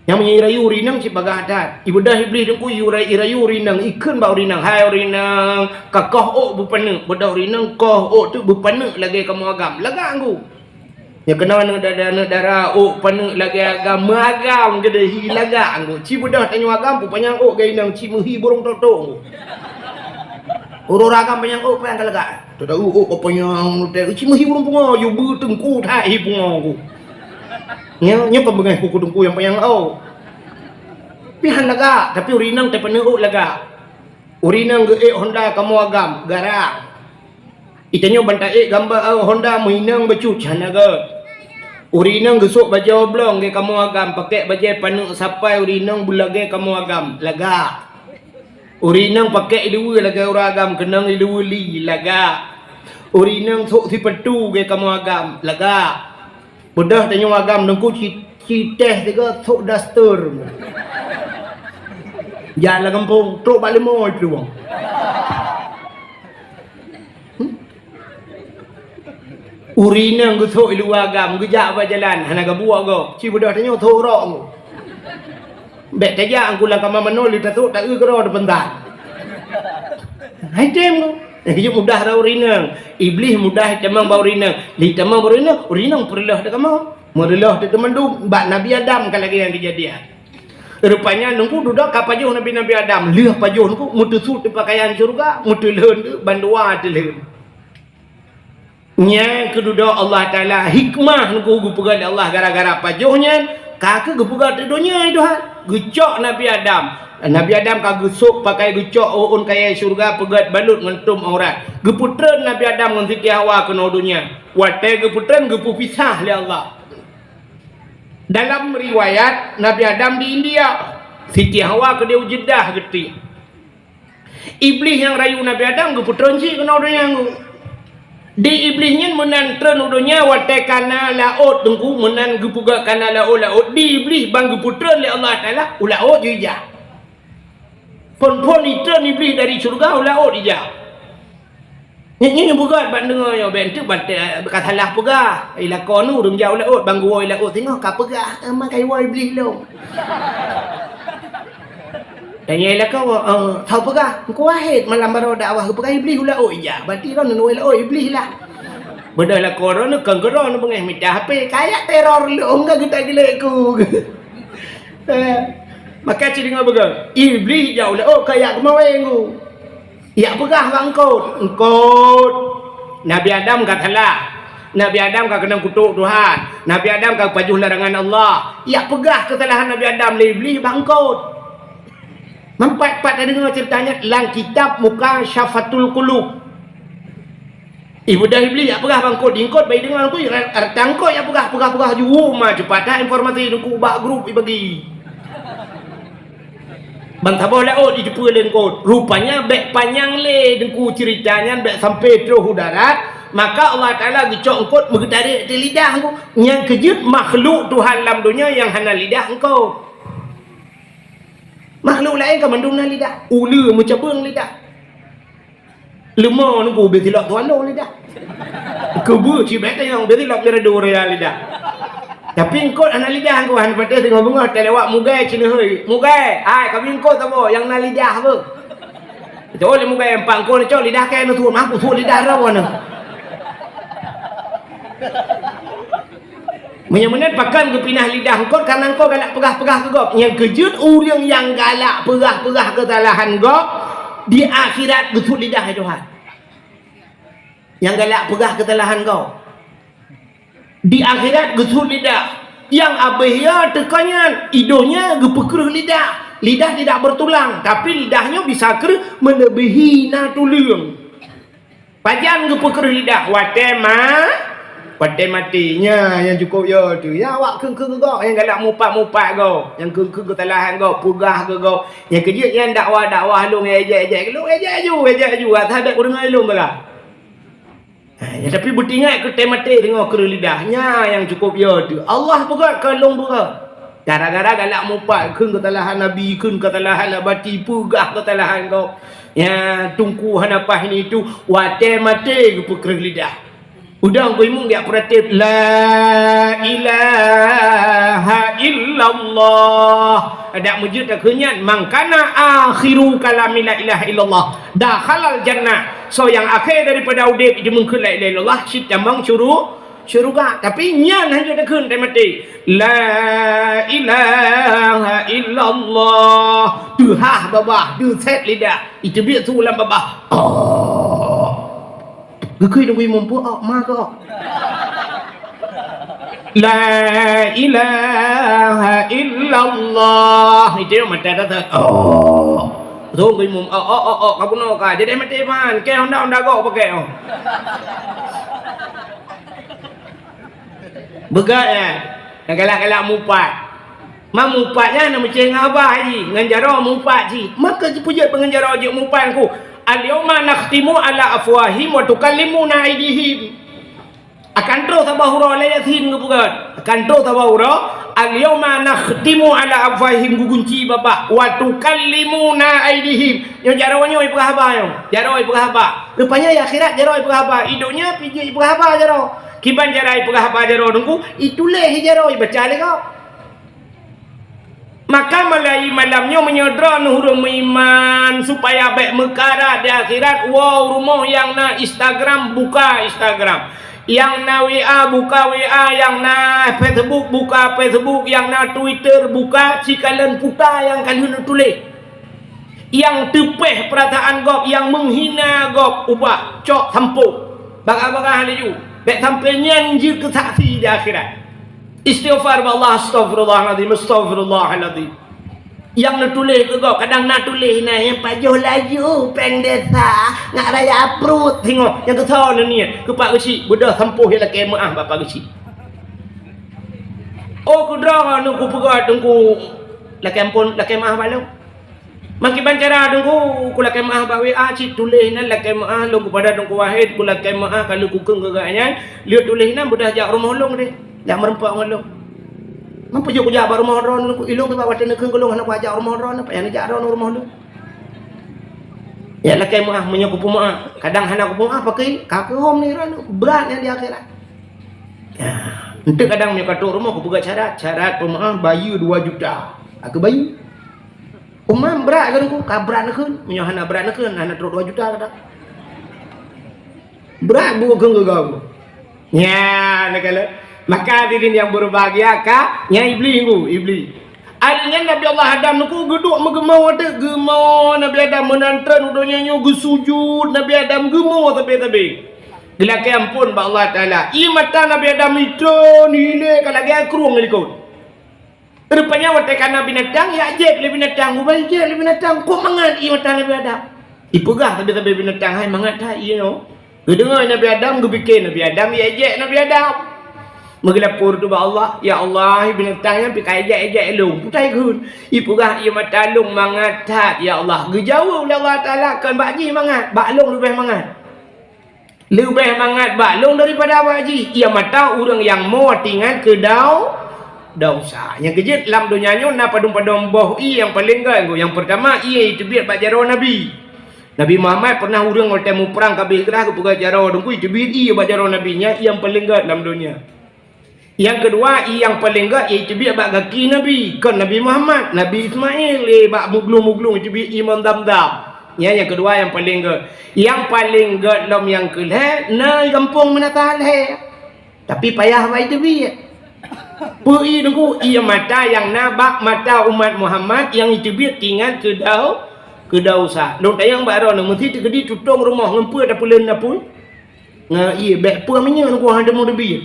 Nyang meunyoe irayu ureueng inong cit bagaih that. Ibeudôh Iblih teungku, yu ra-, irayu ureueng inong, ikheun bak ureueng inong, "Hai ureueng inong, kakoh ôk beupaneuk." Beudôh ureueng inong, "Koh ôk teuk beupaneuk lagèe kamoe agam." Lagak nggu. Nyang keunoe aneuk dara, aneuk dara, ôk paneuk lagèe agam, meuagam keudéh, hi lagak nggu. Ci beudôh tanyoe agam, peupanyang ôk geuh inong, ci meuhi burông toto nggu. Ureueng agam panyang ôk, panyang ka lagak. Tadau ôk ka panyang, ci meuhi burông pungo, yu beu teungku that hi pungo nggu. Nyoe, nyoe peubeungèh kuku teungku nyang panyang ôk. Pih han lagak, tapi ureueng inong teuh paneuk ôk lagak. Ureueng inong geuék Honda kamoe agam, garang. Itanyoe ban taék gamba, eh, Honda meuinong bacut, hana göt. Ureueng inong geusok bajèe oblong geuh kamoe agam, pakèk bajèe paneuk sapai ureueng inong beulagèe kamoe agam, lagak. Ureueng inong pakèk iluweue lagèe ureueng agam, keunong iluweue li, lagak. Ureueng inong sok sipatu geuh kamoe agam, lagak. Beudôh tanyoe agam teungku ci-, citèh sigoe sok daster. Jak lam gampông, trok bak leumo plueng. Hmm? Ureueng inong geusok i luwa agam, geujak bak jalan, hana geubuok gob. Ci beudôh tanyoe sok rok. Bèk tajak angku lam kama manoe lé tasok taeu keudroe teupeuntan. Hai tem ko. Nyang keujeuet mudah rot ureueng inong. Iblih mudah tamong bak ureueng inong. Lé tamong bak ureueng inong, ureueng inong peureuloh teuh kamoe. Meureuloh teuh teumandum bak Nabi Adam ka lagèe nyan keujadian. Rupanya nungku dudoe ka pajoh Nabi, Nabi Adam. Lheueh pajoh nungku meuteusu teuh pakaian syeuruga, meuteulheun teuh bandua teulheun. Nyan keuh dudoe Allah Taala hikmah nungku geupeugah lé Allah gara-gara pajoh nyan, ka keuh geupeugah teuh donya nyoe Tuhan. Geucok Nabi Adam. Nabi Adam ka geusôk pakai geucok ôn kayèe syeuruga peugèt balot ngon tom aurat. Geupeutreun Nabi Adam ngon Siti Hawa keunoe donya. Watèe geupeutreun geupeupisah lé Allah. Dalam riwayat, Nabi Adam di India, Siti Hawa keudéh u Jeddah geutiek. Iblih nyang rayu Nabi Adam geupeutreun cit keunoe donya nyoe. Di Iblih nyan meunan treun u donya watée kana laôt teungku, meunan geupeugah kana laôt-laôt, di Iblih ban geupeutreun lé Allah Taala u laôt jih ijak. Phon-phon itreun Iblih dari syeuruga u laôt ijak. Nyan, nyan beugét ban deungoe nyoe, bék enteuk ban te-, ka salah peugah. Ilako nu ureuëng jak u laôt, ban geuwoe laôt singoh ka peugah, "Eh, ma ka iwoe Iblih lom." Dan nyan ilako, eh, tau peugah, "Engkau wahid malam baroe dakwah geupeugah Iblih u laôt ijak." Berarti lom neuwoe laôt Iblih lah. Beudôh lakoe droeneuh kon keudroe neubeungéh mita H P, kayak teror lom ka geutak geulék ku. Eh, maka ci deungoe beugét, Iblih jak u laôt kayak geumawé ku. Jak peugah bak eungkôt, "Eungkôt, Nabi Adam ka salah. Nabi Adam ka keunong kutok Tuhan. Nabi Adam ka geupajoh larangan Allah." Jak peugah keusalahan Nabi Adam lé Iblih bak eungkôt. Meupat-pat tadeungoe ceurita nyan lam kitab Mukasyafatul Qulub. Ibeudôh Iblih jak peugah bak eungkôt, di eungkôt bak ideungoe ku, rata eungkôt jak peugah, peugah-peugah ju, ma ceupata informasi teungku bak grup ibagi. Ban saboh laôt jiteupeue lé eungkôt. Rupanya bék panyang lé teungku ceurita nyan, bék sampai troh u darat, maka Allah Taala geucok eungkôt meugeutarek di lidah ku. Nyang keujeuet makhluk Tuhan lam donya nyang hana lidah eungkôt. Makhluk laén ka mandum na lidah. Uleue meucabeueng lidah. Leumô nunggu ubé silop tuan lôn lidah. Keubeue cit bék tanyong ubé silop jeureudôh raya lidah. Tapi eungkôt hana lidah, eungkôt hana patéh teungoh beungoh talewat Mugai Cinehui. "Mugai, hai kami eungkôt saboh nyang na lidah beuh." Beutôi lé Mugai, empat eungkôt neucok lidah kèe neusuet, mampu suet lidah droe nyoe. Meunyoe meunan pakon geupinah lidah eungkôt, kareuna eungkôt galak peugah-peugah keu gob. Nyang keujeuet ureuëng nyang galak peugah-peugah keusalahan gob, di akhirat geusuet lidah lé Tuhan. Nyang galak peugah keusalahan gob, di akhirat geusuet lidah. Nyang abéh ya teuka nyan, i donya geupeukreueh lidah. Lidah tidak bertulang, tapi lidah nyoe bisa kreueh meuleubèhi na tuleueng. Pajan geupeukreueh lidah? Watèe ma-, watèe maté. Nyan nyang cukôp yo teuh. Ya awak kheun-kheun keu gob, nyang galak mupat-mupat gob, nyang kheun-kheun keusalahan gob, peugah keu gob. Nyang keujeuet nyan dakwah-dakwah lôn, ejek-ejek lôn, ejek aju, ejek aju. Asai bèk kudeungoe lôn peugah. Ha, ya, tapi beutingat keu watèe maté teungoh kreueh lidah. Nyan nyang cukôp yo teuh. Allah peugah, kon lôn peugah. Gara-gara galak mupat, kheun keusalahan Nabi, kheun keusalahan nabati, peugah keusalahan gob. Ya, teungku hana paih ni tu, watèe maté geupeukreueh lidah. Udang ku imum geujak peuratéb, "La ilaha illallah." Adak meujeuet takheun nyan, "Man kana akhiru kalami la ilaha illallah, dakhalal jannah." Soe nyang akhé daripada udeb jimeukeue la ilaha illallah, cit tamong syuru-, syeuruga. Tapi nyan hana jeuet takheun watèe maté. "La ilaha illallah." Teuhah babah, deusét lidah. Iteubiet su lam babah. Oh. Geukheun nunggu imum peue, oh, ma keu, oh. "La ilaha illallah." Itu mata dah tak. Oh. Tu nunggu imum, oh, oh, oh, oh, ka bunoe ka. Jadi maté man, kèe honda-honda gob pakèk, oh. Beugét, eh. Nyang galak-galak mupat. Ma mupat nyan na meucéh ngon abah jih, ngon jaroe mupat jih. Maka jipeujeuet ngon jaroe jeuet mupat ku, "Al-yauma nakhtimu ala afwahim wa tukallimuna aidihim." Akan troh saboh uroe lé Yasin geupeugah. Akan troh saboh uroe, "Al-yauma nakhtimu ala afwahim," geugunci babah, "wa tukallimuna aidihim." Nyoe jaroe nyoe ipeugah haba nyoe. Jaroe ipeugah haba. Rupanya di akhirat jaroe ipeugah haba. I donya pih jeuet ipeugah haba jaroe. Kiban cara ipeugah haba jaroe teungku, ituléh jaroe ibaca lé gob. Maka mulai malam nyoe meunyoe droeneuh ureuëng meuiman supaya bék meukarat di akhirat, woe u rumoh nyang na Instagram, buka Instagram. Nyang na W A, buka W A, nyang na Facebook, buka Facebook, nyang na Twitter, buka, sikalon puta nyang ka lheueh neutuléh. Nyang teupéh peurasaan gob, nyang meuhina gob, ubah, cok, sampôh. Bagah-bagah laju. Bék sampoe nyan jeuet keu saksi di akhirat. Istighfar bak Allah, "Astaghfirullahalazim, astaghfirullahalazim." Nyang neutuléh keu gob, kadang na tuléh na nyang pajoh laju, péng desa, ngat raya aprut, singoh, nyang keusoe neuniet, keu Pak Geuchik, beudôh sampôh nyang lakée meuáh bak Pak Geuchik. Oh, keudroe nyoe kupeugah teungku, lakée amphon, lakée meuáh bak lôn. Meukiban cara Teungku, kulakée meuáh bak W A cit, tuléh nan lakée meuáh lôn keupada Teungku Wahid, kulakée meuáh ka lheueh kukheun keu gobnyan, lheueh tuléh nan beudah jak rumoh lôn deh, jak meureumpok ngon lôn. Man peujeuet kujak bak rumoh droeneuh, ilôn sabab watée neukheun keu lôn hana kujak rumoh droeneuh, payah neujak droeneuh rumoh lôn. Ya lakée meuáh meunyoe kupeumeuáh, kadang hana kupeumeuáh pakri, ka keuhom ni droeneuh, brat nyan di akhirat. Ya, enteuk kadang meunyoe ka trok rumoh kupeugah syarat, syarat peumeuáh bayeue dua juta. Ka keuh bayeue. Umat brat keu Teungku, ka brat neukheun. Meunyoe hana brat neukheun, hana trok dua juta kadang. Brat buet keu geugawa. Nyan, neukalon. Maka hadirin yang berbahagia, ka, nyan Iblih Teungku, Iblih. Ari nyan Nabi Allah Adam Teungku geuduek meugeumoe teuk, geumoe Nabi Adam meunan treun u donya nyoe geusujut Nabi Adam geumoe sabe-sabe. Geulakée amphon bak Allah Taala. Ié mata Nabi Adam itreun, ilée ka lagée krueng likot. Rupanya watée kana binatang, ya jép lé binatang, ubai jép lé binatang, kok mangat ié mata Nabi Adam. Ipeugah sabe-sabe binatang, hai mangat that ié nyoe. Geudeungoe Nabi Adam, geupike Nabi Adam, ya jép Nabi Adam. Meugeulapor tu bak Allah, "Ya Allah, binatang nyan pih ka ejek-ejek lôn, putai kheun. Ipeugah ié mata lôn mangat that, ya Allah." Geujaweueb lé Allah Taala, "Kon bak jih mangat, bak lôn leubeh mangat." Leubeh mangat bak lôn daripada bak jih, ié mata ureuëng nyang mo tingat keu dau-, dausa. Nyang keujeuet lam donya nyoe na padum-padum boh ié nyang paleng gét, nyang peurtama ié teubiet bak jaroe Nabi. Nabi Muhammad pernah ureuëng watée muprang ka abéh grah geupeugah jaroe Teungku, teubiet ié bak jaroe Nabi, nyan ié nyang paleng gét lam donya. Nyang keudua, ié nyang paleng gét ié teubiet bak gaki Nabi, kon Nabi Muhammad, Nabi Ismail, eh, bak muglung-muglung teubiet ié Zamzam. Nyan nyang keudua nyang paleng gét. Nyang paleng gét lom nyang keulhée na gampông Meunasah Lhée. Tapi payah bak teubiet. Peue ié Teungku, ié mata nyang na bak mata umat Muhammad nyang teubiet tingat keu dau-, keu dausa. Lôn tanyong bak droeneuh, meusti teukeudi tutong rumoh ngon peue tapeuleuen apui? Ngon ié, bék peue meunyoe Teungku hana teubiet.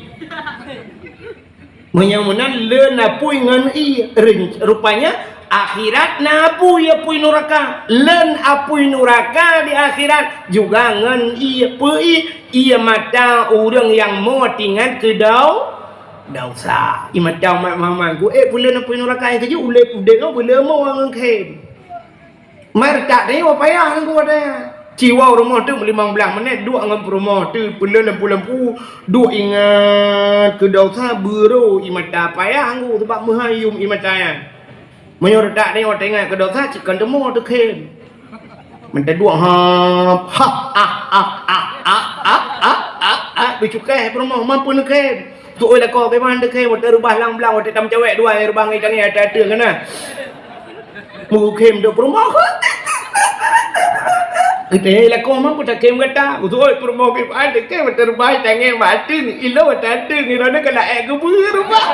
Meunyoe meunan leuen apui ngon ié. Ren-, rupanya akhirat na apui, apui nuraka. Leuen apui nuraka di akhirat juga ngon ié. Peue ié? Ié mata ureuëng nyang mo tingat keu dau-, dausa. Ié mata umat Muhammad ku, eh, peuleuen apui nuraka nyang keujeuet ulée udeb nyoe peuleuen mo ngon khem. Mai reutak tanyoe payah Teungku watée nyan. Ci woe rumoh teuk limong blaih menit duek ngon peurumoh teuk peuleuen lampu-lampu, duek ingat keu dausa beurô ié mata payah Teungku sabab meuhai yum ié mata nyan. Meunyoe reutak tanyoe teuingat keu dausa cit kon teumo teukhém. Meuteudua hap, hap, ah, ah, ah, ah, ah, ah, ah, ah, beucukéh peurumoh mampu neukhém. Tuôi lakoe kiban teukhém, watée reubah lam blang, watée tameucawék dua, reubah ngon tangieng ata-ata keunan. Meukhém dok peurumoh. Geutangieng lakoe mampu takhém gata. Tuôi peurumoh kiban teukhém, watée reubah tangieng bak ateueng, ilo ata-ata keunan keuneuk laék geubeue reubah.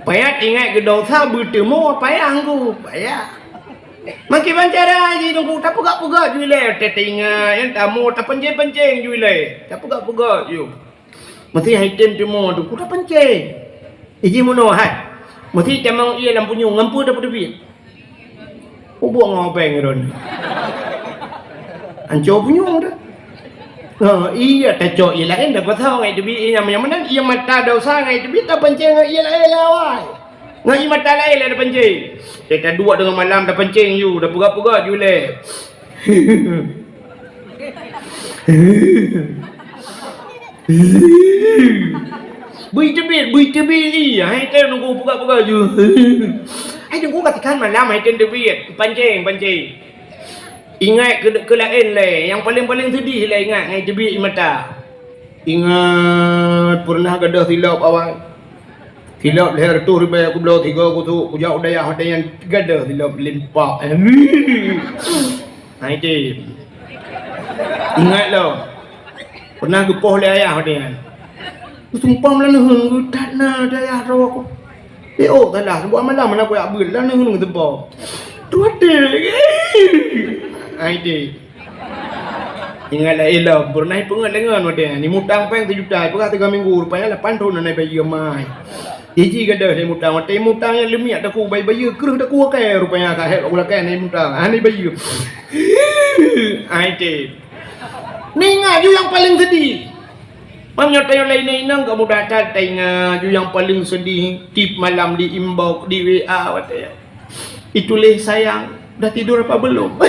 Payah ingat keu dosa beuteumo payah Teungku, payah. Meukiban cara jih Teungku, tapeugah-peugah ju ilée, teuingat nyang tamu tapenceng-penceng ju ilée, tapeugah-peugah ju. Meusti hai tem teumo Teungku tapenceng. Iji meunoe hai. Meusti tamong ié lam punyueng ngon peue tapeuteubiet. Ubok ngon péng droen. Anco punyueng dah. Ha, iya tacok ié laén dah pasal ngai teubiet ié nyang meunan, ié mata dosa ngai teubiet tapancéng ngon ié laén lawai. Ngon ié mata laén lah tapancéng. Teuka duek deungon malam tapancéng ju, tapeugah-peugah ju lé. Bui teubiet, bui teubiet ié, hai teuh Teungku peugah-peugah ju. Hai Teungku katikan malam hai teuh teubiet, pancéng, pancéng. Ingat keu, keu laén lé, nyang paleng-paleng seudeh lé ingat ngai teubiet ié mata. Ingat pernah gadôh silop awai. Silop lhèe reutôh ribèe kubloe tiga kusôk, kujak u dayah watèe nyan gadôh silop limpak. Hai tem. Ingat lom. Pernah geupoh lé ayah watèe nyan. Sumpah meulaneuheun geutat na dayah droe ku. Eh, oh, salah. Buat malam mana kuyak beuet laneuheun geuseupah. Tuate. Hai tem. Ingat lah ilom, pernah ipeungeut deungon watèe nyan. Imutang péng sijuta, ipeugah tiga minggu, rupanya lapan thon hana ibayeue mai. Iji gadôh imutang, watèe imutang nyan leumiek takue, bayeue kreueh takue akai, rupanya ka hék ulakèe hana imutang, hana ibayeue. Hai tem. Ingat ju nyang paleng seudeh. Meunyoe tanyoe lé inong-inong ka mudah that taingat ju nyang paleng seudeh, tiep malam di inbox, di W A watèe nyan. Ituléh sayang, udah tidur apa belum?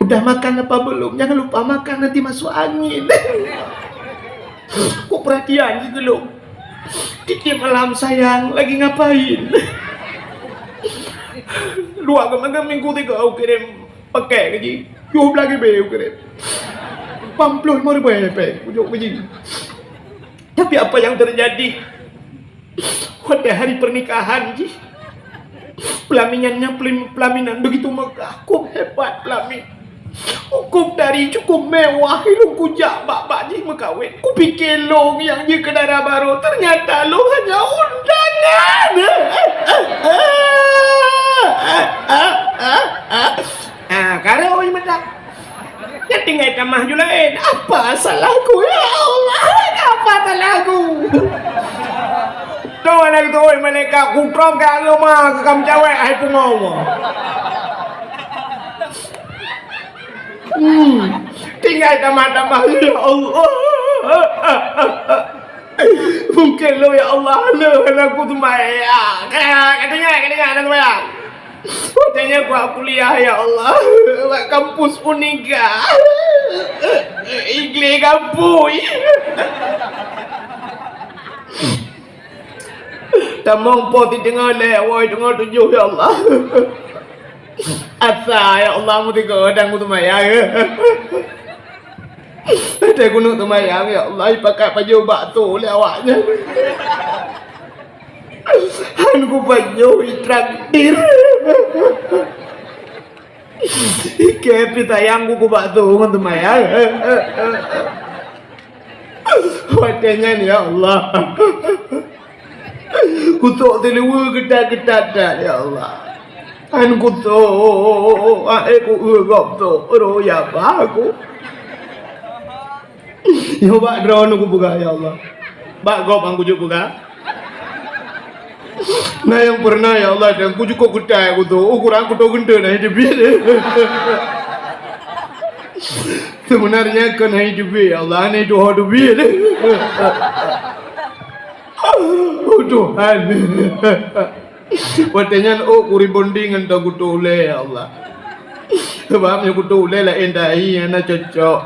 Udah makan apa belum? Jangan lupa makan, nanti masuk angin. Kok perhatian gitu loh. Tiap malam sayang, lagi ngapain? Dua kemarin minggu tiga aku kirim pakai lagi. Tujuh belas ribu aku kirim. Empat puluh lima ribu pek, ujuk biji. Tapi apa yang terjadi? Pada hari pernikahan jih, pelaminan nyan pelim-, pelaminan begitu megah, kok hebat pelamin. Kok tari cukup mewah, ilong kujak bak-bak jih meukawen. Kupike long nyang jih keu dara barô, ternyata long hanya undangan. Ah, karo meudak. Nyan tinggai tamah ju laén. Apa salahku, ya Allah? Apa salahku? Tuh, aneuk tuh, malaikat kutrok ke agama, ke kam cawek, hai pungo. Hmm. Tinggai tamah-tamah, ya Allah. Mungkin lo, ya Allah, lo, anakku sembahyang. Katanya, katanya, anak sembahyang. Watèe nyan kuat kuliah, ya Allah, bak kampus Uniga. Igleh kampus. Tamong po siteungoh lhèe, woe teungoh tujoh, ya Allah. Asa, ya Allah, meusigoe dan meuseumayang. Watèe keuneuk seumayang, ya Allah, ipakat pajoh bakso lé awaknyan. Han kupajoh itraktir. Ikei pih sayang ku keu bakso ngon seumayang. Watèe nyan, ya Allah. Kutok siluweue geutat-geutat that, ya Allah. Kan kutok, aé ku eu gob tok, roh ya bah ku. Nyoe bak droeneuh kupeugah, ya Allah. Bak gob han kujok peugah. Na nyang peureunah, ya Allah, dan kujukok geutai kutok, ukurang kutok geunteue na hidup jih. Sebenarnya kon hai teubiet, ya Allah, hana tuho teubiet. Oh, Tuhan. Watèe nyan, oh, ku rebonding ngon toh kuto ulèe, ya Allah. Sebab nyoe kuto ulèe laén dahi hana cocok.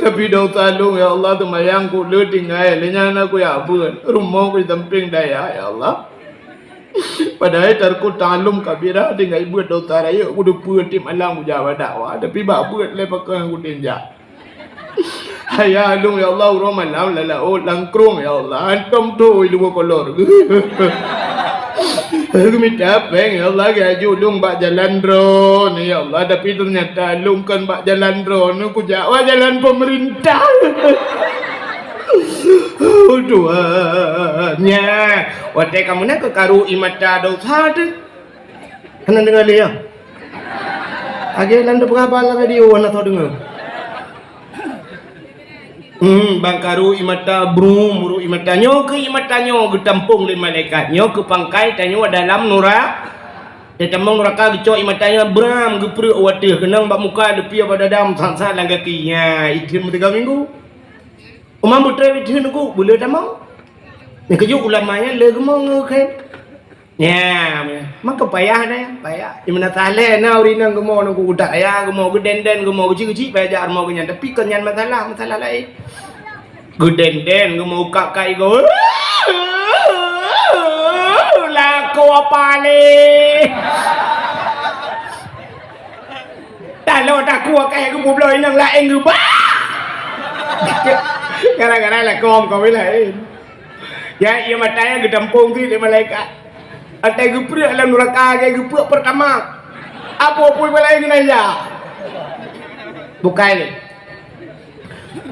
Tapi dosa lôn, ya Allah, seumayang ku le tinggai, lé nyan hana kujak beuet. Rumoh ku di sampéng dayah, ya Allah. Padahai tarku ta'allum kabira, tinggai beuet dosa rayeuk, kudeue tiep malam kujak bak dakwah, tapi bak beuet lé pakon kutinjak. Ayah lôn, ya Allah, uroe malam lam laôt lam krueng, ya Allah, hantom tho iluwa kolor. Geumita péng, ya Allah, geujak lôn bak jalan droeneuh, ya Allah, tapi teunyata lôn kon bak jalan droeneuh, kujak bak jalan peumeurintah. Oh, Tuhan, nyan. Watèe kamoe na keukaru ie mata dosa teuh. Hana deungoe lé, ya? Lagèe nan teupeugah bak lam radio hana soe deungoe. Hmm, bang karu ie mata, brum, bru ie mata. Nyoe keuh ie mata nyoe geutampông lé malaikat. Nyoe keuh pangkai tanyoe dalam nura-, tatamong nuraka geucok ie mata nyoe bram geupreuek u ateueh keunong bak muka leupie bak dada that-that lam gaki. Nya, itheun meusigoe minggu. Uma beutôi bit heueh nunggu, beu le tamong. Nyang keujeuet ulama nyan le geumo ngon khem. Nya, maka payah na, payah. Di mana saleh na ureueng inong geumo nunggu utak ya, geumo geuden-den, geumo geucik-geucik, payah jak rumoh geuh nyan. Tapi kon nyan masalah, masalah laén. Geuden-den, geumo ukap kai go. Lakoe apa lé? Taloe takue kayèe geupubloe inong laén geuba. Gara-gara lakoe meukawen laén. Ya, ie mata nyan geutampông cit lé malaikat. Watèe geupreuek lam nuraka lagèe geupreuek peurtama. Apa pun laén nyan ya. Bukai lé.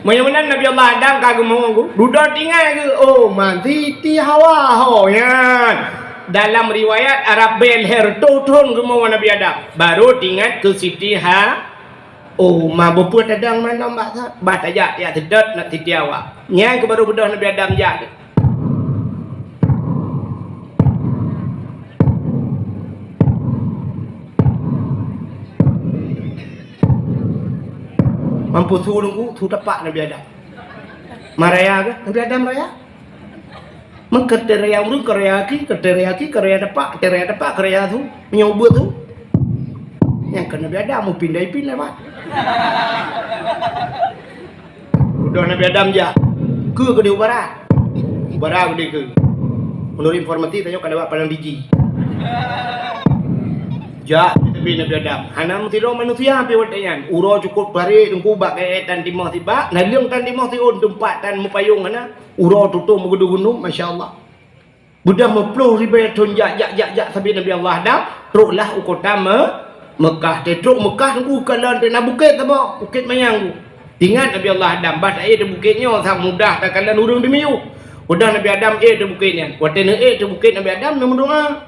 Meunyoe meunan Nabi Allah Adam ka geumo, dudoe tinggai geuh, oh, man, Siti Hawa, ho, nyan. Dalam riwayat, Arab bèe lhèe reutôh thôn geumo Nabi Adam, barô teuingat keu Siti Ha-, oh, ma, beupeue tadong mantong bak sa-, bah tajak, jak seudôt na Siti Hawa. Nyan keuh barô beudôh Nabi Adam jak. Mampus su lungku, su tapak Nabi Adam. Maraya ke? Nabi Adam raya? Meukeuteuria ureuëng keuraya aki, keuteuria aki keuraya tapak, keuteuria tapak keuraya su, meunyoe ubeut su. Nyang keu Nabi Adam meupindah-pindah leubeh. Udah Nabi Adam jak, keu keudeh u barat. U barat keudeh keu. Menurut informasi tanyoe ka lewat Padang Diji. Jak teupie Nabi Adam. Hana meusidroe manusia pih watée nyan. Uroe cukôp barek teungku bak kayée tan timoh sibak, naleueng tan timoh siôn teumpat tan meupayong hana. Uroe tutong meugeudong-geudong, masya Allah. Beudôh meuploh ribée thon jak, jak, jak, jak sabe Nabi Allah Adam, troklah u kota Me-, Mekah. Teutrok Mekah teungku kalon teuh na bukét saboh, Bukét Mayang tu. Ingat Nabi Allah Adam, bah taék teuh bukét nyoe sang mudah takalon ureuëng dimiyueb. Udah Nabi Adam ék teuh bukét nyan. Watée neuék teuh bukét Nabi Adam neumeudoá.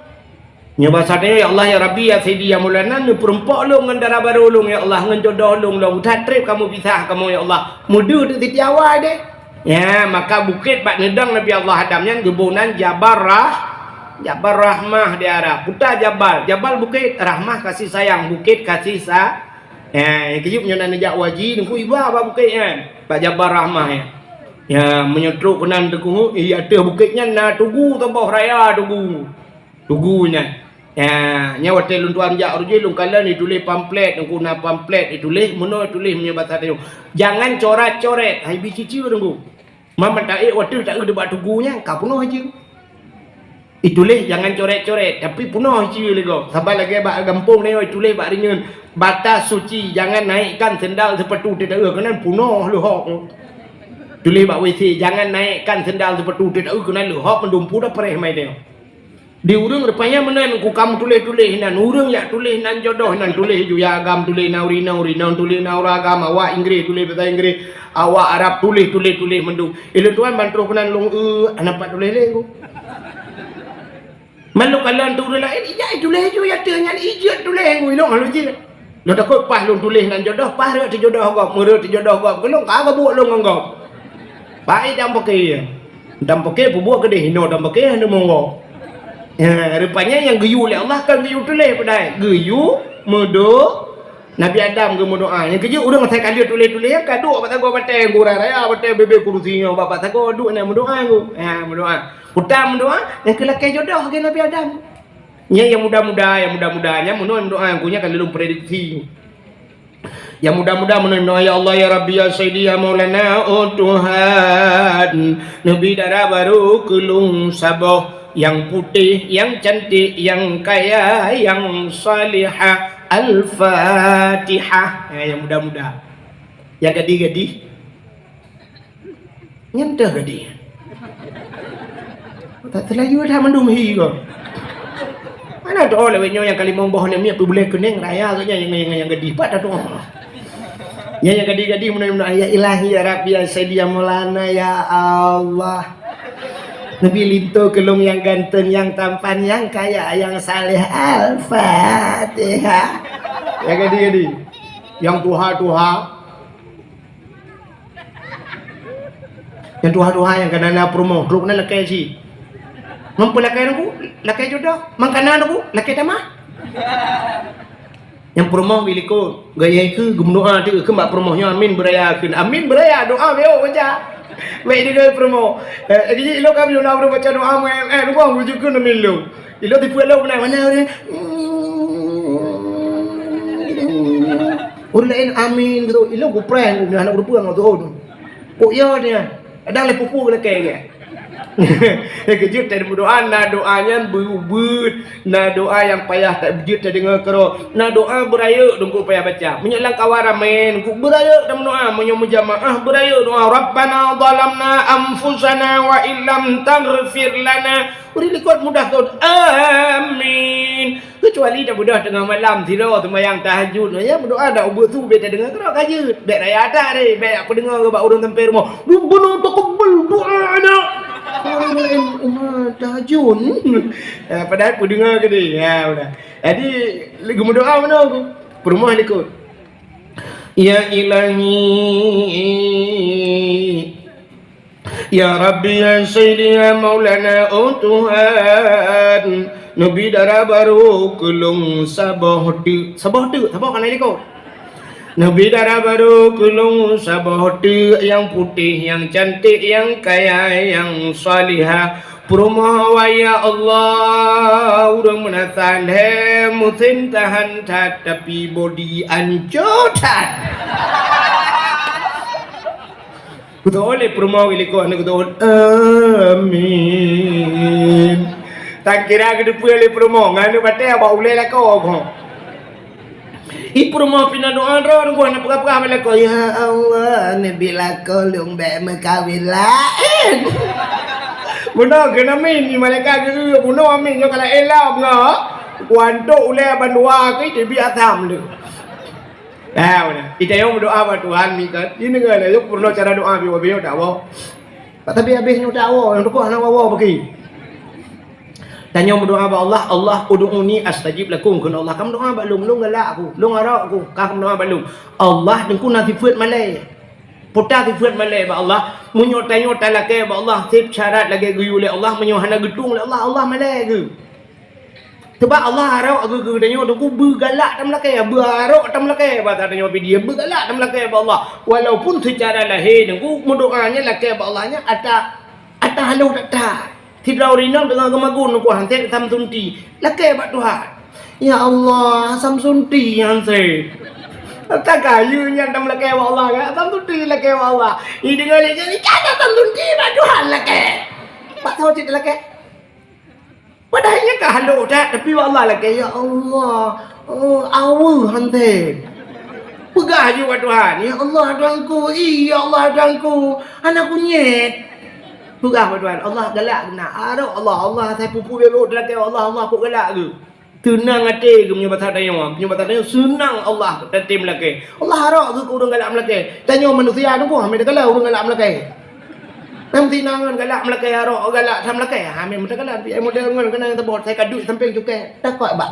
Nyoe basa teuh, "Ya Allah, ya Rabbi, ya Sayyidi, ya Maulana, neupeureumpok lôn ngon dara barô lôn, ya Allah, ngon jodoh lôn, lôn that treb kamoe pisah kamoe, ya Allah." Meudeuh teuh siti awai deh. Ya, maka bukét bak neudong Nabi Allah Adam nyan geuboh nan Jabal Rah-, Jabal Rahmah di Arab. Peue jabal, jabal bukét, rahmah kasih sayang, bukét kasih sa-, ya, keuyueb nyoe na neujak haji, neungku iba bak bukét nyan, bak Jabal Rahmah nyan. Ya, meunyoe trok keunan teungku, di ateueh bukét nyan na tugu saboh raya tugu. Tugu nyan. Ya, nyan watée lôn tuan jak rujui lôn kalon dituléh pamflet, teungku na pamflet dituléh, meunoe tuléh meunyoe basa tanyoe. Jangan coret-coret, hai bi ciceu teungku. Mama taék watée taeu bak tugu nyan, ka peunoh ciceu. Dituléh jangan coret-coret, tapi peunoh ciceu lé gob. Saban lagée bak gampông nyoe dituléh bak rinyeun, batas suci, jangan naikkan sendal sepatu teuh taeu keunan peunoh leuhok. Tuléh bak WC, jangan naikkan sendal sepatu teuh taeu keunan leuhok meudumpu dah preh mai teuh. Di ureuëng rupanya meunan ku kamoe tuléh-tuléh nan, ureuëng jak tuléh nan jodoh nan tuléh ju ya agam tuléh na ureuëng inong, ureuëng inong tuléh na ureuëng agam, awak Inggris tuléh basa Inggris, awak Arab tuléh, tuléh, tuléh mandum. Ilôn tuan ban troh keunan lôn, eh, hana pat tuléh lé ku. Man lôn kalon tu ureuëng laén, ijak tuléh ju ya teuh nyan ijeuet tuléh ku ilôn lalu jeuet. Lôn takot paih lôn tuléh nan jodoh, paih rot teujodoh gob, meurot teujodoh gob, keu lôn ka geubuet lôn ngon gob. Pai dam paké. Dam paké peubuet keudeh inoe dam paké hana monggo. Ya, rupanya nyang geuyue lé Allah kan geuyue tuléh peudai. Geuyue meudo-, Nabi Adam geumeudoá. Nyang keujeuet ureuëng asai ka lheueh tuléh-tuléh, ka duek bak sagoe batée, gurée raya batée, bebe kurusi nyoe bak, bak sagoe duek na meudoá nyoe. Ya, meudoá. Peue meudoá, nyang keu lakée jodoh lagée Nabi Adam. Nyan nyang muda-muda, nyang muda-muda nyan meunoe meudoá, ku nyan ka lheueh lôn prediksi. Nyang muda-muda meunoe meudoá, "Ya Allah, ya Rabbi, ya Sayyidi, ya Maulana, oh Tuhan, neubi dara barô keu lôn saboh, nyang putéh, nyang cantik, nyang kaya, nyang salihah." Al-Fatihah. Ya, nyang muda-muda. Nyang gadih-gadih. Nyan teuh gadih. Tak teulaju that mandum hi ko. Mana tu lewat nyoe nyang kalimong boh lé miet peubuléh keunéng raya agaknya nyang, nyang, nyang gadih pat tu. Nyang, nyang gadih-gadih meunan, meunan, "Ya Ilahi, ya Rabbi, ya Sayyidi, ya Maulana, ya Allah. Neubi linto keu lôn nyang ganteng, nyang tampan, nyang kaya, nyang saleh." Al-Fatihah. Nyang gadih-gadih. Nyang tuha-tuha. Nyang tuha-tuha nyang ka na, na peurumoh, trok na lakée cit. Ngon peulakée nunggu, lakée jodoh. Mangkana nunggu, lakée tamah. Nyang peurumoh bi likot, gaya keu geumeudoá teuh keu bak peurumoh nyoe amin beuraya kheun. Amin beuraya, doá beu baca. Baik deungoe peurumoh. Eh, gigi ilo kami na ureuëng baca doá mu, eh, eh, nunggu bujuk keu amin lo. Ilo tipu lo beuna mana ureuëng. Ureuëng laén amin gitu. Ilo gupreh nunggu anak ureuëng ngon tu. Kok iya dia? Kadang lé pupu lakée dia. Keujeuet tadi meudoá, na doá nyan beuet, na doá nyang payah tak beujeuet tadi deungoe keudroe, na doá beurayeuk dungku payah baca. Meunyoe lam kawan ramé dungku beurayeuk dan meudoá, meunyoe meujamaah beurayeuk doá, "Rabbana zalamna anfusana wa illam taghfir lana." Beri likot mudah kot. Amin. Keucuali tabeudôh teungoh malam sidroe seumayang tahajud, nyan meudoá dak ubeut su bèk tadeungoe keudroe ka jeuet. Bèk raya that ré, bèk peudeungoe bak ureueng sampoe rumoh, "Rabbana taqabbal du'ana." Ureueng laén, "Uma tahajud." Eh, padahai peudeungoe keudéh. Ya, udah. Jadi, lagi meudoá meunoe ku. Peurumoh likot. Ya Ilahi. Ya Rabbi, ya Sayyidi, ya Maulana, oh Tuhan, neubi dara barô keu lôn saboh teuk. Saboh teuk, saboh ka na likot. Neubi dara barô keu lôn saboh teuk nyang putéh, nyang canték, nyang kaya, nyang salihah. Peurumoh awai, ya Allah, ureueng meunasah lhèe, musém tahan that, tapi bodi ancô that. Beutôi lé peurumoh geulikot aneuk beutôi. Amin. Tangkira geuteupeue lé peurumoh, ngon aneuk batèe bak ulèe lakoe keuh. I peurumoh pih na doa droe, nunggu hana peugah-peugah bak lakoe, "Ya Allah, neubi lakoe lôn bèk meukawen laén." Bunoe keuh amin, di malaikat geu-, bunoe amin, nyoe ka laén lom nyoe. Kuantok ulèe bandua keuh, teubiet asam lé. Nah, beuna. Kita nyang meudoa bak Tuhan, mikat. Ini kan, yuk peurunoe cara doa, biwa-biwa tak apa. Tapi habéh nyoe tak apa, nyang tukok hana apa-apa bagi. Tanyoe meudoa bak Allah, "Allah ud'uni astajib lakum," kheun Allah. Kamoe doa bak lôn, lôn galak aku, lôn arok aku, ka kamoe doa bak lôn. Allah teungku na sifeuet malèe. Peue ta sifeuet malèe bak Allah, meunyoe tanyoe talakèe bak Allah, sép syarat lagèe geuyue lé Allah, meunyoe hana geutueng lé Allah, Allah malèe geuh. Sebab Allah arok geuh keu tanyoe teungku beugalak tameulakèe, beuarok tameulakèe, basa tanyoe pih dia beugalak tameulakèe bak Allah. Walaupun seucara lahé teungku meudoa nyan lakèe bak Allah nyan ata, ata haloh that-that. Sidroe ureueng inong teungoh geumagun nungku han sép Samsunti, lakèe bak Tuhan. "Ya Allah, Samsunti han sép. Ata kayée nyan tameulakèe bak Allah kan? Samsunti lakèe bak Allah." Ideungö lé nyan, "Ikan Samsunti bak Tuhan lakèe." Bak soe cit lakèe? Padahai nyan ka haloh that, tapi bak Allah lakèe, "Ya Allah, oh, aweue han sép." Peugah ju bak Tuhan, "Ya Allah, Tuhanku, i, ya Allah, Tuhanku, hana kunyét." Peugah bak Tuhan, Allah galak geuh na. Arok Allah, Allah asai peue-peue lôn lakèe, Allah, Allah pok galak geuh. Seunang até geuh meunyoe basa tanyoe, meunyoe basa tanyoe seunang Allah tatem lakèe. Allah arok geuh keu ureueng galak meulakèe. Tanyoe manusia teungku, hana meutakala ureueng galak meulakèe. Nam ti na ngon galak meulakèe, arok galak that meulakèe. Ha, meutakala, tapi ai model ngon keunan tabot, sai ka duek sampéng cukée. Takot bak.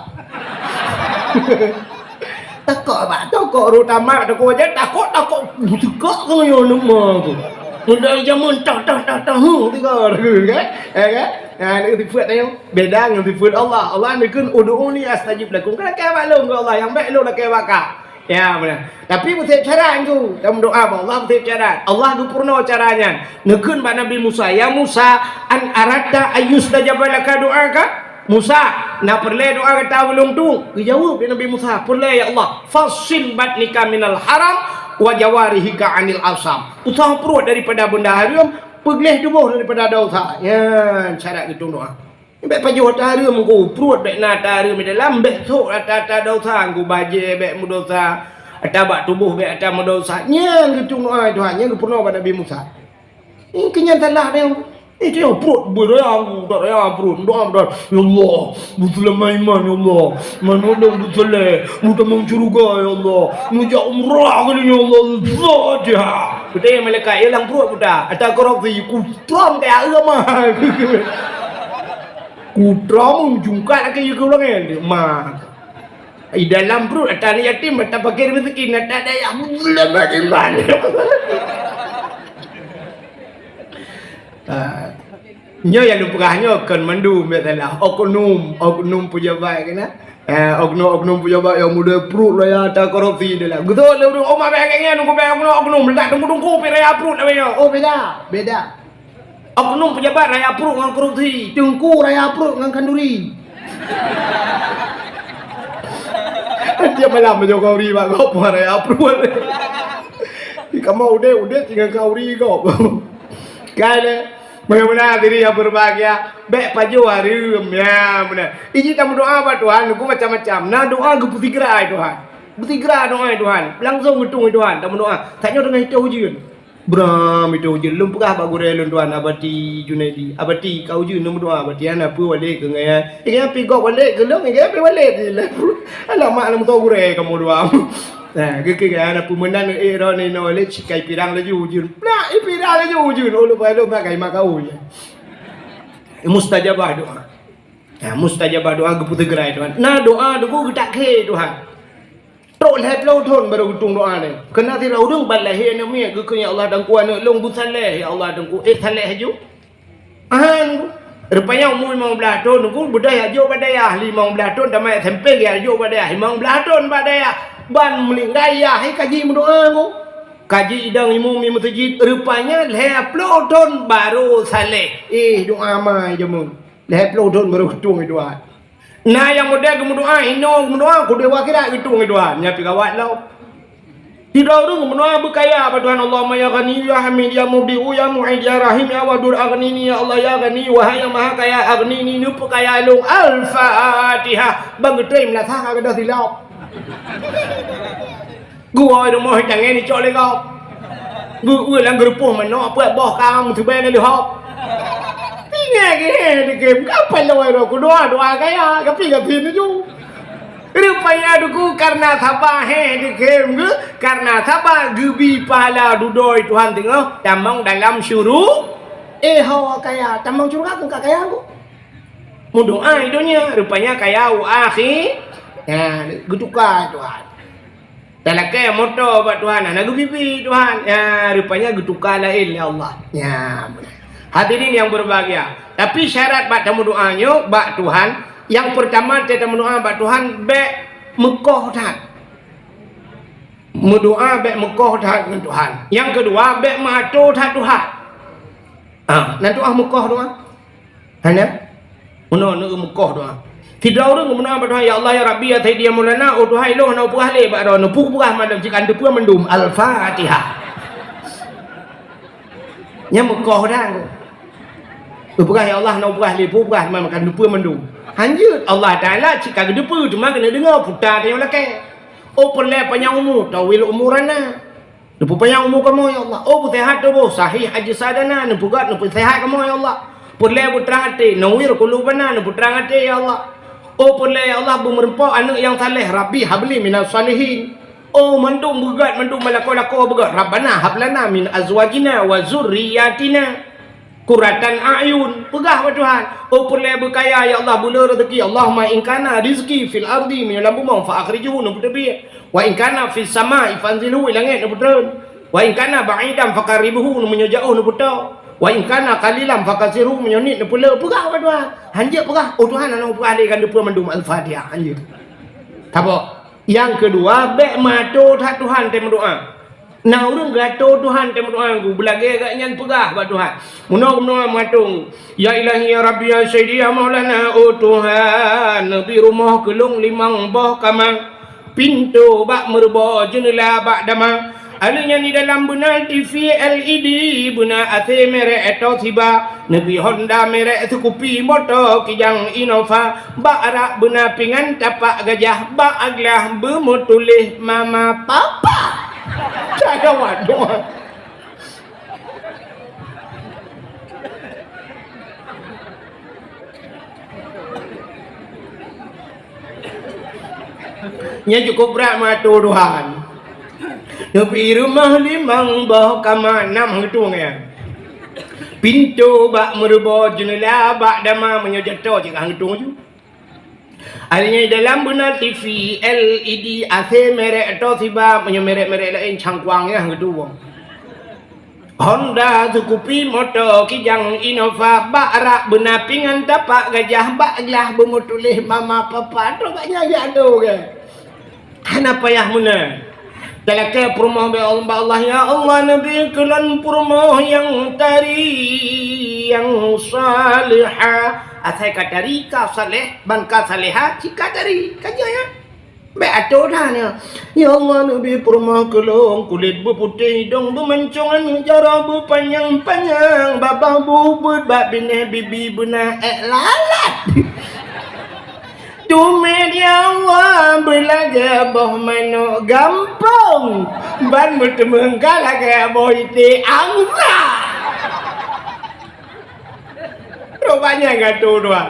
Takot bak, takot ru tamat, takot aja, takot, takot. Takot keu nyoe nama tu. Model jameun tah, tah, tah, tah, hu, tiga, kan? Ya kan? Ha, ni sifeuet tanyoe. Beda ngon sifeuet Allah. Allah neukheun, "Ud'uni astajib lakum." Kan lakèe bak lôn keu Allah, nyang bèk lôn lakèe bak kah. Ya, beuna. Tapi beusép cara nyan, dan meudoa bak Allah beusép cara. Allah geupeurunoe cara nyan. Neukheun bak Nabi Musa, "Ya Musa, an aradta ayyustajaba laka du'aka?" Musa, na peureulèe doa gata bak lôn tu? Geujaweueb lé Nabi Musa, "Peureulèe, ya Allah. Fassil batnika minal haram wa jawarihika anil asam." Usah pruet daripada beunda hareuem, peugleh tuboh daripada desya. Nyan syarat geutueng doa. Bèk pajoh ata hareuem ku, pruet bèk na ata hareuem di dalam, bèk sôk ata-ata desya ku, bajèe bèk meudosa, ata bak tuboh bèk ata meudosa. Nyan geutueng doa Tuhan, nyan geupeurunoe bak Nabi Musa. Nyan keu nyan salah nyan. Eh, dia pruet beuraya ku, tak raya pruet. Doa, doa. Ya Allah, beuseulama iman, ya Allah. Manoe lôn beuseuleh, beutamong syeuruga, ya Allah. Meujak umrah kali, ya Allah. Fatihah. Kata malaikat, ya lam pruet buta. Ata korupsi, ku trom kaya agama. Kutrom jungkat lagi ke ulang kan? Ma. Di dalam perut ada anak yatim, ada fakir miskin, ada dayah muslim beriman. Ah. Nyoe nyang lôn peugah nyoe kon mandum biasalah oknum, oknum pejabat kena. Eh, oknum-oknum pejabat nyang muda perut raya ata korupsi dalam. Betul lé ureueng oma bèk nyan nunggu bèk oknum-oknum ledak tunggu-tunggu pi raya perut apa nyoe. Oh beda, beda. Oknum pejabat raya pruet ngon korupsi, teungku raya pruet ngon khanduri. Tiep malam meunyoe khanduri bak gob, raya pruet. Kamoe udép-udép tinggai khanduri gob. Kan, eh? Bagaimana diri yang berbahagia? Bèk pajoh hareuem, ya, beuna. Iji tameudoa bak Tuhan, nunggu macam-macam. Na doa geupeusigra ai Tuhan. Peusigra doa ai Tuhan. Langsung geutueng ai Tuhan tameudoa. Tanyoe teungoh itôh ujeuen. Bram itôh ujeuen, lôn peugah bak gurèe lôn tuan, Abati Junaidi. Abati, ka ujeuen lôn meudoa, Abati, hana peue walét keu ngai. Ingat pi gob walét keu lôn, ingat pi walét. Alamak, lôn meutoe gurèe kamoe dua. Nah, geukheun hana peue meunan, eh, droeneuh inoe walét, sikai pirang laju ujeuen. Plak, eh, pirang laju ujeuen. Oh, lôn bai lôn bak gai makau je. Mustajabah doa. Nah, mustajabah doa geupeusigra ai Tuhan. Na doa teungku geutak khé Tuhan. Trok lhèe ploh thôn barô geutueng doa nyan. Keunan sidroe ureueng ban lahé aneuk miet, geukheun, "Ya Allah, Teungku, aneuk lôn beusaleh, ya Allah, Teungku." Eh, saleh aju? Aha, Teungku. Rupanya umu limong blaih thôn, Teungku, beudôh jak jok bak dayah, limong blaih thôn, tamat S M P jak jok bak dayah, limong blaih thôn bak dayah. Ban meuninggai yah hai kaji meudoa ko. Kaji idong imum di meuseujid, rupanya lhèe ploh thon barô saleh. Eh, doa ma jameun. Lhèe ploh thon barô geutueng doa. Na nyang model geumeudoa, inoe geumeudoa, kudeh akhirat geutueng doa. Nyan pi gawat lom. Sidroe ureueng geumeudoa beukaya bak Tuhan, Allahumma ya Ghani ya Hamid ya Mubdi'u ya Mu'id ya Rahim ya Wadud aghnini ya Allah ya Ghani, wahai yang maha kaya, aghnini, neupeukaya lôn. Al-Fatihah. Ban geutem lasah ka gadôh silop. Geuwoe rumoh tangai nicok lé gob. Geu-, geu lam geurupoh manok peuet boh kang meuteubèe na leuhop. Tinggai geuh dikém, ka paloi roh kudoa, doa kaya, tapi ka tin ju. Rupanya duku karena saba hé dikém geuh, karena saba geubi pahala dudoe Tuhan teungoh tamong dalam syuru-, eh, ho kaya, tamong syuruga keu ka kaya ku. Meudoa di donya, rupanya kaya u akhi-, ya, geutuka Tuhan. Talakèe moto bak Tuhan, hana geubibi Tuhan. Ya, rupanya geutuka laén lé Allah. Ya, hadirin yang berbahagia. Tapi syarat bak tameudoa nyoe bak Tuhan, yang pertama, tameudoa bak Tuhan, bèk meukoh that. Meudoa bèk meukoh that ngon Tuhan. Yang kedua, bèk meuato that Tuhan. Ah, na doa meukoh doa. Hana? Meunoe neu meukoh doa. Sidroe ureueng geumeudoa bak Tuhan, "Ya Allah, ya Rabbi, ya Sayyidi, ya Maulana, oh Tuhan ilôn hana peugah lé bak droeneuh, peugah mandum cit ka teupeue mandum." Al-Fatihah. Nyan meukoh dah. Peugah, "Ya Allah, hana peugah lé, peugah mandum, ka teupeue mandum." Hanjeuet, Allah Taala cit ka geuteupeue, teuma keuneuk deungoe, puta tanyoe lakèe. Oh peureulèe panyang umu, tawil umurana. Neupeupanyang umu kamoe, ya Allah. Oh, beuseuhat tuboh, sahih ajsadana, neupeugöt, neupeuseuhat kamoe, ya Allah. Peureulèe beutrang até, nawwir qulubana, neupeutrang até, ya Allah. Oh, peureulèe, ya Allah, beumeureumpok aneuk nyang saleh, Rabbi habli minas shalihin. Oh, mandum beugöt, mandum meulakoe-lakoe beugöt, Rabbana hablana min azwajina wa dzurriyyatina qurratan a'yun, peugah bak Tuhan. Oh, peureulèe beukaya, ya Allah, beu le raseuki. Allahumma in kana rizqi fil ardi, meunyoe lam bumoe, fa akhrijhu, neupeuteubiet. Wa in kana fis sama'i, fa anzilhu, i langèt neupeutreun. Wa in kana ba'idan, fa qarribhu, meunyoe jiôh, neupeutô. Wa in kana qalilan, fa katsirhu, meunyoe niet, neupeulé. Peugah bak Tuhan. Hanjeuet peugah, oh Tuhan, hana peugah lé, ka teupeue mandum. Al-Fatihah, hanjeuet. Saboh. Nyang keudua, bèk meuato that Tuhan tameudoa. Na ureueng geuato Tuhan tameudoa, beulagèe gobnyan peugah bak Tuhan. Meunoe meudoa meuato, "Ya Ilahi, ya Rabbi, ya Sayyidi, ya Maulana, oh Tuhan, neubi rumoh keu lôn limong boh kama, pintoe bak meurubo, jeuneula bak dama." Alèh nyan di dalam beuna T V L E D, beuna A C merek Toshiba, neubi Honda merek Scoopy, moto Kijang Innova, bak arak beuna pingan tapak gajah, bak glah beumeutuléh mama papa. Cara waduh. Nyan cukup brat meuato Tuhan. Neubi rumoh limong boh kama, nam heutueng nyan. Pintoe bak meurubo, jeuneula bak dama, meunyoe jato cit ka heutueng ju. Alèh nyan dalam beuna T V L E D A C merek Toshiba, meunyoe merek-merek laén cangkuang nyan heutueng. Honda, Scoopy, moto Kijang, Innova, bak arak beuna pingan tapak gajah, bak glah beumeutuléh mama papa, trok bak nyan jak ado ke. Hana payah meunan. Talakèe peurumoh bak Allah, bak Allah, "Ya Allah, neubi keu lôn peurumoh nyang tari, nyang salihah." Asai ka tari, ka saleh, ban ka salihah, cit ka tari. Ka jeuet nyan. Bèk ato that nyan. Ya Allah, neubi peurumoh keu lôn kulét beuputéh, idông beumancông, aneuk jaroe beupanyang-panyang, babah beubeut bak binéh, bibi beuna èk lalat. Tumet ya Allah beulagèe boh manok gampông, ban meuteumèe ka lagèe boh iték angsa. Rupanya gata dua.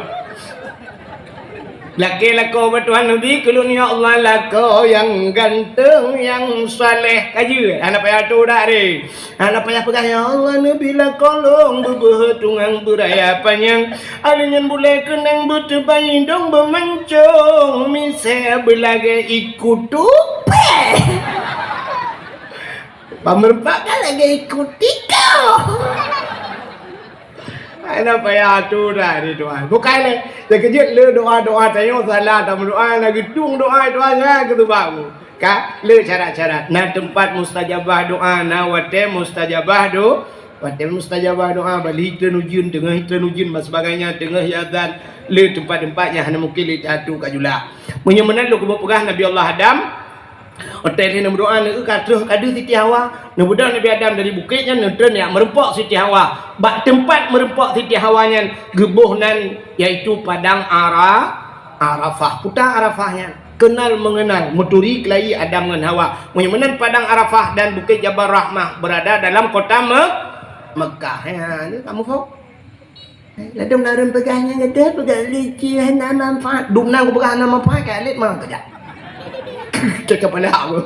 Lakèe lakoe bak Tuhan, neubi keu lôn ya Allah lakoe nyang ganteng, nyang saleh. Ka jeuet, hana payah tudak deh. Hana payah peugah, "Ya Allah, neubi lakoe lôn beubeuhe tungang beuraya panyang." Alèh nyan bulèe keunong beuteubai idông beumancông, misèe beulagèe iku tupèe. Pameureupak ka lagèe iku tikôh. Hana payah tudak deh Tuhan. Bukai lé, teukeujot lé doa-doa tanyoe salah tameudoa, na geutueng doa Tuhan nyan keu teuba. Ka, le syarat-syarat. Na teumpat mustajabah doa, na watée mustajabah do-, watée mustajabah doa, bali teunujun, teungoh teunujun, dan sebagainya, teungoh azan, le teumpat-teumpat nyang hana mungken le tatu ka jula. Meunyoe meunan lôn keubeue peugah Nabi Allah Adam, watée lheueh neumeudoa, neu ka troh ka deuh Siti Hawa, neubeudôh Nabi Adam dari bukét nyan, neutreun jak meurumpok Siti Hawa. Bak teumpat meurumpok Siti Hawa nyan geuboh nan, yaitu padang Ara-, Arafah. Peue ta Arafah nyan? Kenal mengenal, meuturi keulayi Adam ngon Hawa. Meunyoe meunan padang Arafah dan Bukét Jabal Rahmah berada dalam kota Me-, Mekah. Ha, ni kamu kau. Ladom na ureuëng peugah nyan gadoh, peugah licin hana manfaat. Dum na kupeugah hana manfaat, ka lét ma kejak. Cakap pada aku.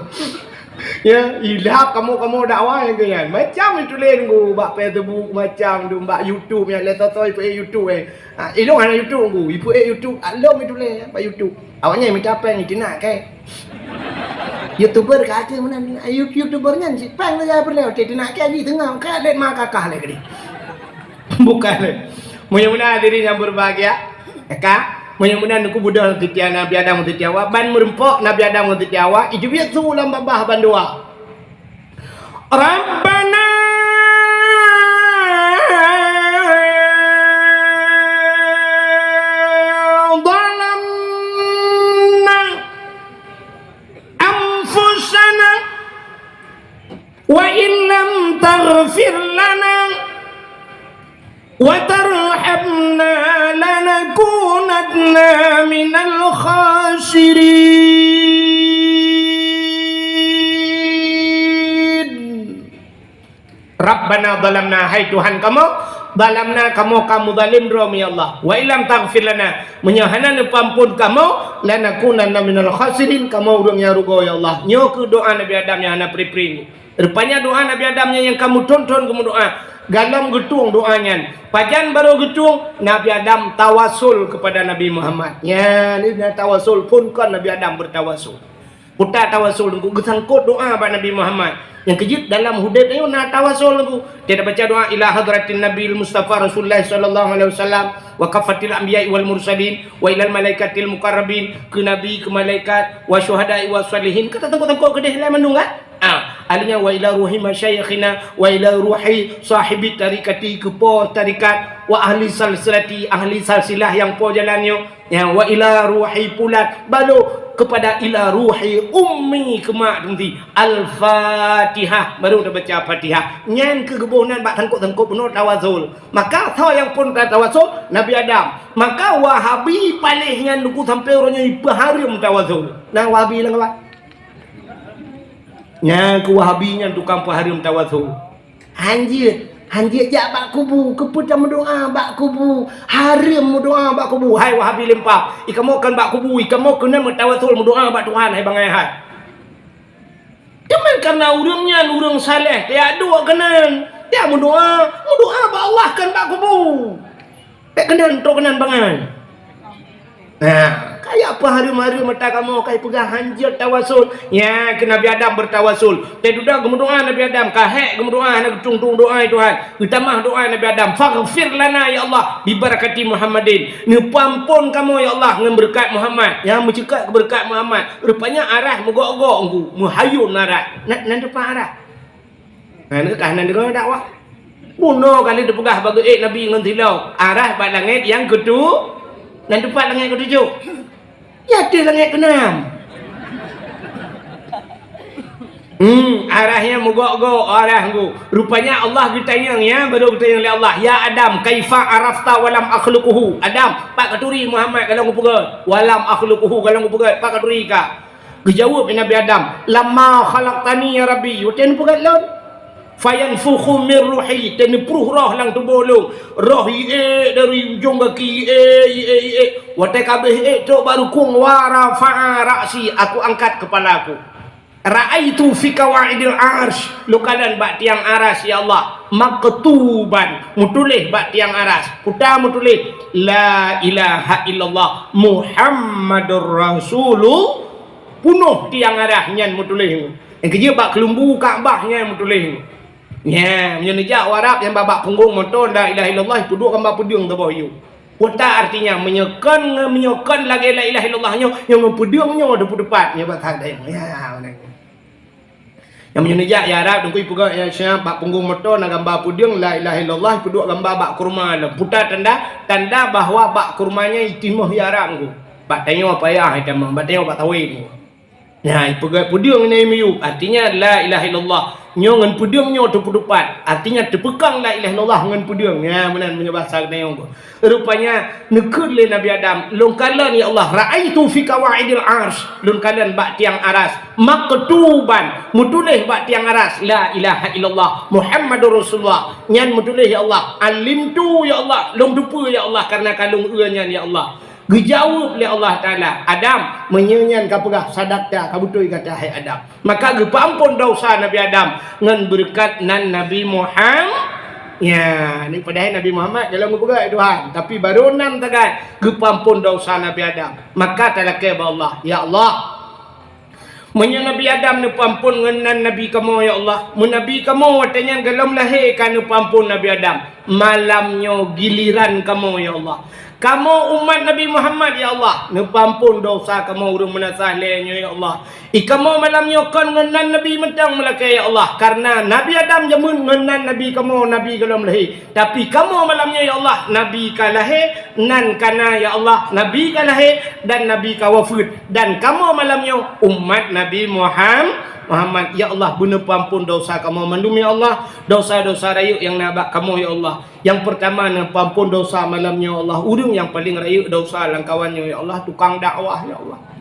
Ya, ilap kamu, kamu dakwah yang tu kan. Macam itu lain ku bak Facebook, macam tu bak YouTube yang le sosoi pe YouTube eh. Ha, ilong hana YouTube ku, ipu eh YouTube, along itu le bak YouTube. Awaknyan minta peng itu nak ke. YouTuber ka akhé meunan. You-, YouTuber nyan si peng saja perlu. Oke, tu nak ke ji tengah, ka lét ma kakah le kedi. Bukan. Meunyoe meunan hadirin yang berbahagia, ya ka? Meunyoe meunan ku beudôh Siti Nabi Adam ngon Siti Hawa, ban meurumpok Nabi Adam ngon Siti Hawa, ijeubiet su lam babah bandua. Rabbana zalamna anfusana wa in lam taghfir lana wa tarhamna lanakunanna minal khasirin. Rabbana zalamna, hai Tuhan kamoe, zalamna, kamoe ka meuzalim droe, ya Allah. Wa illam taghfir lana, meunyoe hana neupeuamphon kamoe, lanakunanna minal khasirin, kamoe ureuëng nyang rugoe, ya Allah. Nyoe keuh doa Nabi Adam nyang hana pri-pri. Rupanya doa Nabi Adam nyan nyang ka meuthon-thon geumeudoa. Galom geutueng doa nyan. Pajan barô geutueng, Nabi Adam tawasul kepada Nabi Muhammad. Nyan, na tawasul pun kon Nabi Adam bertawasul. Peue ta tawasul Teungku, geusangkot doa bak Nabi Muhammad. Nyang keujeuet dalam udeb nyoe na tawasul Teungku. Kita baca doa ila hadratin Nabil Mustafa Rasulullah sallallahu alaihi wasallam wa kafatil anbiya wal mursalin wa ilal malaikatil muqarrabin, keu nabi, keu malaikat, wa syuhada wa salihin. Ka tasangkot-sangkot keudeh lé mandum kan? Ah, alanya wa ila ruhi masyayikhina wa ila ruhi sahibi tarikati, keu po tarikat, wa ahli salsilati, ahli salsilah nyang po jalan nyoe. Ya, wa ila ruhi pulan, baru kepada ila ruhi ummi, keu mak teungku. Al-Fatihah, baru tabaca Fatihah. Nyan keu geuboh nan bak sangkot-sangkot bunoe tawasul. Maka soe nyang phon tawasul? Nabi Adam. Maka Wahabi paléh nyan Teungku sampoe uroe nyoe ipeuhareuem tawasul. Na Wahabi lam apa? Nyan keu Wahabi nyan tukang peuhareuem tawasul. Hanjeuet, hanjeuet jak bak kubu, keupeue tameudoa bak kubu, hareuem meudoa bak kubu. Hai Wahabi lempam, ikamoe kon bak kubu, ikamoe keunan meutawasul meudoa bak Tuhan, hai bangai hai. Teuma karena ureuëng nyan ureuëng saleh, tajak duek keunan, tajak meudoa, meudoa bak Allah kon bak kubu. Bék keunan, trok keunan bangai. Nah, kaya peuhareuem-hareuem mata kamoe kai peugah hanjeuet tawasul. Nya keu Nabi Adam bertawasul. Teududa geumeudoa Nabi Adam, ka hék geumeudoa hana geutung-tung doa Tuhan. Geutamah doa Nabi Adam, "Faghfir lana ya Allah bi barakati Muhammadin." Neupeuamphon kamoe ya Allah ngon beureukat Muhammad. Nya meuceukat keu beureukat Muhammad. Rupanya arah meugok-gok Teungku, meuhayôn arah. Nan, nan teumpat arah. Nah, nyoe ka hana deungoe dakwah. Bunoe kali teupeugah bak geuék Nabi ngon silop, arah bak langét nyang keutu-, nan teumpat langét keutujoh. Ya, ateueh langét keunam. Hmm, arah nyang meugok-gok, arah nggu. Rupanya Allah geutanyong, ya, baru geutanyong lé Allah, "Ya Adam, kaifa arafta wa lam akhluquhu?" Adam, pat katuri Muhammad ka lôn kupeugét? "Wa lam akhluquhu," ka lôn kupeugét, pat katuri ka? Geujaweueb lé Nabi Adam, "Lamma khalaqtani ya Rabbi," watée neupeugét lôn, "fayanfukhu min ruhi," watée neupruh roh lam tuboh lôn, roh iék dari ujong gaki, iék, iék, iék. Watée ka abéh iék trok bak rukung, "wa rafa'a ra'si," aku angkat keupala aku. "Ra'aitu fi qawaidil arsy," lôn kalon bak tiang aras, ya Allah, "maktuban," meutuléh bak tiang aras. Peue ta meutuléh, "La ilaha illallah Muhammadur Rasulullah." Punoh tiang aras nyan meutuléh. Nyang keujeuet bak keulumbu Ka'bah nyan meutuléh. Nya, meunyoe neujak u Arab nyang babak punggong moto la ilaha illallah, ipeuduek gambar peudeueng saboh yue. Utak artinya meunyoe kon, meunyoe kon lagée la ilaha illallah nyoe, nyoe ngon peudeueng nyoe teupeu teupat nyoe bak that dayong. Ya, beuna. Nyang meunyoe neujak ya Arab, teungku ipeugah ya siap bak punggong moto na gamba peudeueng la ilaha illallah, ipeuduek gamba bak kurma lom. Puta tanda, tanda bahwa bak kurma nyan itimoh ya Arab ngku. Bak tanyoe payah itamong, bak tanyoe bak tawét ngku. Nah, ipeugah peudeueng nyan miyueb, artinya la ilaha illallah. Nyoe ngon peudeueng nyoe teupeu teupat, artinya teupeukang la ilaha illallah ngon peudeueng. Nya meunan meunyoe basa geutanyoe. Rupanya neukheun lé Nabi Adam, "Lôn kalon ya Allah, ra'aitu fi qawaidil arsy." Lôn kalon bak tiang aras, maktuban, meutuléh bak tiang aras, "La ilaha illallah Muhammadur Rasulullah." Nyan meutuléh ya Allah, "Alimtu ya Allah, lôn teupeue ya Allah, karena ka lôn eu nyan ya Allah." Geujaweueb lé Allah Taala, "Adam, meunyoe nyan ka peugah, sadaqta, ka beutôi gata hai Adam." Maka geupeuampon desya Nabi Adam ngon beureukat nan Nabi Muhammad. Ya, ni padahai Nabi Muhammad dalam geupeugah Tuhan, tapi barô nan tagai geupeuampon desya Nabi Adam. Maka talakée bak Allah, "Ya Allah, meunyoe Nabi Adam neupeuampon ngon nan Nabi kamoe ya Allah, meunabi kamoe watée nyan golom lahé ka neupeuampon Nabi Adam, malam nyoe giliran kamoe ya Allah. Kamoe umat Nabi Muhammad ya Allah, neupeuampon desya kamoe ureuëng meunasah lé nyoe ya Allah. I kamoe malam nyoe kon ngon nan Nabi mantong meulakée ya Allah, karena Nabi Adam jameun ngon nan Nabi kamoe Nabi golom lahé. Tapi kamoe malam nyoe ya Allah, Nabi ka lahé, nan ka na ya Allah, Nabi ka lahé dan Nabi ka wafeuet. Dan kamoe malam nyoe umat Nabi Muham-, Muhammad. Ya Allah, beuneupeuampon desya kamoe mandum ya Allah, desya-desya rayeuk nyang na bak kamoe ya Allah." Nyang peurtama neupeuampon desya malam nyoe ya Allah, ureuëng nyang paleng rayeuk desya lam kawan nyoe ya Allah, tukang dakwah ya Allah.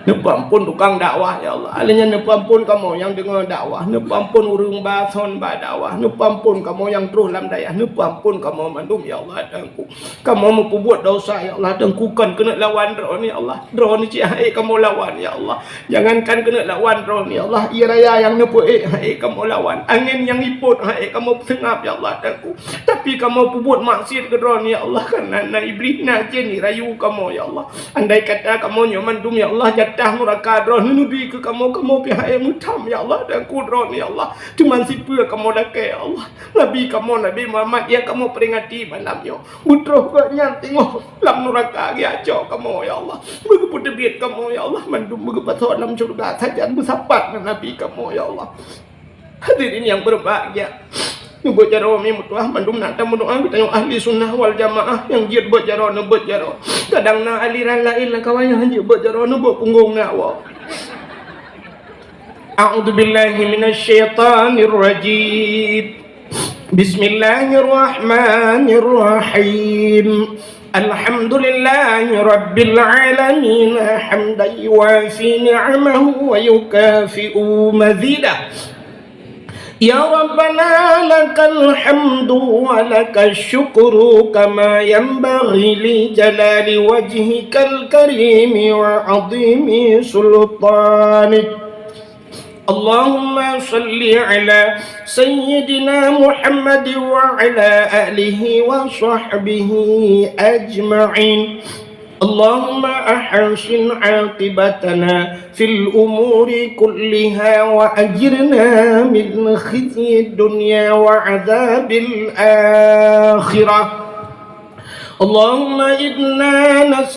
Neupeuampon tukang dakwah ya Allah. Alèh nyan neupeuampon kamoe nyang deungoe dakwah, neupeuampon ureuëng ba son ba dakwah, neupeuampon kamoe nyang troh lam dayah, neupeuampon kamoe mandum ya Allah Tuhanku. Kamoe meupeubuet desya ya Allah Tuhanku, kon keuneuk lawan Droeneuh ya Allah. Droeneuh cit han ék kamoe lawan ya Allah. Jangankan keuneuk lawan Droeneuh ya Allah, ie raya nyang neupeuék han ék kamoe lawan, angén nyang ipot han ék kamoe peuseungab ya Allah Tuhanku. Tapi kamoe peubuet maksiet keu Droeneuh ya Allah, karena na Iblih na jén irayu kamoe ya Allah. Andai kata kamoe nyoe mandum ya Allah jatah nuraka Droeneuh neubri keu kamoe, kamoe pih han ék meutam ya Allah Tuhanku Droeneuh ya Allah. Teuma sipeue kamoe lakée ya Allah, Nabi kamoe Nabi Muhammad nyang kamoe peuringati malam nyoe. Beutroh gobnyan teungoh lam nuraka geuaco kamoe ya Allah. Beugeupeuteubit kamoe ya Allah, mandum beugeupasoe lam syeuruga sajan beusapat ngon Nabi kamoe ya Allah. Hadirin nyang beubahgia, neubeuet jaroe meutuah mandum na tameudoá geutanyoe ahli sunnah wal jamaah nyang jeuet beuet jaroe neubeuet jaroe. Kadang na aliran laén lam kawan nyang han jeuet beuet jaroe neubeuet punggong na woe. A'udzubillahi minasyaitonirrajim. Bismillahirrahmanirrahim. Alhamdulillahi rabbil alamin, hamdan yuwafi ni'amahu wa yukafi'u mazidah. Ya Rabbana lakal hamdu wa lakash syukru kama yanbaghi li jalali wajhikal karimi wa azimi sultanik. Allahumma shalli ala sayyidina Muhammad wa ala alihi wa sahbihi ajma'in. Allahumma ahsin aqibatana fil umuri kulliha wa ajirna min khizyid dunya wa adzabil akhirah. Allahumma inna nas-